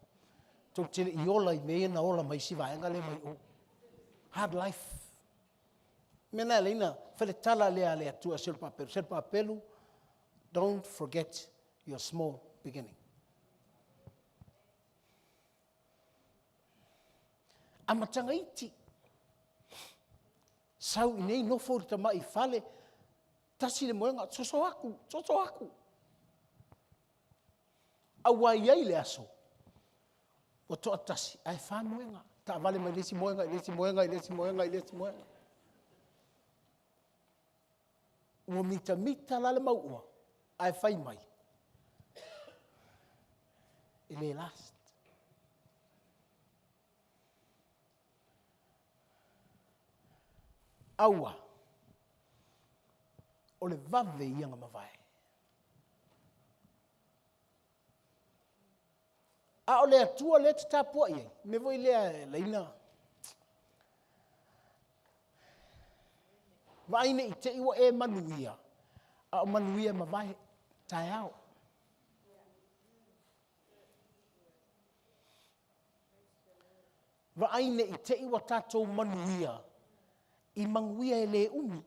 tou te le i ola i mea ia na ola mai isi vaega lea mai o. Hard life. O le mea lena e ala ai ona fai le tala lea a le Atua ia Serupapelu, Serupapelu, don't forget your small beginning. Amataga iti. Sau i inei nofo i le tamai fale, tasi le moega, soso atu, soso atu. Aua e i ai le aso, ua toatasi ae fa moega, taavale mai le isi moega i le isi moega i le isi moega i le isi moega. Ua mitamita la le mauoa, ae fai mai, e le last. Aua, o le vave ia na mavae. A o le Atua lea e te tapuai ai, mea foi lea e laina, vaai ne i te i ua e manuia, a o manuia e mavae taeao. Vaai ne i te i ua tatou manuia i manuia e le umi.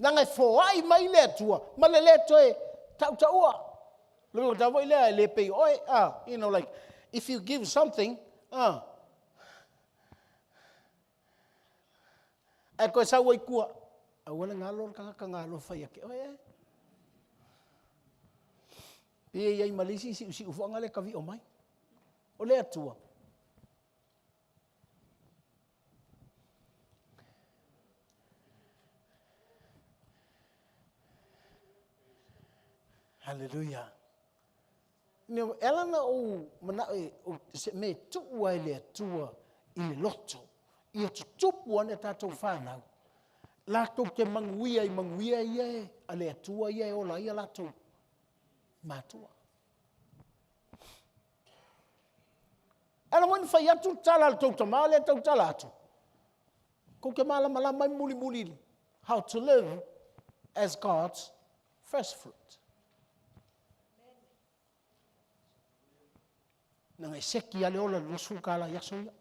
Leaga e foai mai le Atua ma le le toe tautaua. Le uiga foi lea e le pei o oe, ah, you know like if you give something, ah, ae toe sau ai tua, aua le galo le tagata na alofa ia te oe e. Pei e i ai ma le isi siusiufoaga lea e tavio mai. O le Atua. Haleluia. E ala ona ou manao e, se mea e tuu ai le Atua i le loto, ia tutupu ane a tatou fanau, latou te manuia i manuia ia e, a le Atua ia e ola ai a latou matua. E ala foi ona fai atu le tala a le tou tama lea e tautala atu, tou te malamalama ai mulimuli how to live as God's first fruit. Leaga e seki lava le ola i le $20 i aso ia.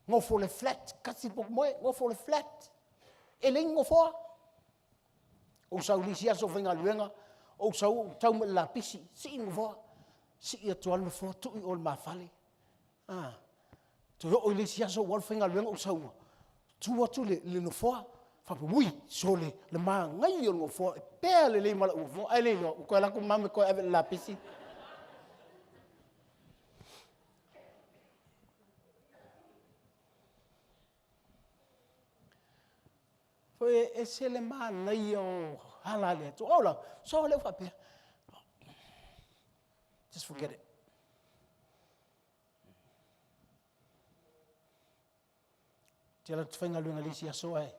Nofo le flat, kasi potomoe, nofo le flat. E leai ni nofoa. Ou sau i le isi aso faigaluega, ou sau ou tau mai i le lapisi, sii le nofoa, sii atu lava le nofoa tuu i o i le mafale. Ah, toe oo i le isi aso ua alu faigaluega ou sau, tu atu le, le nofoa, faapea, ui, sole, le manaia o le nofoa, e pea lelei ma lau nofoa, ae le iloa, ua toe alu atu mama e toe ave i le lapisi. Foi e ese le manaia o hala a le Atua. Ola, so lea ua faapea. Just forget it. Te ala te whaingaluenga le isi aso ai.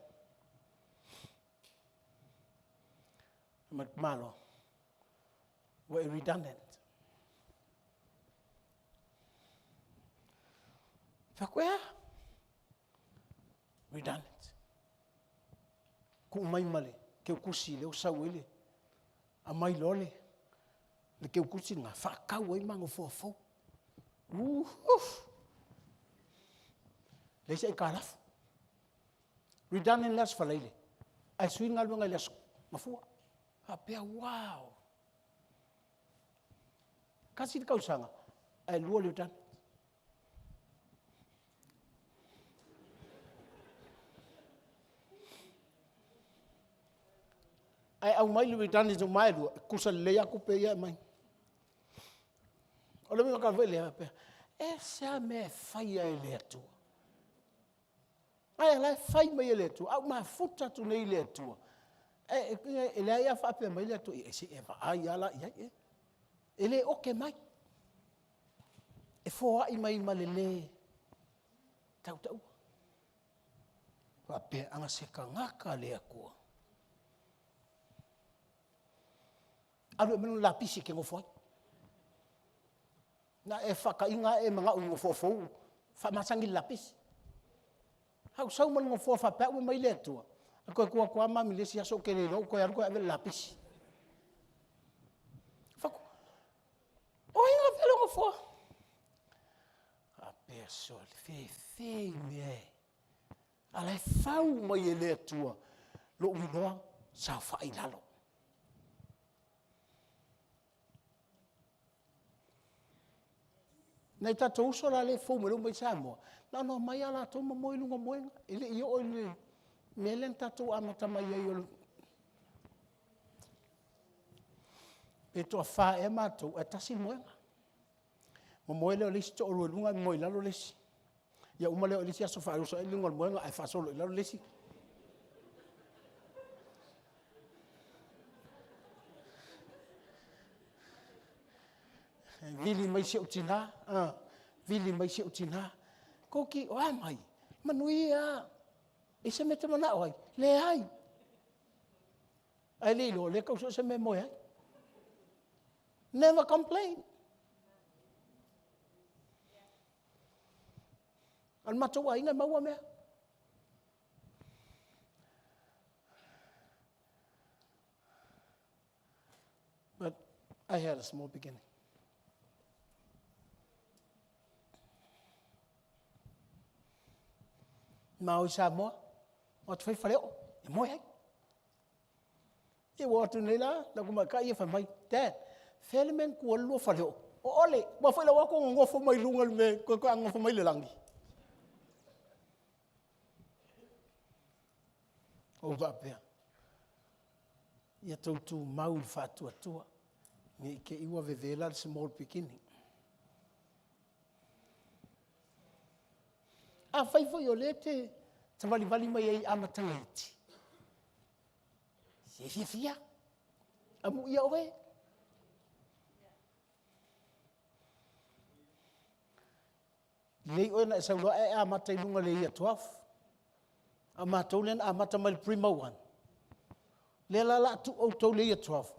Ma malo. Ua e redundant. Whaku ea? Redundant. Ku mai ma le keukusi le o sau ai le aumai loa le le keukusi lena faakau ai ma nofoa fou. Uhuh! Leai se aitalafu. Redundant le Aso Faraile, ae sui le galuega i le Aso Gafua. Faapea, wow! Tasi le tausaga, ae lua le redundant. Ae aumai le redundant uma e lua, e tutusa lelei lava tupe ia e aumai. O le uiga foi lea, faapea, e se a mea e faia e le Atua? Ae la e fai mai e le Atua, a ua mafuta atu nei i le Atua. E, e, e leai a faapea mai le Atua, e se i e vaai lava la i ai, e. E le oke mai. E foai mai ma le lē tautaua. Faapea, ana se tagata le Atua. Alu e aumai lona lapisi e te nofo ai. Na e faataina e manao i le nofoa fou, faamasani i le lapisi. A ou sau ma le nofoa faapea au e aumai le Atua, e toe tu atu lava mami i le isi aso ou te le iloa ou toe alu toe ave le lapisi. Fai atu, o ai na avea lou nofoa? Faapea, sole, fefe i mea e. A la e fau mai e le Atua lou iloa, saofai i lalo. Nai tatou uso la lea e fou mai lea ua omai i Samoa, na ona omai lava latou ma moe i luga o moega, e le i oo i le mea lea na tatou amata mai ai o le... Pe toafa ea matou ae tasi le moega. Momoe lea o le isi toalua i luga ae momoe i lalo le isi. Ia uma lea o le isi aso faaoso ane luga o le moega ae faasolo i lalo le isi. Vili mai si ou tina, vili mai si ou tina, Koki, o a mai? Manuia. I se mea e te manao ai? Leai. Ae le iloa, o lea e tau sue se mea e moe ai. Never complain. O le matou aiga e maua mea. But I had a small beginning. Ma o i Samoa, o atu fai faleoo, e moe ai. Ia ua o atu nei la, la tamaitai ia fai mai, Dad, fea le mea na tu ai le lua faleoo? O Ole, aua foi le o atu o nonofo mai luga i le mea, toe nonofo mai le lagi. Ou faapea, ia tou tumau i le faatuatua, ne i te i ua vevela le small beginning. Afai foi o lea e te savalivali mai ai i amataga iti, se fiafia, amuia oe. Lelei oe na e sau loa ae amata i luga i le Year 12. A o matou lea na amata mai le Primo 1. Lea la o le a tuu outou i le Year 12,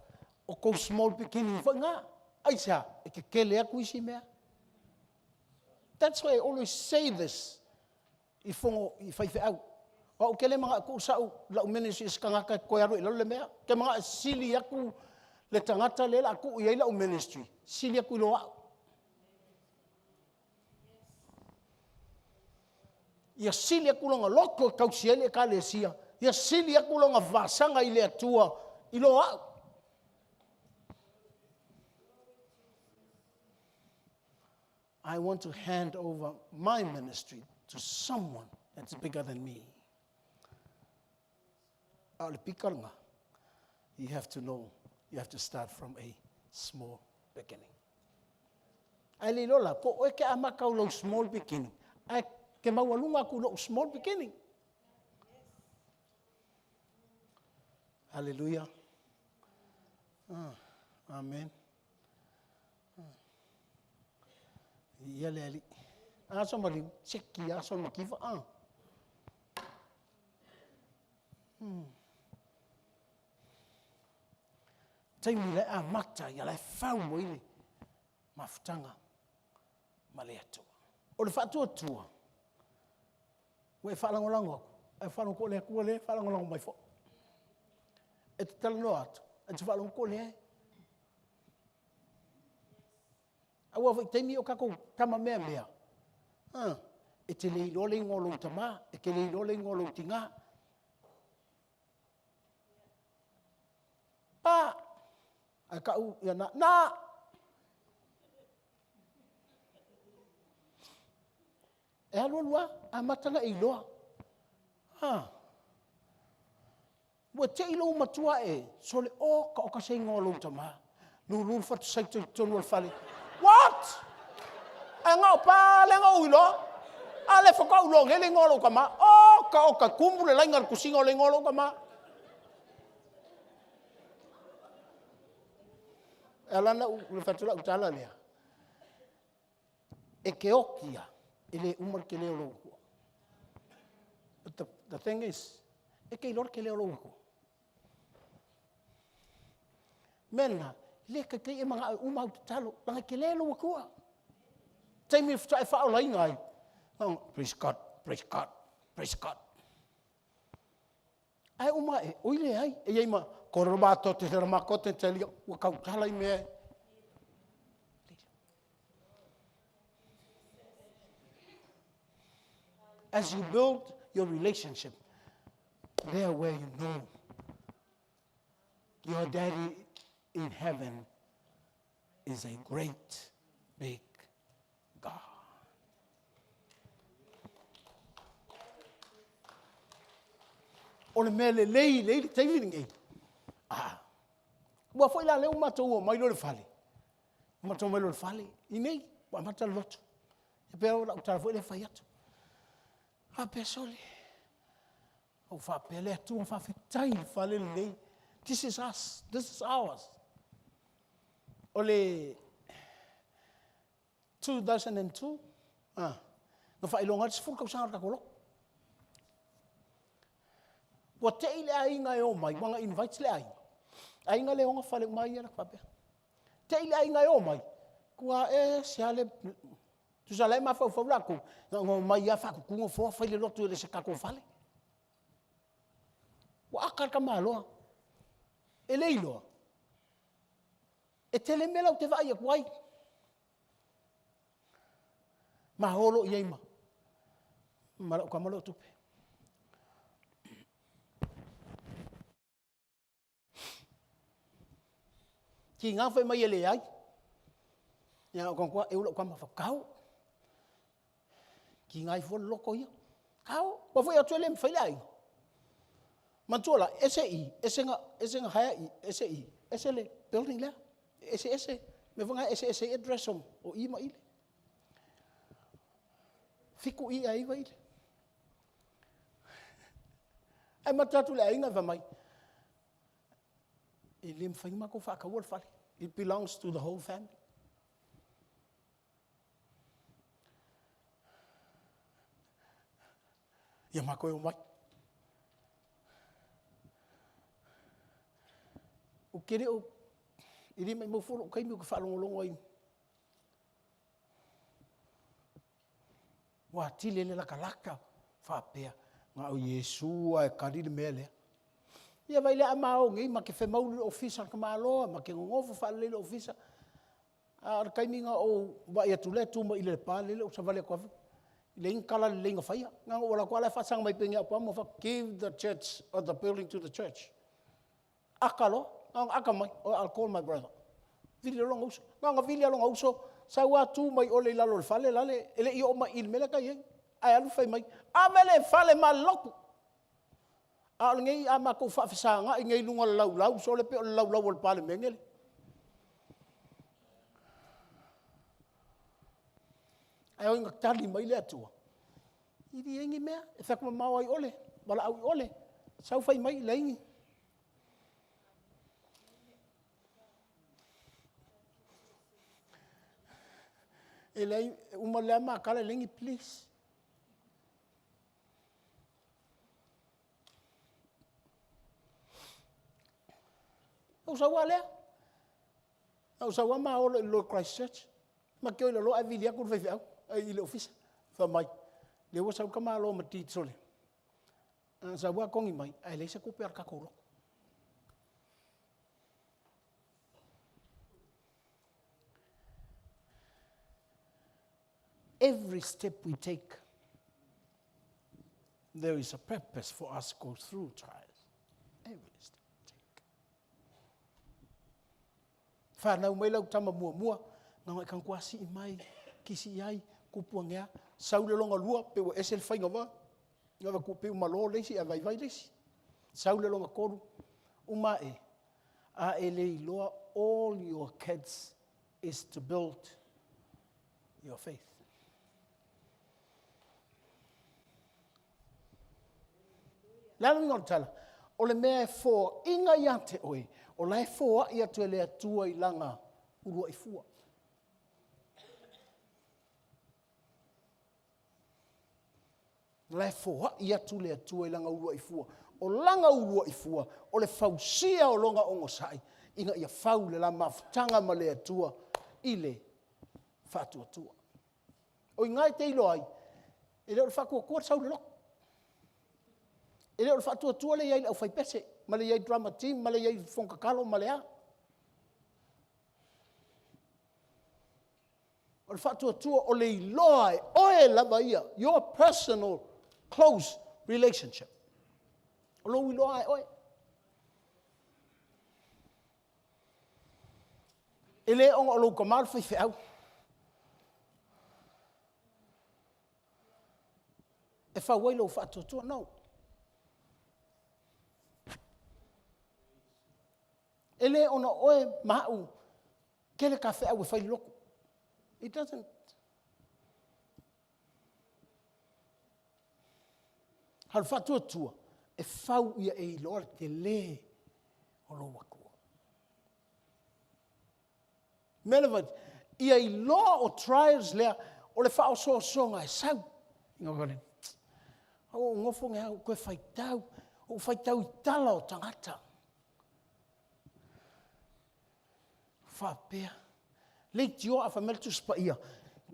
o tou small beginning foi na. Aisea? E tetele atu isi mea. That's why I always say this i fono i faifeau. O au ou te le manao e tuu sau, lau ministry i se tagata e toe alu ai i lalo le mea. Ou te manao e sili atu le tagata lea o le a tuu i ai lau ministry, sili atu i lo au. Ia sili atu lona loto e tausi ai le Ekalesia, ia sili atu lona vasaga i le Atua i lo au. I want to hand over my ministry to someone that's bigger than me. A o le pika lena, you have to know, you have to start from a small beginning. Ae le iloa la, po o oe ke amata o lou small beginning, ae ke maualuga atu i lou small beginning. Hallelujah. Amen. Ia le Alii. Aso maliu, seki aso makifa. Ah. Taimi le amata ia le fau mo ile mafutaga ma le Atua. O le faatuatua, ua e faalagolago atu, ae faalogo o le Atua lea e faalagolago mai foi. E te talanoa atu, ae te faalogo o lea. Aua foi taimi o tatou tama meamea, e te le iloa le igoa o lou tamā, e te le iloa le igoa o lou tinā. Pa! Ae tau ia na, na! E alu alu lava, amata ona e iloa. Ua te i lou matua e, sole oka oka se igoa o lou tamā. Lulu le fatu saito i totonu o le fale. What? Ae na o pa lea na ou iloa. A le faatoa ou iloa nei le igoa o lou tamā. Oka oka, tumu le laina o le tusiga o le igoa o lou tamā. E ala ona ou fai atu lau tala lea, e te oti lava, e le uma le tele o lou atua. But the thing is, e te iloa le tele o lou atua. Mea lena, le taitai e manao e uma au tatalo, leaga e tele lou atua. Taimi e faatoa e faaolaina ai, praise God, praise God, praise God. Ae uma ae, oi leai, e i ai ma korero matote te ramakote te lia, ua tautala i mea e. As you build your relationship, there where you know your daddy in heaven is a great big God. O le mea lelei lei le taimi lenei. Ah. Ua foi la lea ua matou o mai loa le fale. Ua matou mai loa le fale. I nei, ua amata le lotu. E pei o lau tala foi lea fai atu. Faapea sole. Ou faapea le Atua faafetai i le fale lenei. This is us. This is ours. O le 2002, ah, na faailoga ai le 10 tausaga o le tatou lotu. Ua tei le aiga e o mai, ua na invite le aiga. Aiga le ona fale uma ia la faapea. Tei le aiga e o mai, tua ese lava le... Tusa la e mafaufau latou, na ona omai lava faatutu nofoa fai le lotu e le o se tatou fale. Ua aka le tamaloa. E le iloa. E tele mea la ou te vaai atu ai. Maholo i ai ma lau tama lea o Tupe. Tiga fai mai e leai. Ia o koa e ula kama whakau. Tiga i fua loko ia. Kau, wa foi atu e le mawhai le aiga. Matua la, ese i, ese nga, ese nga haea i, ese i, ese le building lea. Ese ese, me whanga ese ese address o, o i ma ile. Fiku i a iwa ile. Ae mata atu le aiga fai mai, e le mafai ona matou faataua le fale. It belongs to the whole family. Ia matou e omai. Ou te le o, e le maumau fua lou taimi ou te faalogologo ai. Ua atili ai le latalata faapea, na o Iesu lava e kali le mea lea. Ia vaai lea a ma o nei, ma te femauli i le ofisa o le tamaloa, ma te nonofo faalelei i le ofisa. A o le taimi na ou vaai atu lea tu mai i le pa lele ou savali atu lava, leai ni tala lelei na faia. Na ona ou alu atu lava la e faasaga mai pea ni au pamu, give the church or the building to the church. Aka loa, na ona aka mai, oh, I'll call my brother. Vili loa lona uso. Na ona vili lava lona uso, sau lava tu mai ole i lalo o le fale lale, e le i oo mai i le mea lea tai ai. Ae alu fai mai, ave le fale ma le lotu. A o lenei a matou faafesagai nei i luga o le laulau, sole pei o le laulau o le Palemene le. Ae oi na tali mai le Atua, i leai ni mea, e fai atu mamao ai ole, valaau i ole, sau fai mai, leai ni. E leai, uma lea makala e leai ni please. Ou sau lava lea. Na ou sau lava ma ola i lalo i Christchurch. Ma te o i lalo ae vili atu le faifeau i le ofisa. Fai mai, lea ua sau le tamaloa ma deeds o le... Na sau lava togi mai, ae leai se tupe a le tatou lotu. Every step we take, there is a purpose for us to go through trials. Every step we take. Whanau mai lau tama muamua, na ngai kangkua si mai, kisi ai, kupu angea, sau le longa lua, pe ua ese le faiga va, nga va ku pe malo le isi, a vai vai le isi. Sau le longa tolu, uma e, a e le iloa all your kids is to build your faith. Le ala o le tala, o le mea e foaiga ia te oe, o la e foai atu e le Atua i lana uluai fua. La e foai atu le Atua i lana uluai fua. O lana uluai fua, o le fausia o lona onosai, ina ia fau le la mafutaga ma le Atua i le faatuatua. O i ina e te iloa ai, e le o le faatuatua le sau i le lotu. E le o le faatuatua le i ai i le aufaipese, ma le i ai i le drama team, ma le i ai i le fono tatalo ma le a. O le faatuatua o le iloa e oe lava ia, your personal close relationship. O lou iloa e oe. E le ona o lou tama le faifeau. E fau ai lou faatuatua. No. E le ona o oe ma au tele ta feau e fai i le lotu. It doesn't. A o le faatuatua, e fau ia e iloa le tele o lou Atua. Mea le vaai, ia iloa o trials lea, o le faaosoosoga e sau. Ou nofo nei lava ou toe faitau, ou faitau i tala o tagata. Faapea, leitioa a fai mai le Tusi Paia,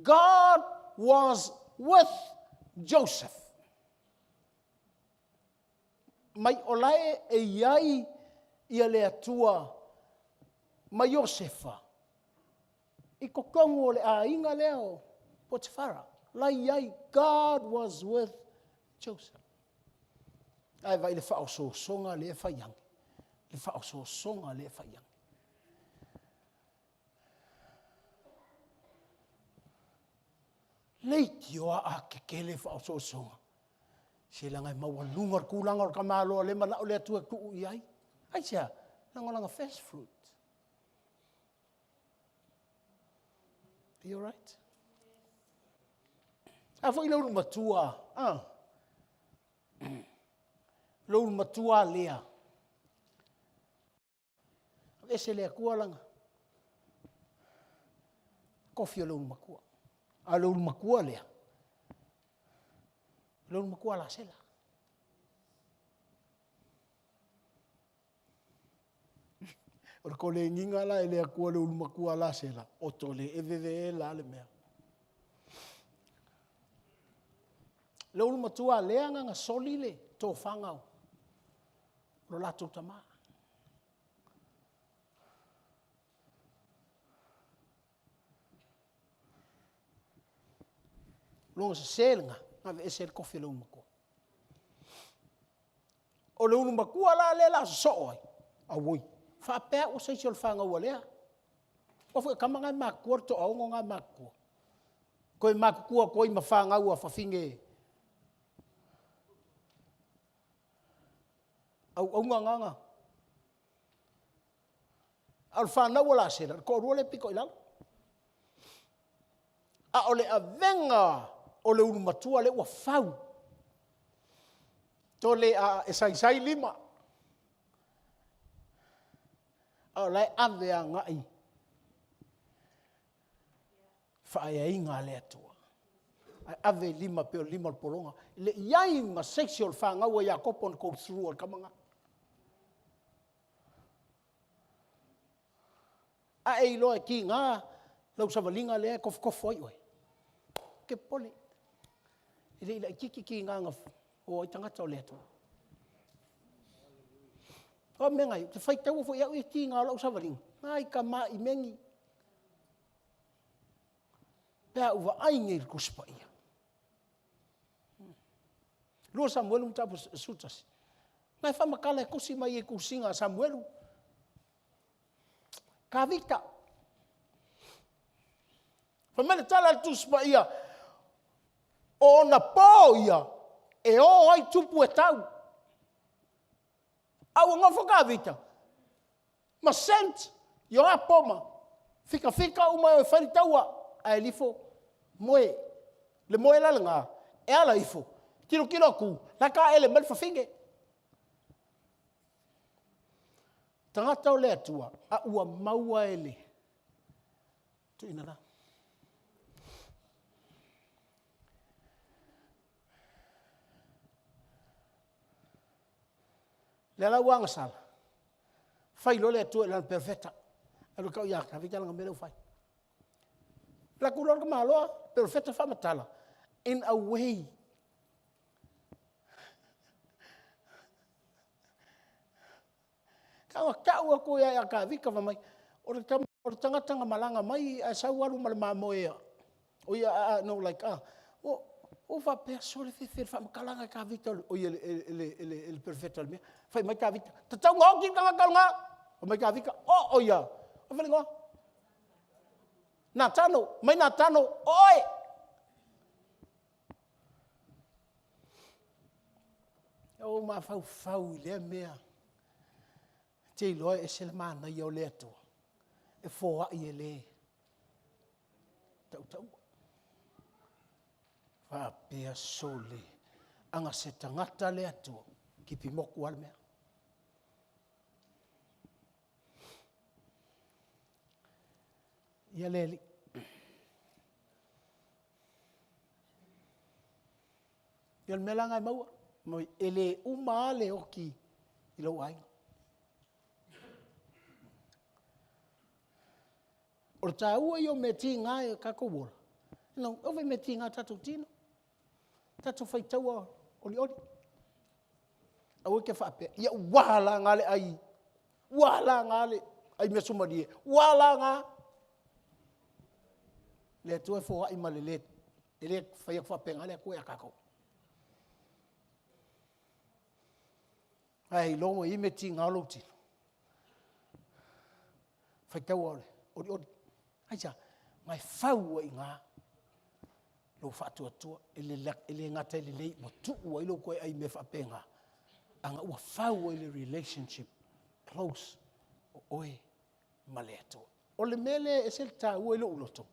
God was with Joseph. Mai o la e i ai ia le Atua ma Iosefa i totonu o le aiga lea o Potifara. La i ai, God was with Joseph. Ae vaai le faaosoosoga lea e fai ane, le faaosoosoga lea e fai ane. Leitioa a kekele faaosoosoga. Se leaga e maualuga le tulaga o le tamaloa lea e manao le Atua e tuu i ai. Aisea? Leaga o lana first fruit. Are you alright? A foi le ulu matua, ah. Le ulu matua lea. Ese le Atua lana kofi o le ulu matua. A o le ulu matua lea, le ulu matua Lasela. O le koleniga la e le Atua le ulu matua Lasela, o tole e veve e la le mea. Le ulu matua lea nganga soli le tofaga o lo latou tama. Loga sese lena, aveese le kofi a le ulu matua. O le ulu matua la lea la sosoo ai, auoi, faapea ua se isi o le fanau a lea. Ua foi kama ngai matutua le toaono ngai matutua. Koe matutua atu ai ma fanau a fafine auauna gana. A o le fanau a Lasela, le toalua lea pito i lalo. A o le avega o le ulu matua lea ua fau. Tole a e saisai lima. A o la e ave agai. faaeaina a le Atua. Ae ave i lima pei o le lima o le pologa. E le i i ai ma se isi o le fanau a Iakopo na go through a le tama lena. A e iloa e tiga lau savaliga lea e tofotofo ai oe, e te popole. E le i laitiiti tiga na o ai tagata o le Atua. O a mea na i ai? Ou te faitaua foi e au ia le tiga o lau savaliga, ai tamai megi, pe a ou vaai nei i le Tusi Paia. 2 Samuelu mataupu 11. Na e faamatala e tusi mai ai i tusiga a Samuelu, Tavita. Fai mai le tala a le Tusi Paia, o ona po ia e o ai tupu e tau. A ua nofo Tavita ma sent Ioapo ma fikafika uma e o e fai le taua, ae alu ifo moe. Le moe la lena, e ala ifo, tilotilo atu, la e taele mai le fafine. Tagata o le Atua, a ua maua e le tuuina la. Lea la ua agasala, fai loa le Atua i lana perofeta, alu e tau ia Tavita lana mea lea ua fai. Alu atu loa le tamaloa, perofeta faamatala, in a way. Na ona tau atu lava ia Tavita, fai mai, o le tagata na malaga mai ae sau alu ma le mamoe a, no like a, ou faapea, sole, fefe i le faamatalaga a Tavita, oi le perofeta o le mea. Fai mai Tavita, e tatau ona oti le tagata lena. Fai mai Tavita, o oe a? O ai le igoa? Natano, fai mai Natano, o oe. Ua ou mafaufau i lea mea, ou te iloa e ese le manaia o le Atua e foai e le tautaua. Faapea, sole, a na se tagata le Atua, tipi motu lava le mea. Ia le Alii. Ia o le mea la lena e maua, e le uma lava le oti i lou aiga. O le taua ia o mea tiga i o tatou ola, e oo foi i mea tiga i o tatou tino, tatou faitaua olioli. Aua e te faapea, ia ua la na le ai, ua la na le ai measuamalie, ua la na. Le Atua e foai ma le le, e le fai atu faapena le Atua ia tatou. A e iloa ua i ai mea tiga o lou tino, faitau olioli. Aisea? Na e fau ai i ina lou faatuatua. E le gata i lelei ua tuu ai lou toe ai i mea faapena, a ua fau ai le relationship close o oe ma le Atua. O le mea lea e ese le taua i lou loto,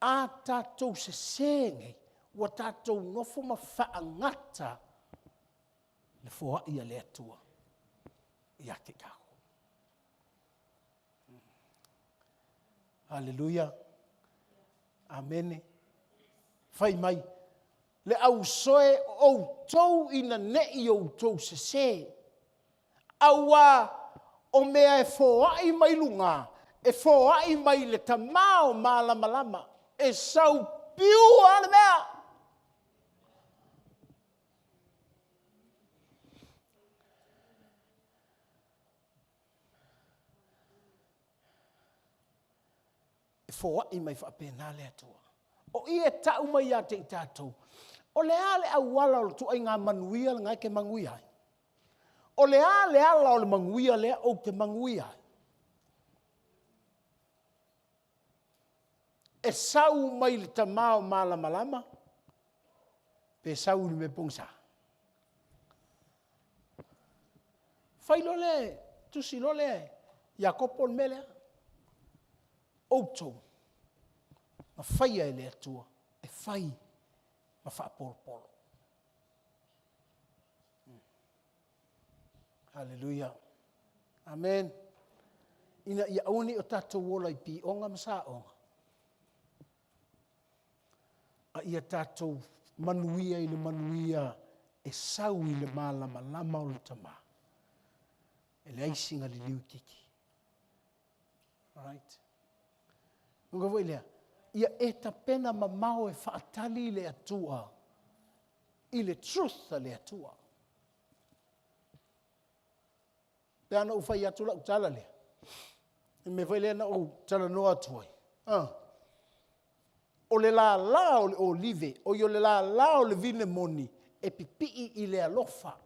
a tatou sese nei, ua tatou nofo ma faagata le foai a le Atua ia te i tatou. Aleluia. Amene. Fai mai, le ausoe o outou ina ne i outou sesē, auā o mea e foai mai luga, e foai mai le Tama o malamalama, e sau pure lava le mea. E foai mai faapena le Atua. O i e tau mai ia te i tatou, o le a le auala o le ituaiga manuia lena e te manuia ai? O le a le ala o le manuia lea ou te manuia ai? E sau mai le Tama o malamalama pe sau i le mea pogisa? Fai loa le, tusi loa le Iakopo le mea lea. Outou na faia e le Atua e fai ma faapolopolo. Haleluia. Amen. Ina ia aua ne i o tatou ola i pioga ma saoga. A ia tatou manuia i le manuia e sau i le malamalama o le Tama. E leai sina liliu itiiti. Alright. Uga foi lea, ia e tapena mamao e faatali le Atua i le truth a le Atua. Pe ana ou fai atu lau tala lea, i le mea foi lea na ou talanoa atu ai, a, o le lala o le olive, oi o le lala o le vine moni, e pipii i le alofa.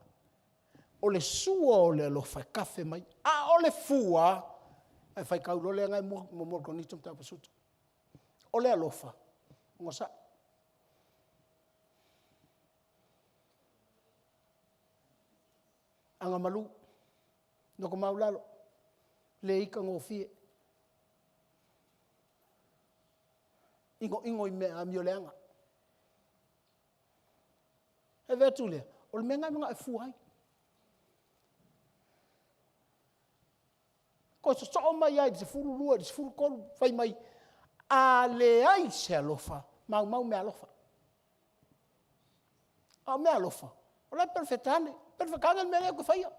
O le sua o le alofa e kafe mai, a o le fua, e faitau loa lea na e mua, muamua Korinito mataupu 17. O le alofa, onosai. Agamalu, loto maualalo, le itagofie, inoino i mea amioleaga. E vaai atu lea, o le mea lena e manao e fua ai. Toe sosoo mai lava i le 12 i le 13 fai mai, a leai se alofa, maumau meaalofa. A o meaalofa, o la e perofeta ane, perofeta ane le mea lea ou te faia. O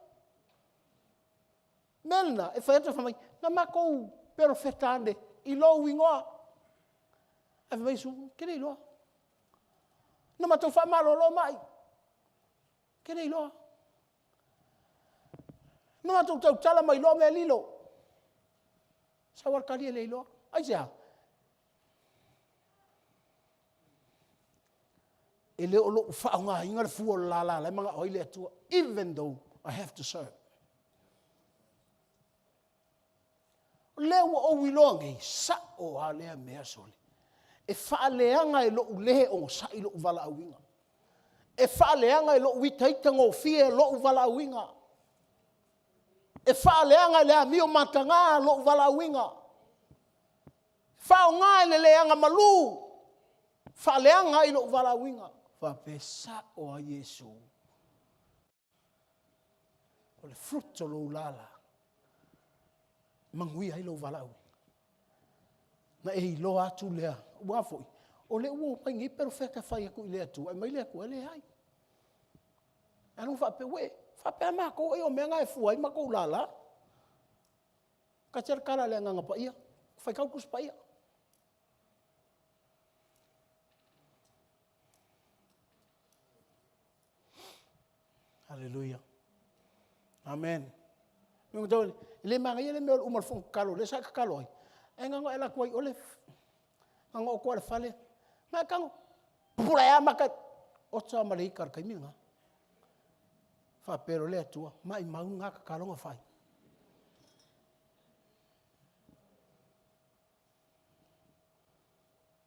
le mea lena e fai atu fai mai, na matou perofeta ane i lou igoa. Ae fai mai Iesu, ou te le iloa. Na matou faamalolo mai, ou te le iloa. Na matou tautala mai loa mea lilo. Sau lava le tali e le iloa. Aisea? E le o lou faaaogaina le fua o le lala o la e manao ai le Atua, even though I have to serve. O lea ua ou iloa nei, e sao lava lea mea sole. E faaleaga e lou le onosai lou valaauina. E faaleaga e lou itaitagofie lou valaauina. E faaleaga e le amio mataga lou valaauina. E faaaoga e le le agamalu, faaleaga ai lou valaauina. Faapea e sao lava Iesu. O le fruit o lou lala, e manuia ai lou valaauina. Na e iloa atu lea, aua foi o lea ua omai nei perofeta e fai atu i le Atua, ae fai mai le Atua, e leai. Ae ua faapea, ue, e faapea lava matou ai o mea na e fua ai matou lala. E tasi lava le tala a le Agaga Paia, faitau le Tusi Paia. Aleluia. Amen. E le manaia le mea o le uma o le fono tatalo lea sa e tatalo ai, ae na ona e alu atu lava i o, na ona oto lava i le fale, na e tago, pupula ae lava mata, oka ma le ita i le taimi lena. Faapea loa le Atua, maumau lena tatalo na fai.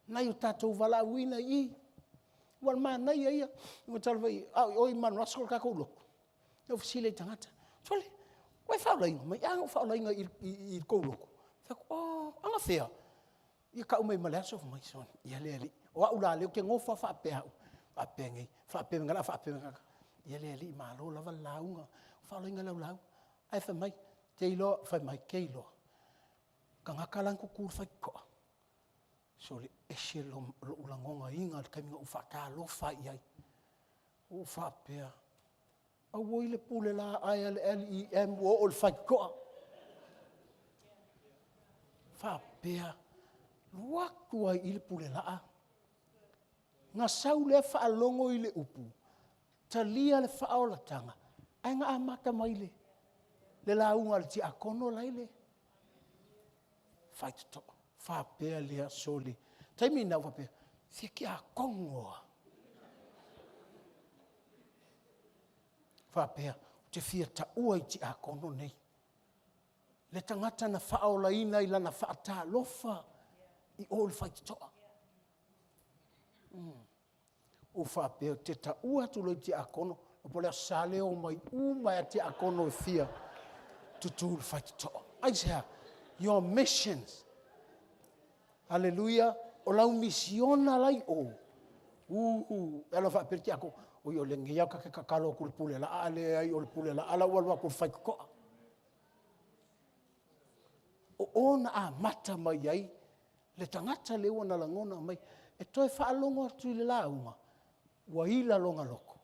Nai o tatou valaauina i i, aua o le manaia ia, a o i Manulasi le tatou lotu, na ou fesili ai i tagata, sole, ua e faolaina? Fai mai, a na ou faaolaina i le tou lotu. Ou fai atu, oh, anafea? Ia tau mai ma le aso. Fai mai, sole, ia le alii, o au la o lea ou te nofo lava faapea au, faapenei, faapea mai faapea, ia le alii malo lava le lauga, faaolaina lau lauga. Ae fai mai, te iloa, tagata la na tutu i le faitotoa, sole, e ese lou lagonaina i le taimi na ou faatalofa ai i ai. Ua ou faapea, auoi le pule la ae a le LEM ua oo i le faitotoa. Faapea, alu atu lava i i le pule laa, na sau lea faalogo i le upu, talia le faaolataga, ae na amata mai i le lauga a le tiakono la e i le faitotoa. Faapea lea, sole, o le taimi lena ou faapea, se tiakono a? Faapea, ou te fia taua i tiakono nei, le tagata na faaolaina i lana faatalofa i o i le faitotoa. Ou faapea ou te taua atu loa i tiakono, po o le Aso Sa lea e omai uma ai lava tiakono e fia tutu i le faitotoa. Aisea? Your missions. Aleluia! O lau misiona la e i o, uu, e alu a faapea le tiakono, oi o lenei lava ta te tatalo atu i le pule laa, ae leai o le pule laa la ua alu atu i le faitotoa. O o na amata mai ai le tagata lea ua na lagona mai. E toe faalogo atu i le lauga, ua ila lona loto.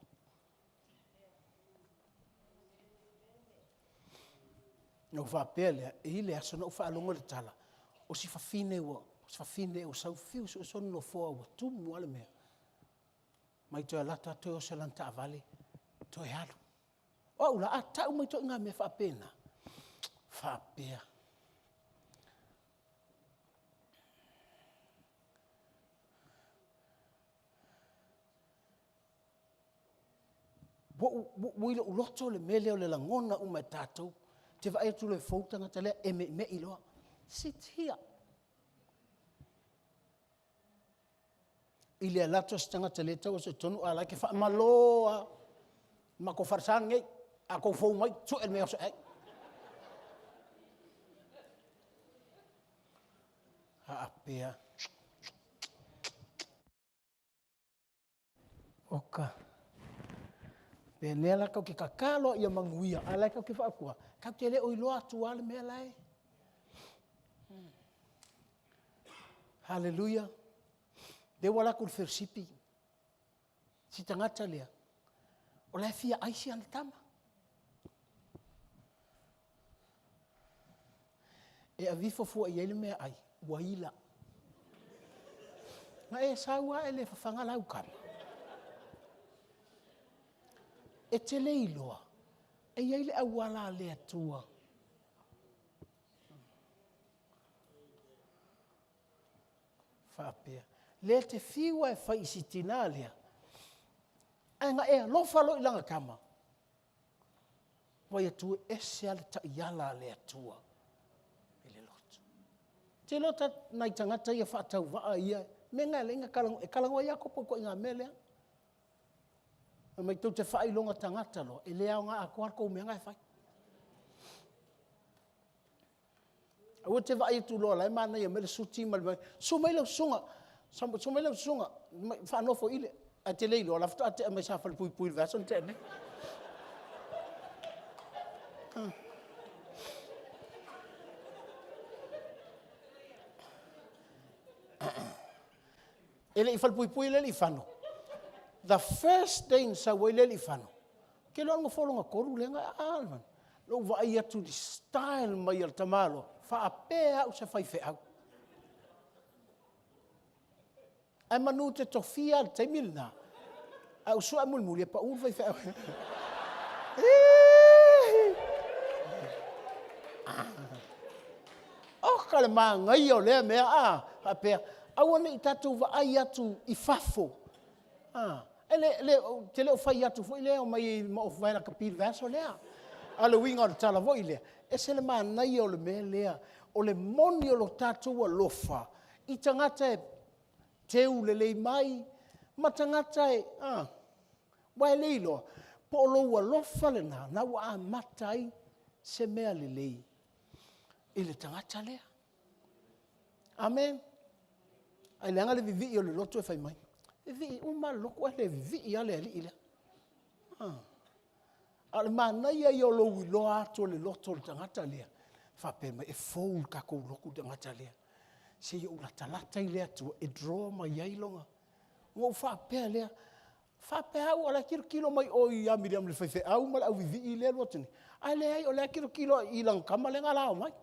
Na ou faapea lea, e i ai le aso na ou faalogo i le tala, o si fafine ua, o si fafine ea ua sau fiu e sue sona nofoa ua tumu lava le mea, mai toe alu atu lava toe oso i lana taavale toe alu. O au la, a tau mai ituaiga mea faapena, faapea, Ua ou, ua i lou loto le mea lea o le lagona uma e tatou. E te vaai atu loa e fou le tagata lea, e meimei loa. Sit here. I le alu atu a se tagata e le tau oso i totonu ae o la e te faamalo lava. Le matou falesa lenei, a outou fou mai, sue le mea e oso ae ai. Faapea, oka, pe lea la tou te tatalo lava ia manuia, a o la e tou te fautua, tatou te le o iloa atu lava le mea la e. Haleluia! Lea ua alu atu le fellowshipi, si tagata lea, o la e fia ai si ana tama. E aveifo fua i ai le meaai, ua ila. Na e sau lava e le fafaga lau tama. E te le iloa, e i ai le auala a le Atua. Faapea, lea e te fiu lava e fai i si tina lea, ae na e alofa loa i lana tama, vaai atu e ese lava le taiala a le Atua i le loto. Ou te iloa nai tagata ia faatauvaa ia, mea na e ala ai ona talanoa, e talanoa ai lava Kopo i le ituaiga mea lea. Fai mai tou te faailoga tagata loa, e le aoga atoa la tou mea lena e fai. Aua e te vaai atu loa o la e manaia mai le suti ma le, susu mai lau susuga, susu mai lau susuga, faanofoile, ae te le iloa o la e faatoa tea mai sa falepuipui i le vaiaso na tea nei. E le i falepuipui le alii Fano, the first day na sau ai le alii Fano, ou te iloa o le nofoa lona 3 lea na, na ou vaai atu i le style mai o le tamaloa, faapea au o se faifeau. Ae manu ou te tofia lava i le taimi lena, ae ou sue mulimuli e pau le faifeau. Oka le manaia o lea mea, a faapea, aua ne i tatou vaai atu i fafo, a, e le, le, ou te le o fai atu foi lea, omai e vae lakapi i le vaiaso lea. A o le uiga o le tala foi lea, e ese le manaia o le mea lea, o le moni o lo tatou alofa i tagata e teu lelei mai ma tagata e, a, aua e le iloa po o lou alofa lena na ua amata ai se mea lelei i le tagata lea. Amen. Ae leaga le vivii o le loto e fai mai. Vivii uma lava le loto ae le vivii lava le alii lea. Ah. A o le manaia ia o lou iloa atu o le loto o le tagata lea, faapea mai, e fou le tatou lotu i le tagata lea. Se i ou latalata i le Atua e draw mai ai lona. Ona ou faapea lea, faapea au o la e tilotilo mai o ia Miriam i le faifeau ma le auvivii lea e alu atu nei, ae leai o la e tilotilo i lana tama lea na alao mai.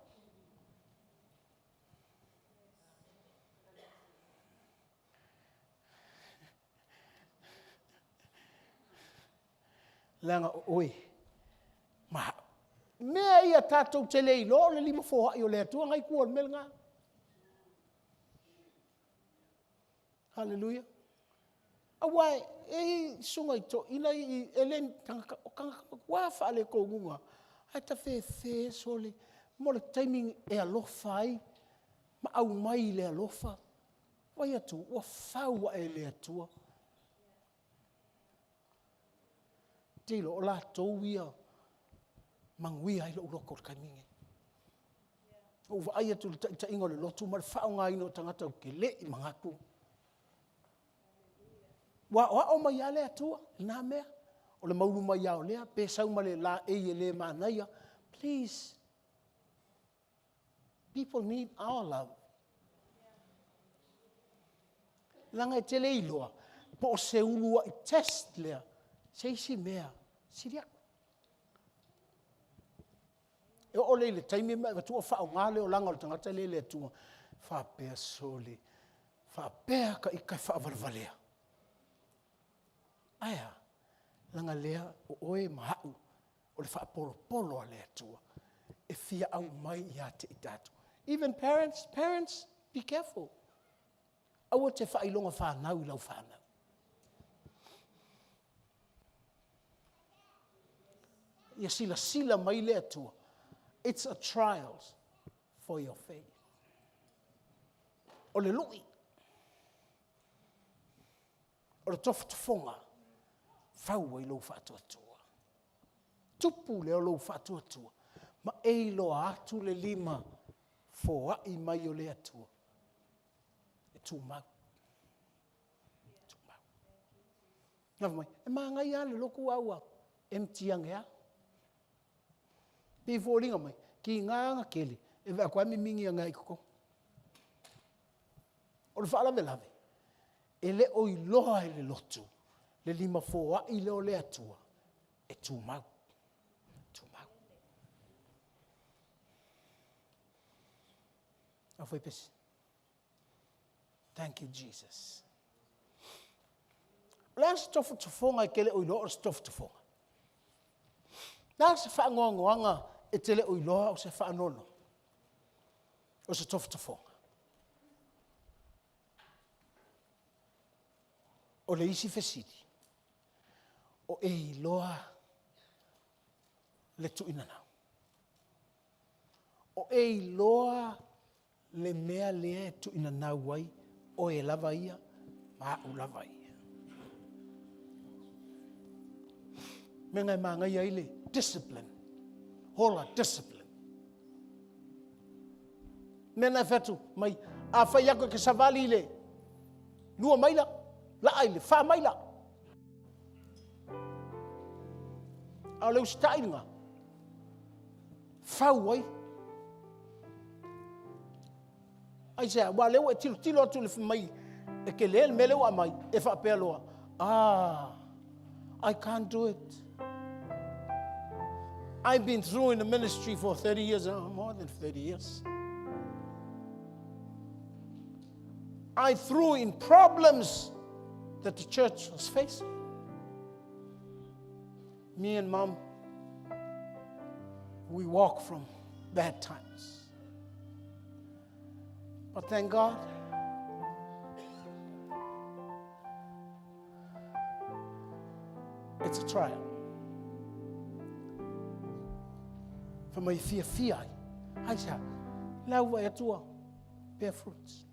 Leaga o oe ma au. Mea ia tatou te le iloa o le lima foai o le Atua na i tua o le mea lena. Haleluia. Aua e i ai susuga i toeaiina ia e le ni tagata, o tagata matua faaletonuga, ae tafefe sole mo le taimi e alofa ai ma aumai i le alofa. Vaai atu ua fau ae e le Atua. Ou te iloa o latou ia e manuia ai lou loto i le taimi lenei. Ua ou vaai atu i le taitaiga o le lotu ma le faaaogaina o tagata ou te le i manatu. Ua aoao mai lava le Atua i na mea. O le maulu mai lava o lea, pe sau ma le laei e le manaia, please, people need our love. Leaga e te le iloa po o se uluai test lea se isi mea sili atu. E oo lea i le taimi ma e avatua o faaaoga le olaga o le tagata lea e le Atua, faapea, sole, faapea ta ita e faavalevalea. Ae a? Leaga o lea o oe ma au o le faapolopolo a le Atua e fia aumai ia te i tatou. Even parents, parents, be careful. Aua e te faailoga fanau i lau fanau. Ia silasila mai le Atua, it's a trials for your faith. O le lui, o le tofotofoga, fau ai lou faatuatua. Tupu lea o lou faatuatua, ma e iloa atu le lima foai mai o le Atua e tumau. E tumau. Lava mai, e manaia lava le lotu ae ua empty ane lava. E pei e foliga mai, tiga ona tele, e vaai atu lava e mimini ane lava i totonu. O le faalavelave, e le o iloa e le lotu le lima foai lea o le Atua e tumau, tumau. Aufaipese, thank you Jesus. O le a se tofotofoga e te le o iloa o se tofotofoga? O le a se faanoanoaga e te le o iloa o se faanoanoaga? O se tofotofoga. O le isi fesili, o e iloa le tuuina? O e iloa le mea lea e tuuinanau ai oe lava ia ma au lava ia? O le mea lena e manaia ai le discipline, hola discipline. O le mea lena e fai atu mai, a fai atu e te savali i le 2 maila, laa i le 4 maila. A o le usitai lena, fau ai. Aisea? Aua o lea ua e tilotilo atu i le mai e tele le mea lea ua aumai, e faapea loa, ah, I can't do it. I've been through in the ministry for 30 years, oh, more than 30 years. I threw in problems that the church was facing. Me and mom, we walk from bad times. But thank God, it's a trial. Fa mai fia fia ai. Ai sa, lau vai atua, bear fruits.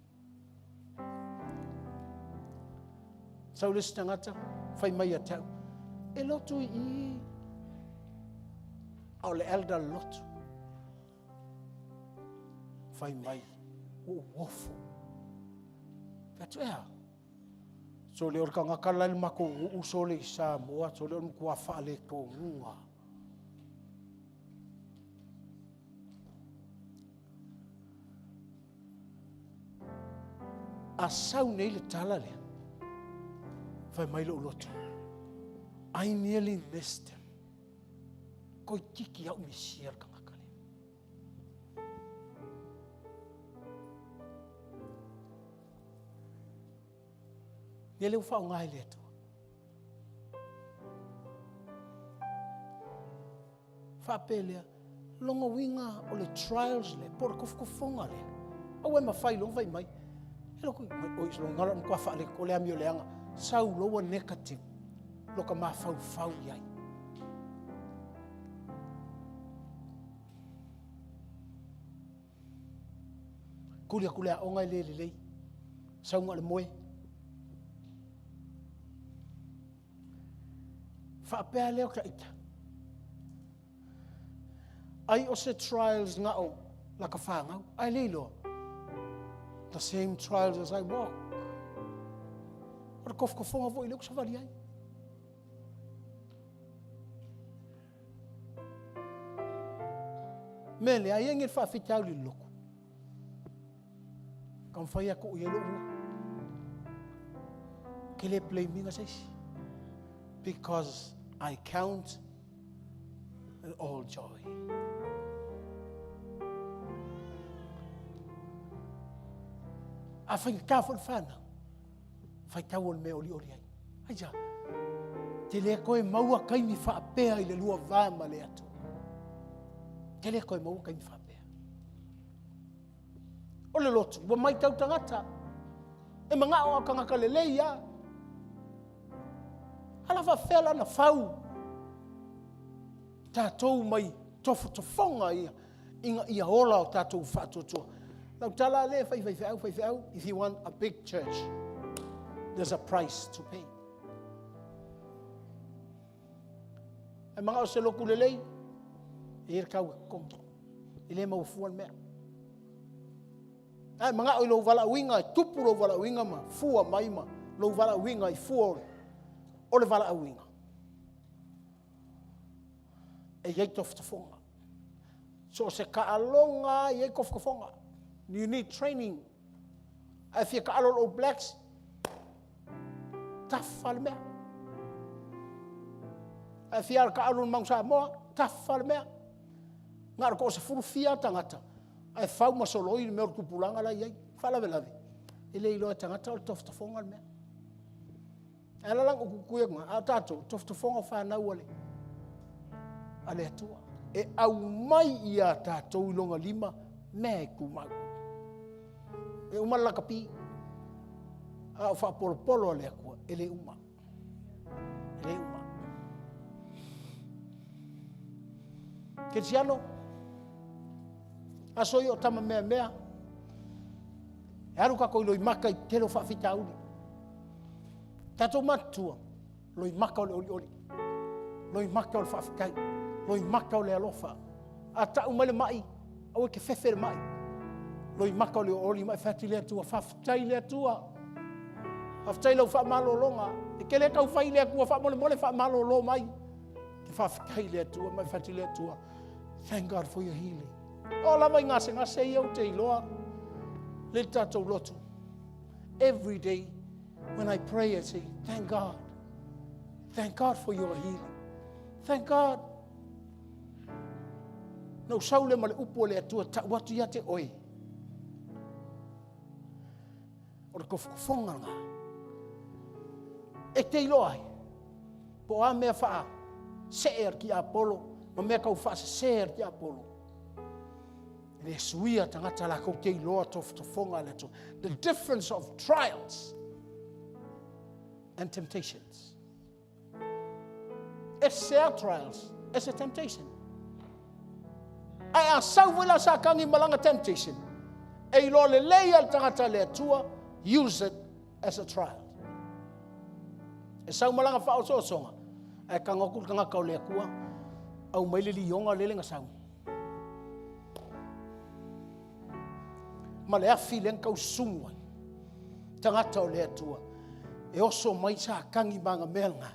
Sau le isi tagata, fai mai ia te au, e lotu i i. A o le elder lotu. Fai mai, ua ou ofo. Fai atu, e a? Sole o le tagata la i le matou nuu sole i Samoa, sole o le matua faaletonuga. A sau nei le tala lea, fai mai lou loto, I nearly missed him. Toeitiiti lava ou misia le tagata lea. Ia lea ua faaaoga e le Atua. Faapea lea, lona uiga o le trials lea, po o le tofotofoga lea, aua e mafai loa ona fai mai, e loko, oi, loga la matua faale, o le amio leaga, sau loa ua negative lota mafaufau i ai. Tuli atu le aoga e le lelei, sau na o le moe. Faapea lea o ta ita. Ai o se trials na o la ka whāngau. Ai le iloa. The same trials as I walk. O le kofokofonga foi lea ua savali ai. Mea lea, ai e nge faafitauli le lotu. Ka mawhai a ko i ai lo ua. ke le blame ina se isi. Because I count it all joy. A faigata foi le fanau, faitau o le mea olioli ai. Aija, te le koe maua kaimi faapea i le lua va ma le Atua. Te le koe maua kaimi faapea. O le lotu, ua maitau tagata. E manao a tagata lelei a. Ala faafefea la na fau tatou mai tofotofoga ia ina ia ola o tatou faatuatua. Lau tala lea fai faifeau, faifeau, if you want a big church, there's a price to pay. E manao se lotu lelei, e i le tau e totogi. E le maua fua le mea. Ae manao i lou valaauina, e tupu lou valaauina ma fua mai ma lou valaauina i fua o le valaauina. E i ai tofotofoga. So o se taaloga e i ai tofotofoga. You need training. Ae fia taalo le All Blacks, tafa le mea. Ae fia taalo le Manu Samoa, tafa le mea. Na o le toasefulu fia tagata, ae fau ma soloi le mea o le tupulaga la e i ai. Faalavelave, e le iloa e tagata o le tofotofoga le mea. Ae ala la ona ou tuitui atu a o tatou, tofotofoga o fanau a le Atua. E aumai ia tatou i lona lima mea e tumau. E uma le lakapi, a o faapolopolo a le Atua, e le uma. E le uma. Kerisiano, aso ia o tama meamea, e alu tatou i Loimata i tele o faafitauli. Tatou matutua, Loimata o le olioli, Loimata o le faafetai, Loimata o le alofa. A tau mai le mai, aua e te fefe le mai. Loimata o le olioli ma e fai atu i le Atua, faafetai le Atua. Faafetai lau faamalologa. E te le tau fai i le Atua faamolemole faamalolo mai. Te faafetai le Atua ma e fai atu i le Atua. Thank God for your healing. O lava i gasegase ia ou te iloa le tatou lotu. Every day when I pray, I say, thank God. Thank God for your healing. Thank God. Na ou sau lea ma le upu a le Atua tau atu ia te oe. O le tofotofoga lena. E te iloa ai, po o a mea faasee a le tiapolo, ma mea tau faasese a le tiapolo. E le suia tagata latou te iloa tofotofoga a le Atua. The difference of trials and temptations. Ese a trials, ese temptation. Ae a sau foi la Satani ma lana temptation, e iloa lelei a le tagata le Atua, use it as a trial. E sau ma lana faaosoosoga, ae tago atu le tagata o le Atua, aumai le lioga lele na sau. Ma le afi lea na tausumu ai. Tagata o le Atua, e oso mai Satani ma ana mea lena,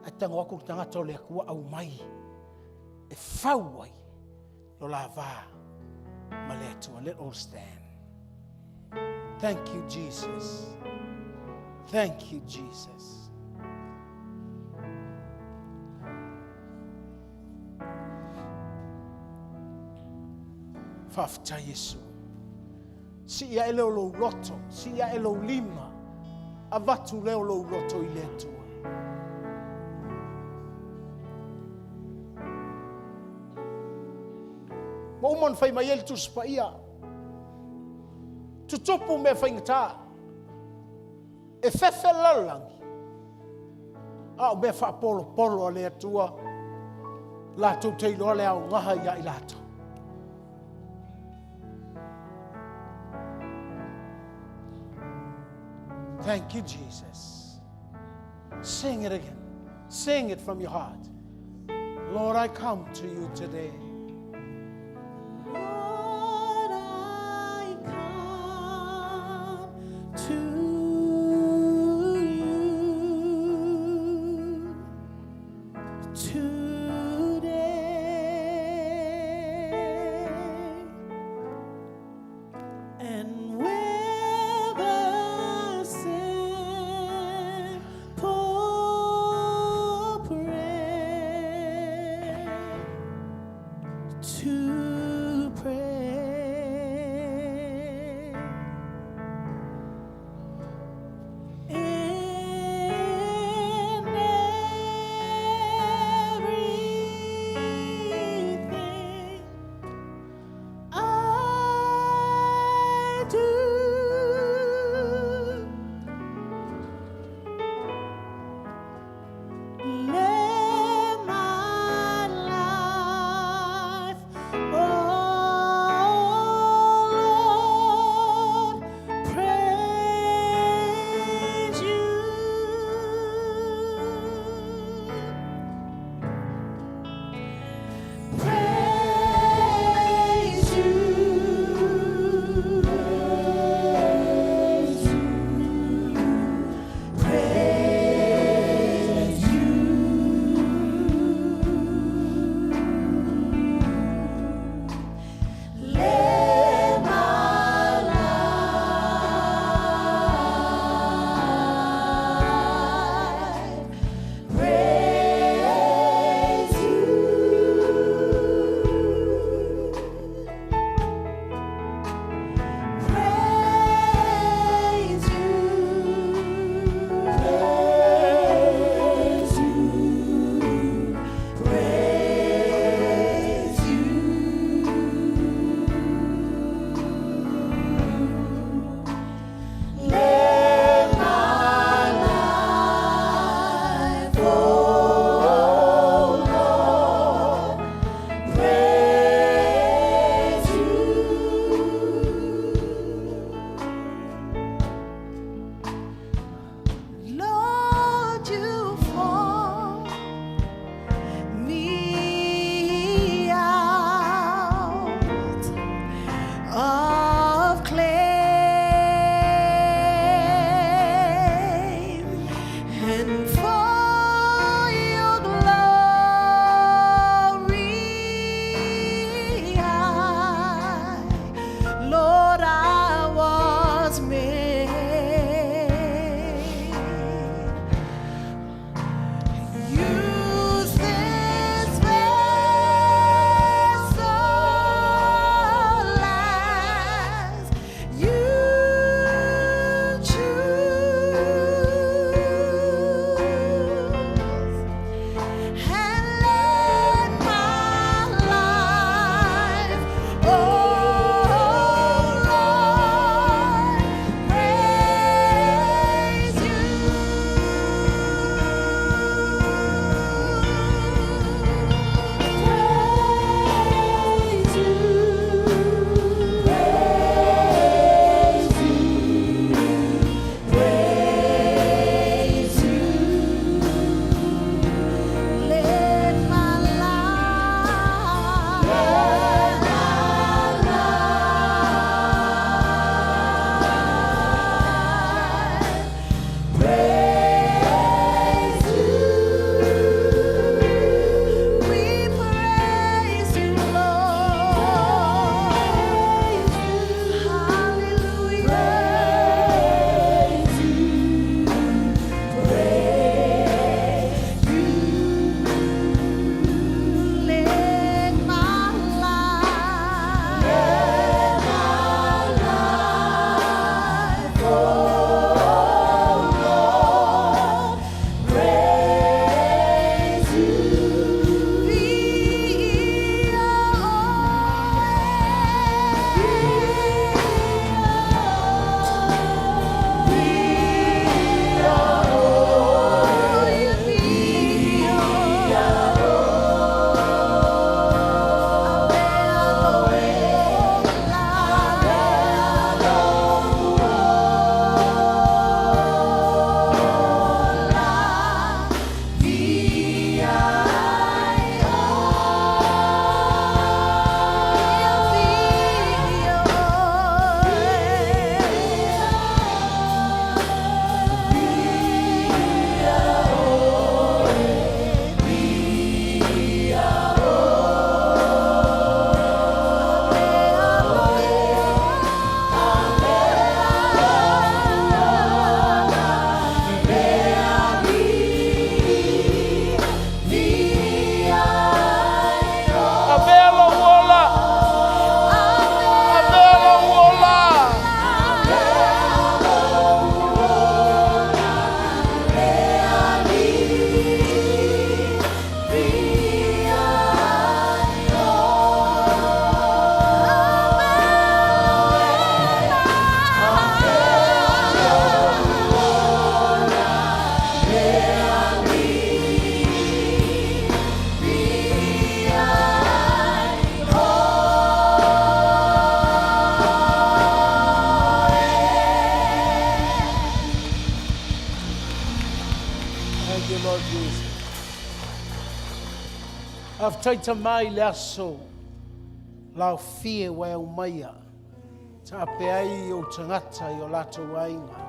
ae tago atu le tagata o le Atua aumai e fau ai lo la va ma le Atua. Let all stand. Thank you, Jesus. Thank you, Jesus. Faafetai Iesu. Sii ae lea o lou loto, sii ae lou lima, avatu lea o lou loto i le Atua. Ua uma ona fai mai ai le Tusi Paia, tutupu mea faigata, e fefe le lalolagi, a o mea faapolopolo a le Atua, latou te iloa le aogaha ia i latou. Thank you, Jesus. Sing it again. Sing it from your heart. Lord, I come to you today.
Lord, I come to you today and with a
Faafetai Tama i le aso laofie ua e aumaia taape ai ou tagata i o latou aiga.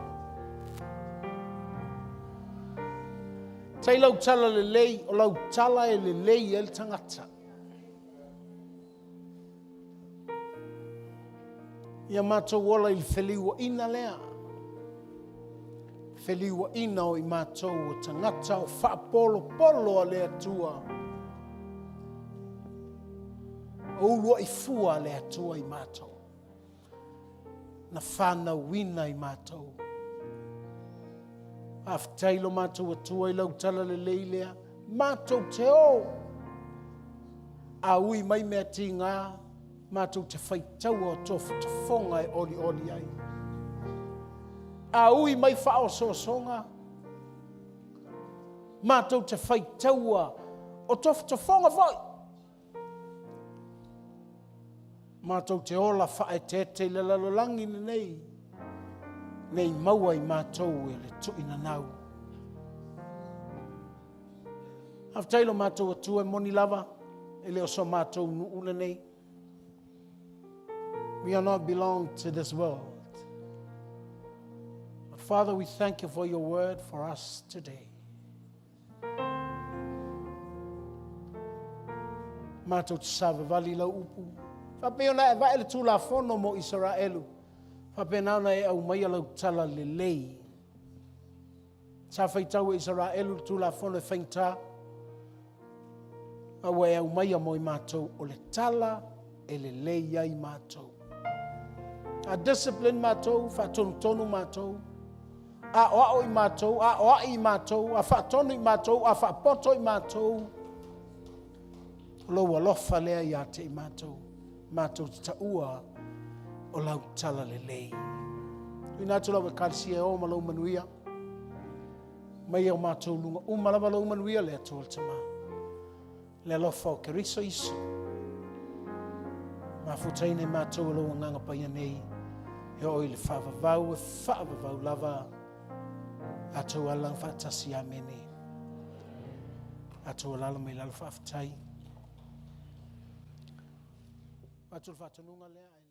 Tai lau tala lelei, o lau tala e lelei ai le tagata. Ia matou ola i le feliuaina lea, feliuaina o i matou o tagata o faapolopolo a le Atua, o uluai fua a le Atua i matou, na fanauina i matou. Faafetai lo matou Atua i lau tala lelei lea, matou te o, a ui mai mea tiga, matou te faitaua o tofotofoga e olioli ai. A ui mai faaosoosoga, matou te faitaua o tofotofoga foi. Matou te ola faaeteete i le lalolagi lenei, nei maua i matou e le tuinanau. Faafetai lo matou Atua e moni lava, e le o so matou nuu lenei. We are not belong to this world. But Father, we thank you for your word for us today. Matou te savavali lau upu. Faapea ona e vae le Tulafono mo Isaraelu, faapena ona e aumaia lau tala lelei. Sa faitau e Isaraelu le Tulafono e faigata, a ua e aumaia mo i matou o le tala e lelei ai matou. A discipline matou, faatonutonu matou, aoao i matou, aoai i matou, a faatonu i matou, a faapoto i matou, o lou alofa lea ia te i matou, matou te taua o lau tala lelei. Tuuina atu lau Ekalesia e o ma lou manuia, mai o matou luga uma lava lou manuia le Atua le Tama, le alofa o Keriso Iesu, mafutaina i matou e lou Agaga Paia nei, e oo i le faavavau e faavavau lava, a tou alalaga faatasi. Amene. A tou alala mai lalo faafetai. Atu le faatonuga lea.